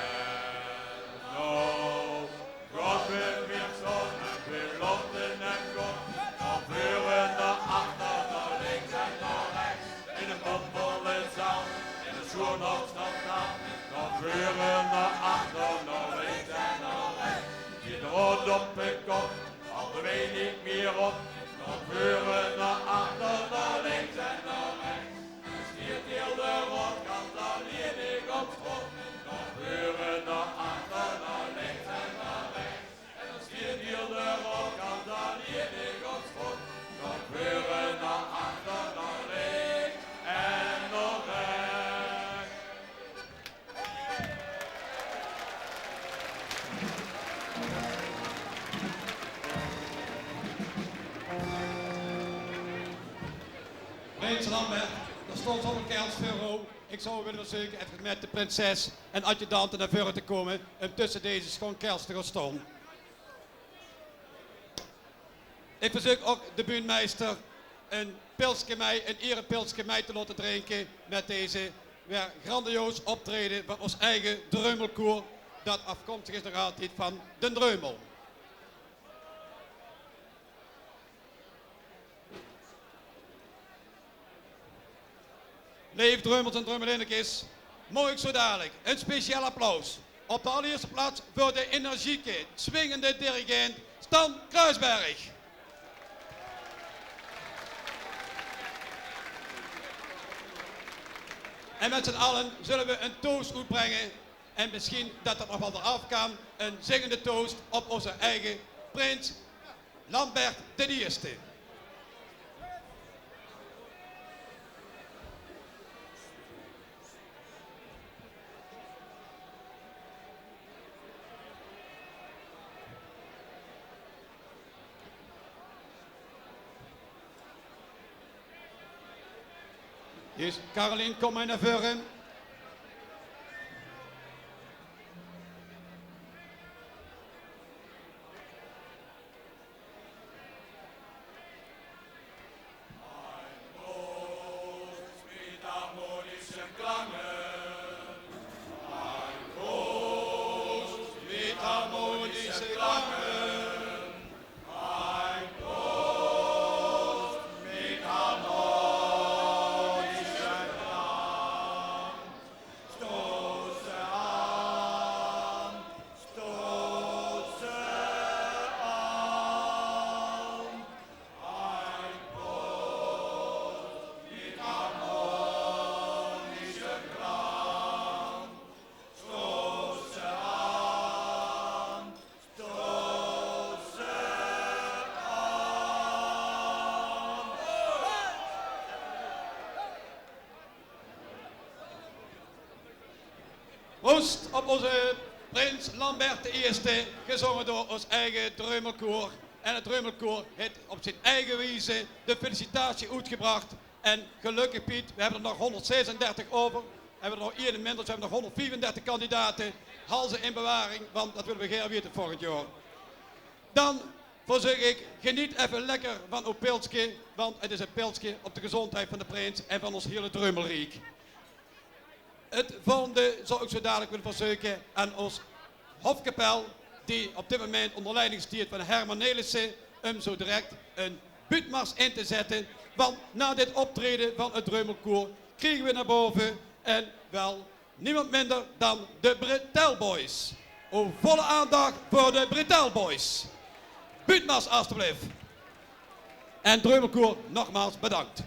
nou, God, we weer staon en we laote hem gaon. Nao veure, nao achter, nao links en nao rechts. In de bomvolle zaal, in de sjoon Amsterdam. Nao veure, nao achter, nao links en nao rechts. Ieder rood op de kop, al de wei neet mier op. Nao veure, nao achter, nao links en nao rechts. En dan stiet hiel de raodkant allien op slot. Nao veure, nao achter, nao links en nao rechts. En dan stiet hiel de raodkant allien op slot. Nao veure, nao achter, nao links en nao rechts. Prins Lambert, d'r staon zoeväöl kèrls veur ow. Ich zou uch wille verzeuke effe mit de prinses en adjudante nao veure te kómme um tösse deze sjoon kèrls te gaon staon. Ich verzeuk ouch de bühnenmeister ein pilske mei, ein ierepilske mei te laote drinke mit deze weer grandioos optraeje van ós eige Dreumelkoor, dat aafkomstig is nog altied van d'n Dreumel. Leef Dreumels en Dreumelinnekes, maag ich zo dalik ein speciaal applaus op de allerierste plaats veur de energieke, swingende dirigent Stan Kruisberg. En mit z'n alle zulle we ein toast oetbringe en mesjien dat dat nog waal d'raaf kan, ein zingende toast op ózze eige prins Lambert d'n Ierste. Hie is Caroline, kóm mer nao veure. Proost op ózze prins Lambert d'n Ierste, gezónge door ós eige Dreumelkoor. En 't Dreumelkoor haet op zien eige wieze de felicitatie oetgebrach. En gelökkig, Piet, we höbbe d'r nog hónderdzesendertig euver. Höbbe d'r nog eine minder, dus we höbbe nog hónderdviefendertig kandidate. Haal ze in bewaring, want dat wille we gaer weite volgend jaor. Dan verzeuk ich, geneet effe lekker van ow pilske, want 't is ein pilske op de gezóndheid van de prins en van ós hiele Dreumelriek. 't Volgende zou ich zo dalik wille verzeuke aan ós hofkapel, die op dit moment ónger leiding stiet van Herman Nelissen, um zo direk ein buutmars in te zètte. Want nao dit optraeje van 't Dreumelkoor kriege we nao bove en wel niemand minder dan de Bretel Boys. Ow volle aandach veur de Bretel Boys. Buutmars, alstublieft. En Dreumelkoor, nogmaals bedankt.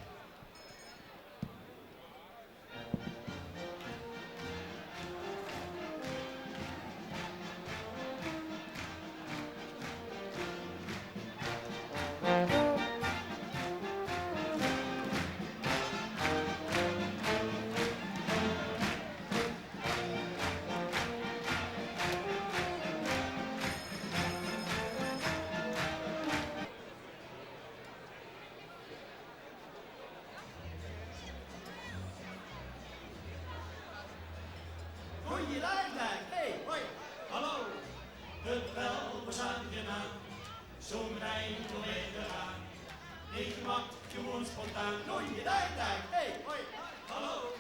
Spontaan, hoi, daag, daag, hey, hoi, hallo.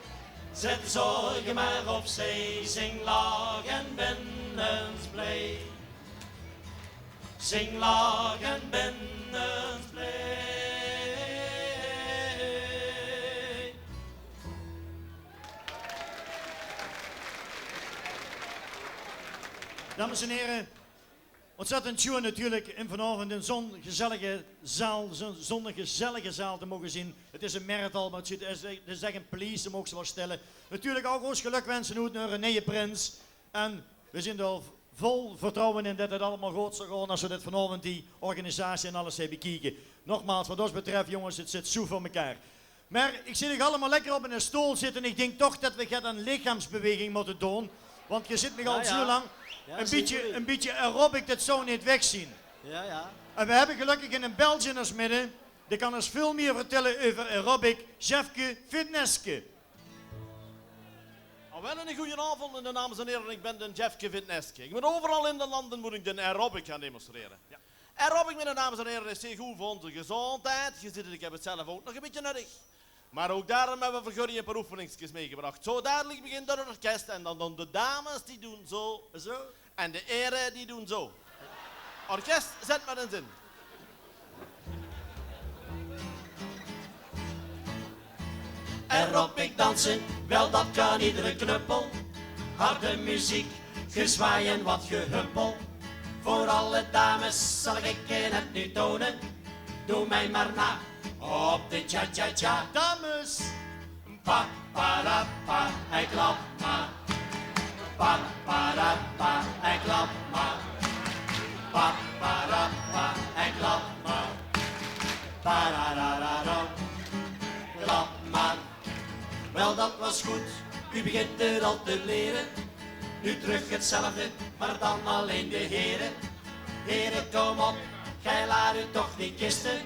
Zèt de zörg mer opzij, zing, lach en bin ins blij. Zing, lach en bin ins blij. Dames en here, ontzettend sjoen natuurlik um vanaovend in zo'n gezellige zaal, zo'n, zo'n gezellige zaal te moge zeen. Het is ein merret al, mer het is, het is ech ein plezeer, moge ze waal stelle. Natuurlik ouch ós gelökwense oet nao de neje prins. En we zeen d'r vol vertrouwe in det het allemaol good zal gaon es we dit vanaovend, die organisatie en alles, höbbe bekeke. Nogmaals, wat ós betröf, jónges, het zit zoe veur mekaar. Mer ich zeen uch allemaol lekker op eine stool zitte en ich dink toch det we get aan lichaamsbeweging mótte doon. Want geer zit mich al zoe lang ein bietje, ein bietje aerobic, det zou neet wegzeen. En we höbbe gelökkig eine Belsj in ós midde. Dae kan ós väöl mieë vertèlle euver aerobic, Jefke Fitneske. Al waal eine goojen aovend, dames en here, ich bin de Jefke Fitneske. Ich mót euveral in de lande mót ich de aerobic gaon demonstrere. Aerobic, mien dames en here, is zeer good veur ós gezóndheid. Geer zeet het, ich höb het zelf ouch nog ein bietje nudig. Mer ouch daorum höbbe we veur uch ein paar oefeningskes mitgebrach. Zoe dalik begint het orkes en dan doon de dames, die doon zoe. Zoe. En de here, die doon zoe. Orkes, zèt mer ins in. Aerobic danse, waal det kan eder knuppel. Harde meziek, gezwaai en wat gehuppel. Veur alle dames zal ich het noe toene. Doot mich mer nao op de cha-cha-cha. Dames! Pa, pa, ra, pa, en klap mer. Pa, pa, ra, pa, en klap mer. Pa, pa, ra, pa, en klap mer. Pa, ra, ra, ra, ra. Klap mer. Waal, det waas good. Noe begint het al te liere. Noe trök hetzelfde, mer dan allein de here. Here, kóm op, geer laot uch toch neet kiste.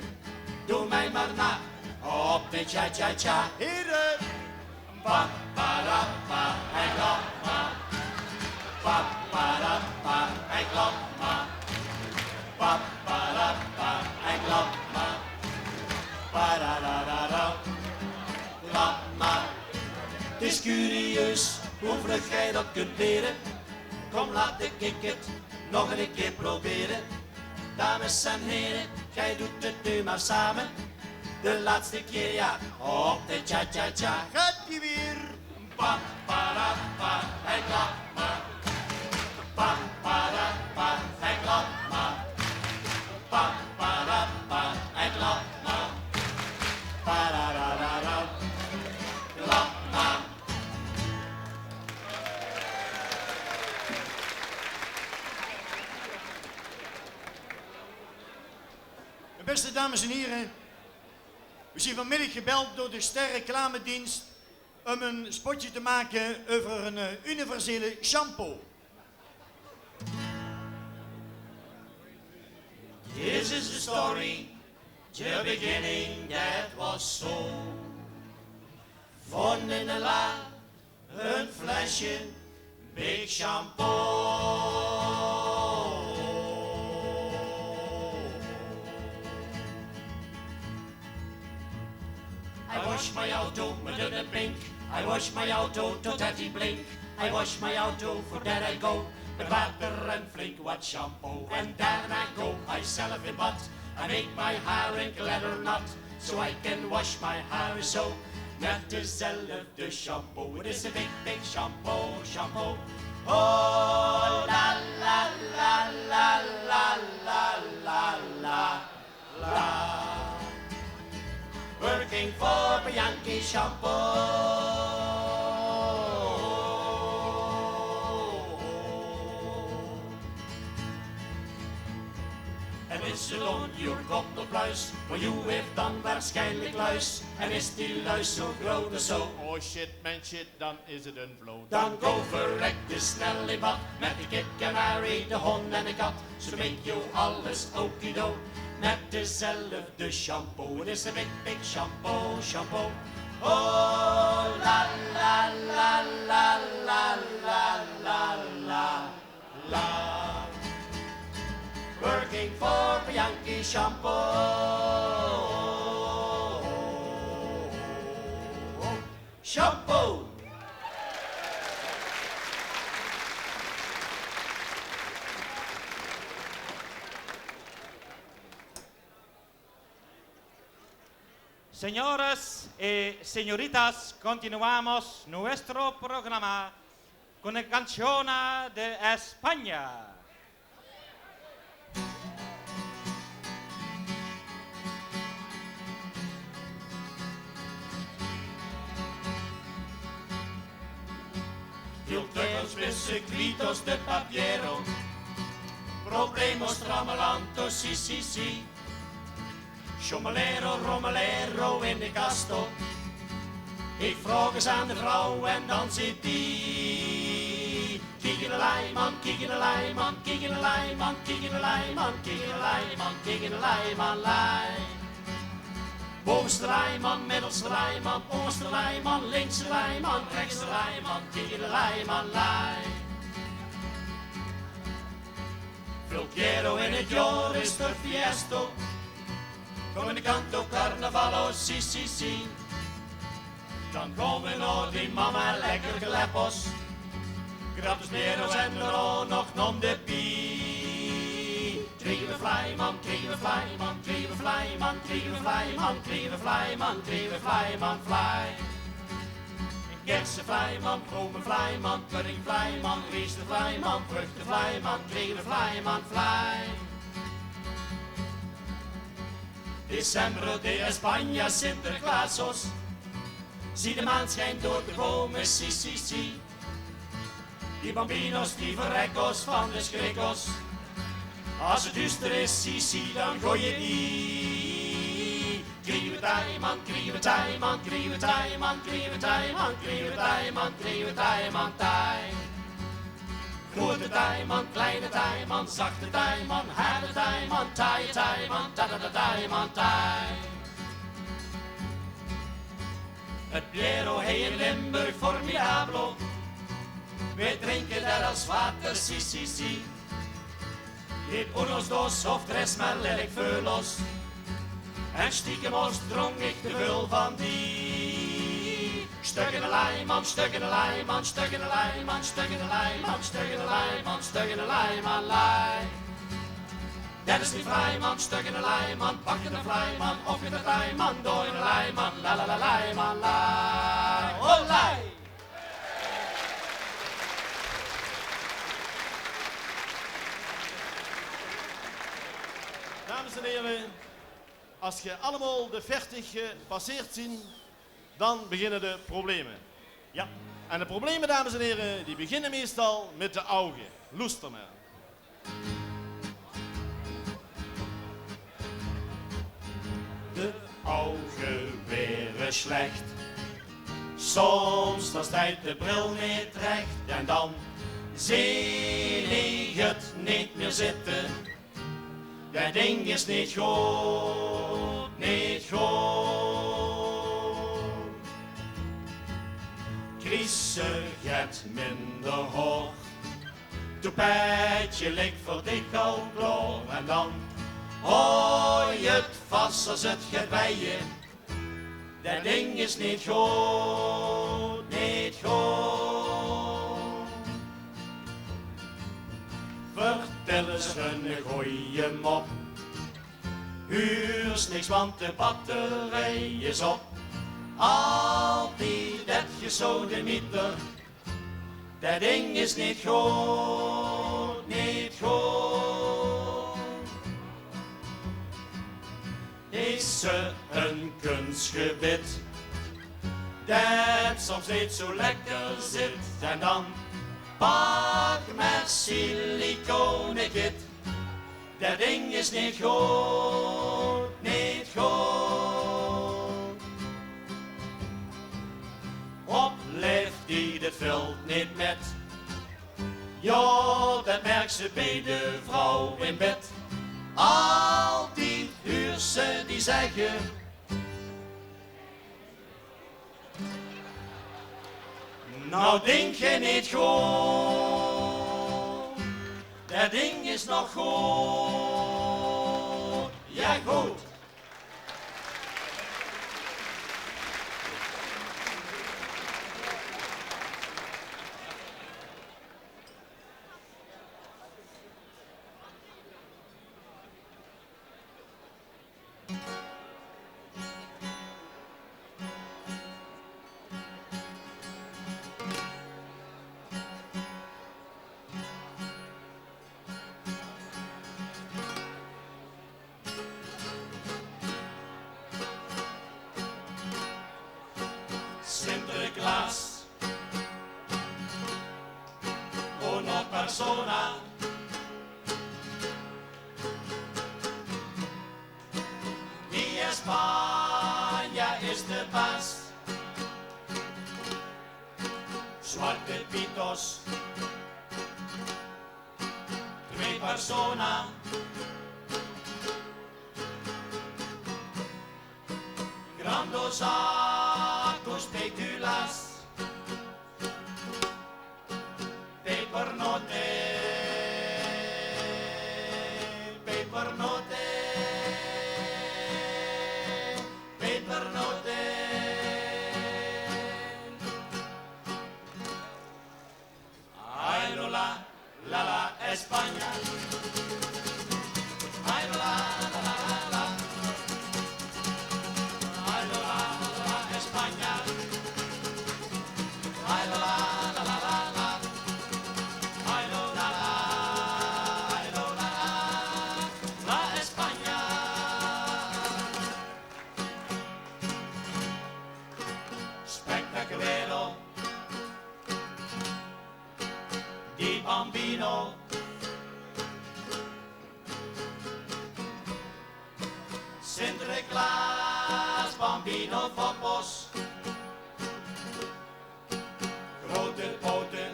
Doot mich mer nao op de cha-cha-cha. Here! Pa, pa, ra, pa, en klap mer. Pa, pa, ra, pa, en klap mer. Pa, pa, ra, pa, en klap mer. Pa, ra, ra, ra, ra. Klap mer. Het is curieus hoe vlug geer det kunt liere. Kóm, laot ich het nog ein kieër probere. Dames en here, geer doot het noe mer same. De laatste kieër, jao, op de cha-cha-cha. Gaat-ie weer. Pa, pa, ra, pa, en klap mer. Pa, pa, ra, pa, en klap mer. Pa, pa, ra, pa, en klap mer. Pa, ra, ra, ra, ra. Klap mer. Beste dames en here, we zeen vanmiddig gebeld door de Ster Reclamedienst um ein spotje te make euver ein, eh, universele shampoo. This is the story, the beginning that was so. Vónj in de la ein flesje Big Shampoo. I wash my auto, my dudde pink. I wash my auto totdat ie blink. I wash my auto, for there I go. Mit water en flink wat shampoo. En dan I go myself in bad. I make my hair in glitter knot. So I can wash my hair zo. Met dezelfde shampoo. Het is een big, big shampoo, shampoo. Oh, la, la, la, la, la, la, la, la. Working for Bianchi Shampoo. En is ze dan, joer kop op pluis, maar joe heeft dan waarschijnlijk luis. En is die luis zo groot als zo, oh shit, mijn shit, dan is het een vloot. Dan go verrek de snel in bad, met de kip, kanarie, de hond en de kat. Ze make joe alles okido, met dezelfde shampoo. Het is een big, big shampoo, shampoo. Oh, la, la, la, la, la, la, la. Working for Bianchi Shampoo. Señores y señoritas, continuamos nuestro programa con la canción de España. Veel tukkers, biscuitos de papiero. Problemos tramelanto, si, si, si. Chomelero, romelero in de kasto. Ik vraog eens aan de vrouw en dan zit die. Kiek in de lei, man, kiek in de lei, man, kiek in de lei, man, kiek in de lei, man, kiek in de lei, man, kiek in de lei, man, lei. Bovenste lei, man, middelste lei, man, onderste lei, man, linkse lei, man, rechtste lei, man, kiek in de lei, man, lei. Veel quiero in het jaar is er fiesto. Kom in de kant op carnaval, oh, si, si, si. Dan komen we naar die mama lekker geleppers. Gratis meros en dan nog nom de pie. Kriegen we vleiman, kriegen we vleiman, kriegen we vleiman, kriegen we vleiman, kriegen we vleiman, kriegen we vleiman, vlei. Kersenvleiman, brome vleiman, puddingvleiman, riestevleiman, vruchtevleiman, kriegen we vleiman, vlei. December de España, Sinterklaasos. Zie de maan schijnt door de bomen, si, si, si. Die bambinos, die verrekkos van de schrikkos. Als het duister is, si, si, dan gooi je die. Kriegen we tijman, kriegen we tijman, kriegen we tijman, kriegen we tijman, kriegen we tijman, kriegen we tijman, tij. Grote tijman, kleine tijman, zachte tijman, harde tijman, taaie tijman, ta, ta, ta, tijman, tij. Het Piero, hij in Limburg, formidabel. Wij drinken daar als water, si, si, si. Dit unos dos of tres, maar let ik veel los. En stiekem os dronk ik te veel van die. Stuk in de leiman, stuk in de leiman, stuk in de leiman, stuk in de leiman, stuk in de leiman, stuk in de leiman, lei. Dat is die vleiman, stuk in de leiman, pak in de vleiman, of in de leiman, door in de leiman, la la la leiman, lei. Oh, lei. Dames en heren, als ge allemaal de veertig gepasseerd zien, dan beginnen de problemen. Ja, en de problemen, dames en heren, die beginnen meestal met de ogen. Loester maar. De ogen weren slecht. Soms dan steit de bril niet recht en dan zie ik het niet meer zitten. Dat ding is niet goed, niet goed. Kries ze get minder hoog. Toepetje lik voor dich al klaor en dan hou je het vast als het gaat weien. Dat ding is niet goed, niet goed. Vertel eens een goeie mop. Huurs niks, want de batterij is op. Altijd dat gesodemieter. Dat ding is niet goed, niet goed. Is ze een kunstgebit dat soms niet zo lekker zit? En dan pak maar siliconen kit. Dat ding is niet goed, niet goed. Op leeftijd, het velt niet met. Ja, dat merkt ze bij de vrouw in bed. Altijd huurt ze die zeggen: nou, dink je niet goed. Dat ding is nog goed. Ja, goed. Spanje is de baas. Zwarte Pietos, twee persona. Grandosaco, speculaas. Pepernote, pepernote, pepernote. Ay lo la, la la España. Ay lo la, la la la la. Ay lo la, la la España. Ay lo la, la la la la. Ay lo la la, ay lo la la, la España. Spectacuero di Bambino. Sinterklaas, Bambino, Foppos. Grote poten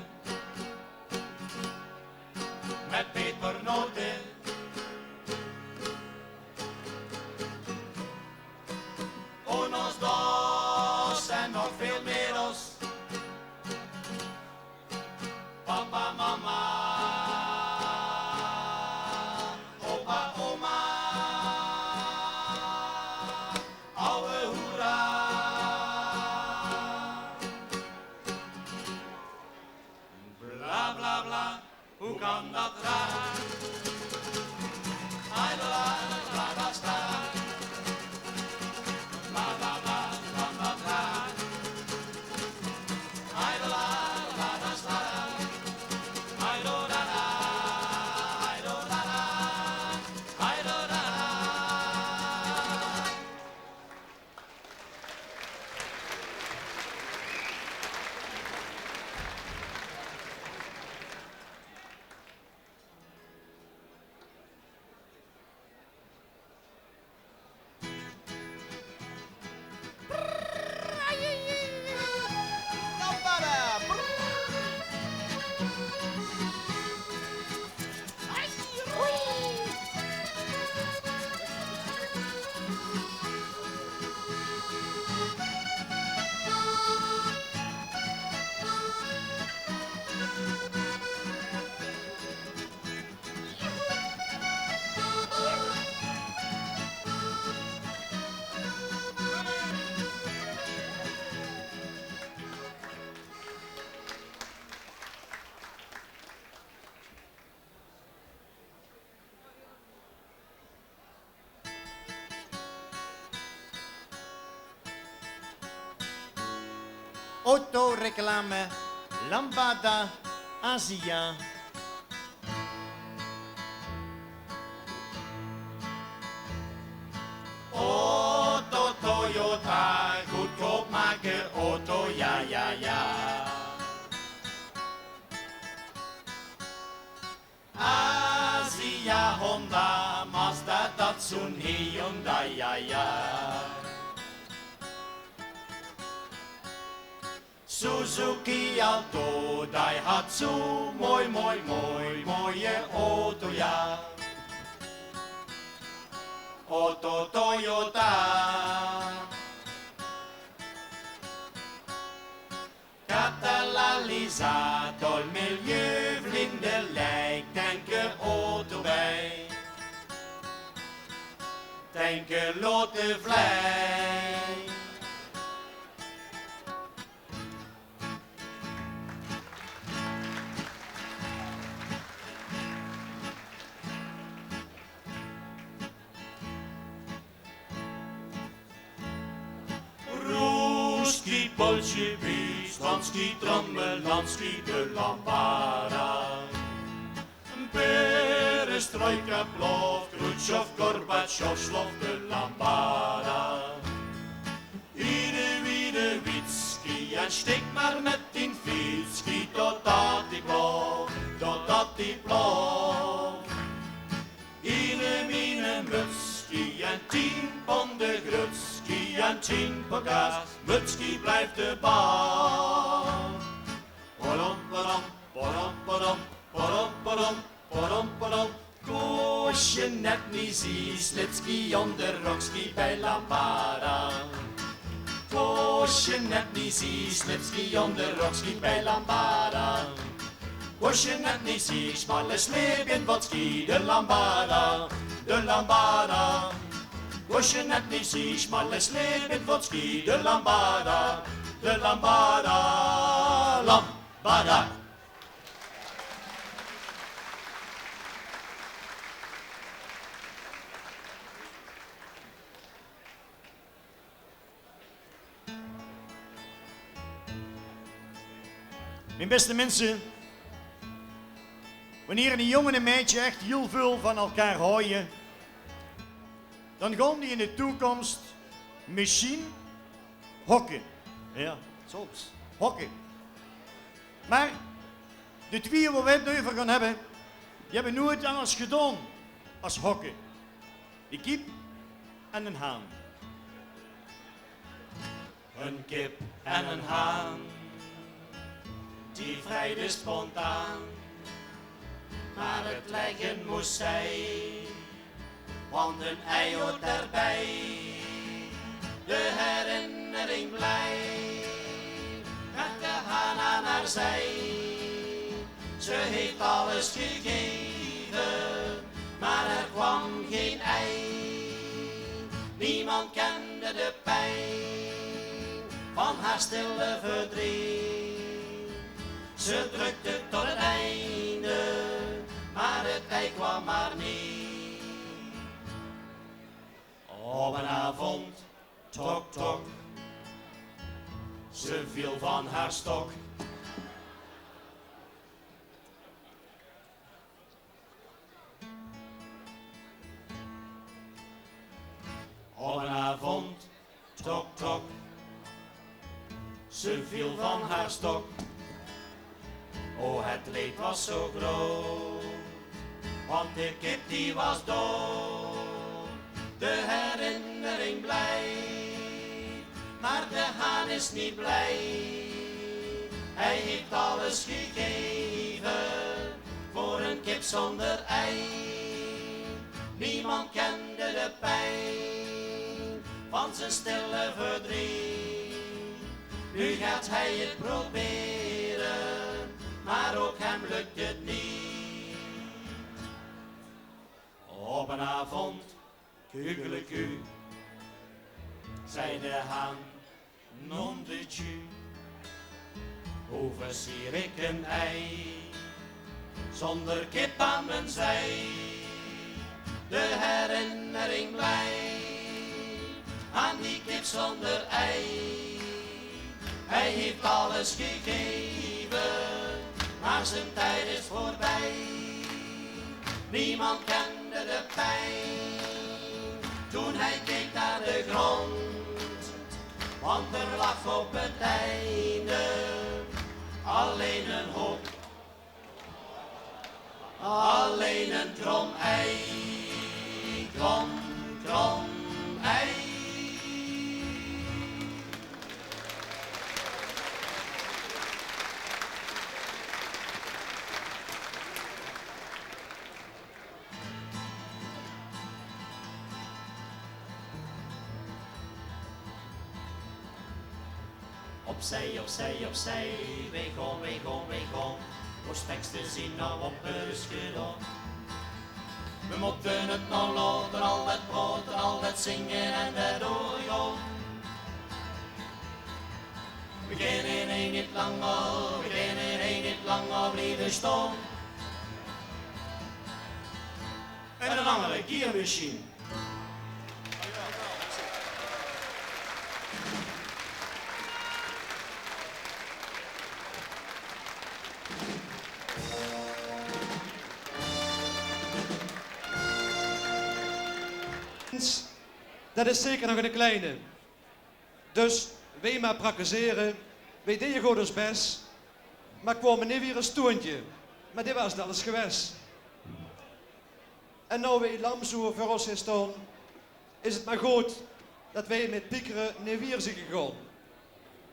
met pepernoten. Unos dos en nog veel meer os. Papa, mama, opa, oma, auwe hoera. Bla, bla, bla, hoe kan dat raar? Ai, la, la, la, la, la, sta. Bla, bla, bla, hoe kan dat raar? Ai, la, la, la, la, la, sta. Ai, lo, la, la. Ai, lo, la, la. Ai, lo, la, la. Autoreclame Lambada Asia. Auto Toyota, goodkoop make auto, ja, ja, ja. Asia, Honda, Mazda, Datsun, Hyundai, ja, ja. Suzuki, Alto, Daihatsu, mooi, mooi, mooi, mooie auto, ja. Auto Toyota. Katalysator, milieuvriendelijk, tanken auto bij. Tanken laten vlei. Ruski, Polski, Bistanski, Trommelanski, de Lambada. Perestrojka, plof, Khrushchev, Gorbatsjov, slof, de Lambada. Ine wiene witski en stik maar met dien fietski totdat die plof, totdat die plof. Ine miene mutski en tien pond de En tien per kaas, Lutski blijft de baas. Padam, padam, padam, padam, padam, padam, padam, padam. Koosje net niet zie, Slipski onder rokski bij Lambada. Koosje net niet zie, Slipski onder rokski bij Lambada. Koosje net niet zie, smalle sleep in Wotski, de Lambada, de Lambada. Koosje net niet zie, smalle sleep in Wotski, de Lambada, de Lambada, Lambada. Mien bèste minse, wannier 'ne jóng en e meidje ech hiel väöl van elkaar haoje, dan gaon die in de toekoms mesjien hokke. Jao, soms. Hokke. Mer de twieë wo veer 't noe euver gaon höbbe, die höbbe noeit angers gedaon es hokke. De kip en d'n haan. Ein kip en ein haan, die vrijde spontaan. Maar het leggen moest zij, want een ei hoort erbij. De herinnering blijft met de haan aan haar zij. Ze heeft alles gegeven, maar er kwam geen ei. Niemand kende de pijn van haar stille verdriet. Ze drukte tot het einde, maar het ei kwam maar niet. Op een avond, tok, tok, ze viel van haar stok. Op een avond, tok, tok, ze viel van haar stok. O, het leed was zo groot, want de kip die was dood. De herinnering blijft, maar de haan is niet blij. Hij heeft alles gegeven voor een kip zonder ei. Niemand kende de pijn van zijn stille verdriet. Nu gaat hij het proberen, maar ook hem lukt het niet. Op een avond, kukeleku, zei de haan: Non de Dieu, hoe versier ik een ei zonder kip aan mijn zij? De herinnering blijft aan die kip zonder ei. Hij heeft alles gegeven, maar zijn tijd is voorbij. Niemand kende de pijn toen hij keek naar de grond. Want er lag op het einde alleen een hoop, alleen een krom ei. Krom, krom ei. Opzij, opzij, opzij, weej gaon, weej gaon, weej gaon. Ós spekske zien now op 't busje gedaon. Weej mótte 't now laote, al det praote, al det zinge en det doorgaon. Weej kinne hie neet langer, weej kinne hie neet langer blieve staon. En ein anger kier mesjien. Det is zeker nog eine kleine. Dus weej mer prakkezere, weej deje good ós bes, mer kwame neet veur ein stoentje. Mer dit waas 't alles gewes. En now weej lam zoe veur ós hie staon, is 't mer good dat weej mit piekere neet wiejer zien gegaon.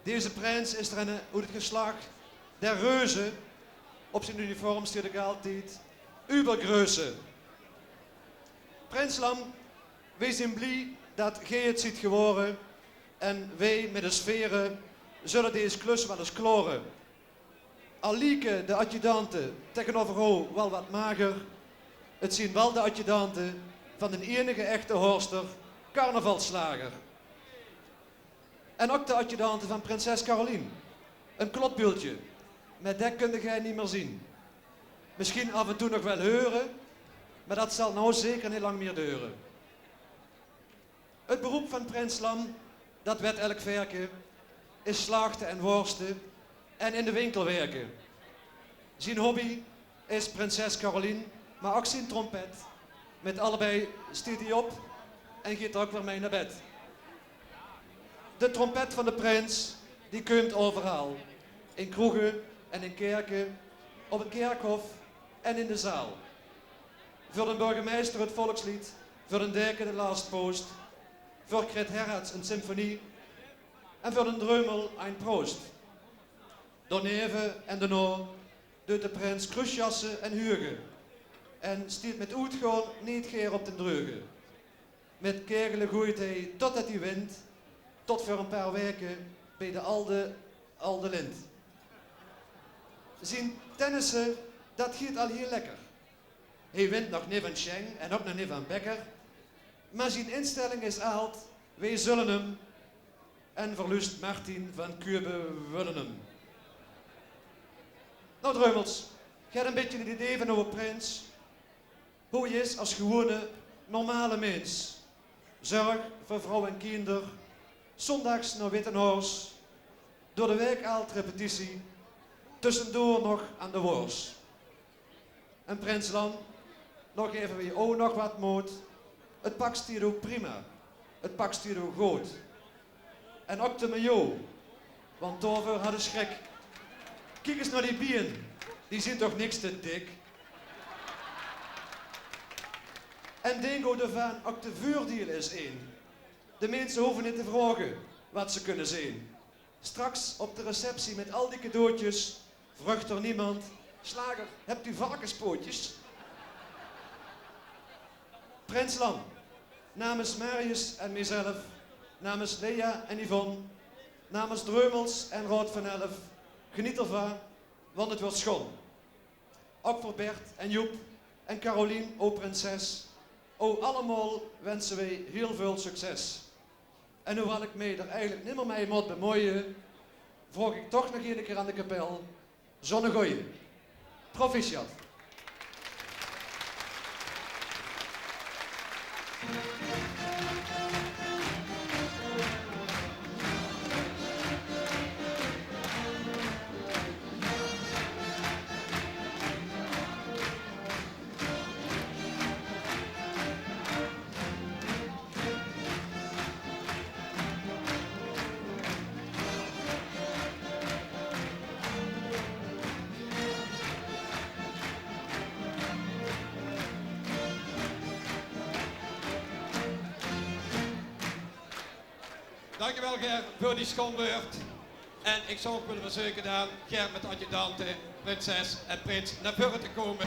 Deze prins is d'r eine oet 't geslach der Reuze. Op zien uniform steet ouch altied Übergröße. Prins Lam, weej zien blie dat geej 't ziet gewore en weej mit de sfere zulle dees klus waal ens klaore. Al lieke de adjudante tegenover ow waal wat mager, 't zien waal de adjudante van d'n einige echte Horster carnavalsslager. En ok de adjudante van prinses Caroline. Een klotbuultje, mer det kunde geej neet mier zien. Misschien af en toe nog waal heure, mer dat zal now zeker neet lang mier deure. 't Beroep van prins Lam, dat wet elk verke, is slachte en worste en in de winkel werke. Zien hobby is prinses Caroline, mer ok zien trompet. Mit allebei steet ie op en geet d'r ok weer mei nao bed. De trompet van de prins, die kump euveral. In kroege en in kerke, op 't kerkhof en in de zaal. Veur d'n burgemeister 't volkslied, veur d'n deke de last post, veur Crit Herrats 'n symfonie en veur d'n dreumel ein proost. Daoneve en daonao duit de prins kruusjasse en huuge en stiet mit oetgaon neet gaer op d'n dreuge. Mit kegele goeit heej totdet heej wint, tot veur 'n paar weke beej de Alde, Alde Lind. Zien tennisse, dat giet al hiel lekker. Heej wint nog neet van Sjeng en ok nog neet van Bekker. Mer zien instelling is aalt: weej zulle 'm, en verluust Martin van Kube wulle 'm. Now, dreumels, geej het 'n bietje 't idee van owe prins. Hoe heej is as gewone, normale mins. Zörg veur vrouw en kinder, zóndaags nao Witte Hors, door de waek aalt repetitie, tössendoor nog aan de wors. En prins Lam, nog eve wie ow nog wat mood. 't Pak stiet ow prima. 't Pak stiet ow good. En ok de maillot, want daoveur hadde sjrik. Kiek ens nao die bien, die zien toch niks te dik. En dink ow d'raan, ok de veurdeil is ein. De minse hove neet te vraoge wat ze kunne zeen. Straks op de receptie mit al die cadeautjes, vreugt d'r niemand: "Slager, hebt u varkenspootjes?" Prins Lam, namens Marius en mezelf, namens Lea en Yvonne, namens Dreumels en Raod van Elf, geniet d'rvan, want 't wuurt sjoon. Ok veur Bert en Joep en Caroline, ow prinses, ow allemaol wense weej hiel veul succes. En hoewel ik meej d'r eigelik nimmer mei mot bemoeie, vraog ik toch nog eine kier aan de kapel: zónne goeie. Proficiat. Dankjewel, Ger, veur die sjoon wäörd. En ik zou ok wille verzeuke daan, Ger, mit adjudante, prinses en prins nao veure te kome.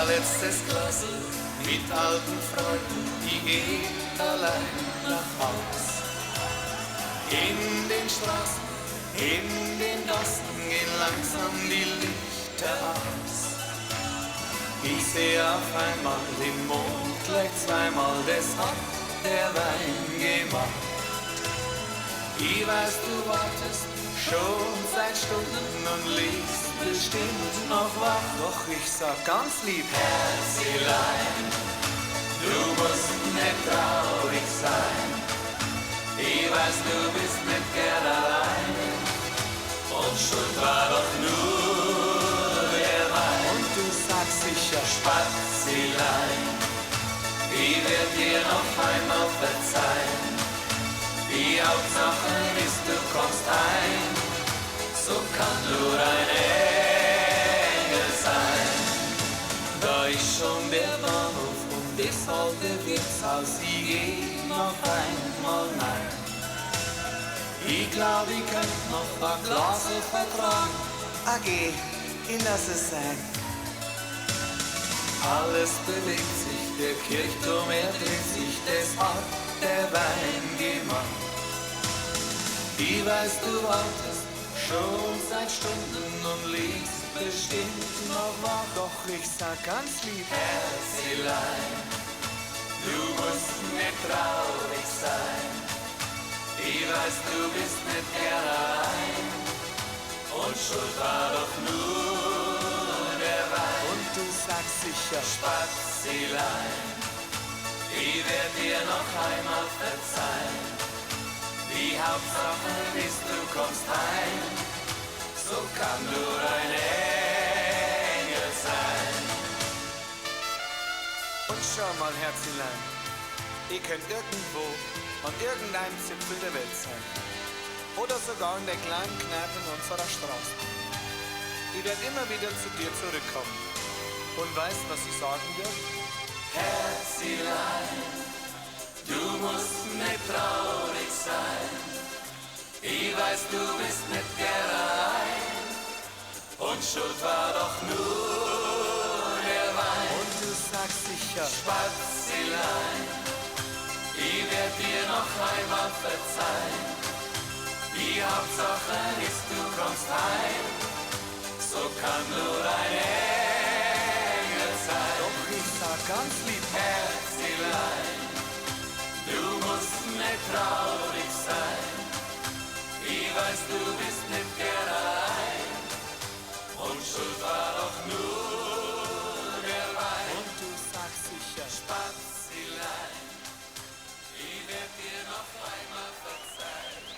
Letztes Glasl mit alten Freunden, ich geh allein nach Haus. In den Straßen, in den Gassen gehen langsam die Lichter aus. Ich seh auf einmal im Mond gleich zweimal, das hat der Wein gemacht. Ich weiß, du wartest schon seit Stunden und liegst bestimmt noch wach. Doch ich sag ganz lieb: Herzilein, du musst nicht traurig sein. Ich weiß, du bist nicht gern allein. Und schuld war doch nur der Wein. Und du sagst sicher: Spazilein, ich werd dir noch einmal verzeihen. Die Hauptsache ist, du kommst heim. So kann nur ein Engel sein. Da ist schon der Bahnhof und das alte Wirtshaus. Ich geh noch einmal rein. Ich glaub, ich könnt noch ein paar Glasl vertragen. Ah geh, ich lass es sein. Alles bewegt sich, der Kirchturm, er dreht sich, das hat der Wein gemacht. Ich weiß, du wartest schon seit Stunden und liegst bestimmt noch wach. Doch ich sag ganz lieb: Herzilein, du musst nicht traurig sein. Ich weiß, du bist nicht gern allein. Und schuld war doch nur der Wein. Und du sagst sicher: Spazilein, ich werd dir noch einmal verzeihen. Die Hauptsache ist, du kommst heim. So kann nur ein Engel sein. Und schau mal, Herzilein, ich könnt irgendwo an irgendeinem Zipfel der Welt sein. Oder sogar in der kleinen Kneipe in unserer Straße. Ich werd immer wieder zu dir zurückkommen. Und weißt, was ich sagen werd? Herzilein, du musst nicht traurig sein. Ich weiß, du bist nicht gern allein. Und schuld war doch nur der Wein. Und du sagst sicher: Spazilein, ich werd dir noch einmal verzeihen. Die Hauptsache ist, du kommst heim. So kann nur ein Engel sein. Doch ich sag ganz lieb: Herzilein, du musst nicht traurig sein. Ich weiß, du bist nicht gern allein. Und schuld war doch nur der Wein. Und du sagst sicher: Spazilein, ich werd dir noch einmal verzeihen.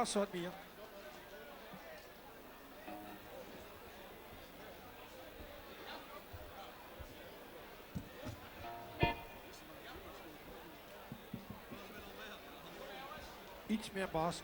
Bas wat mier. Iets mier bas.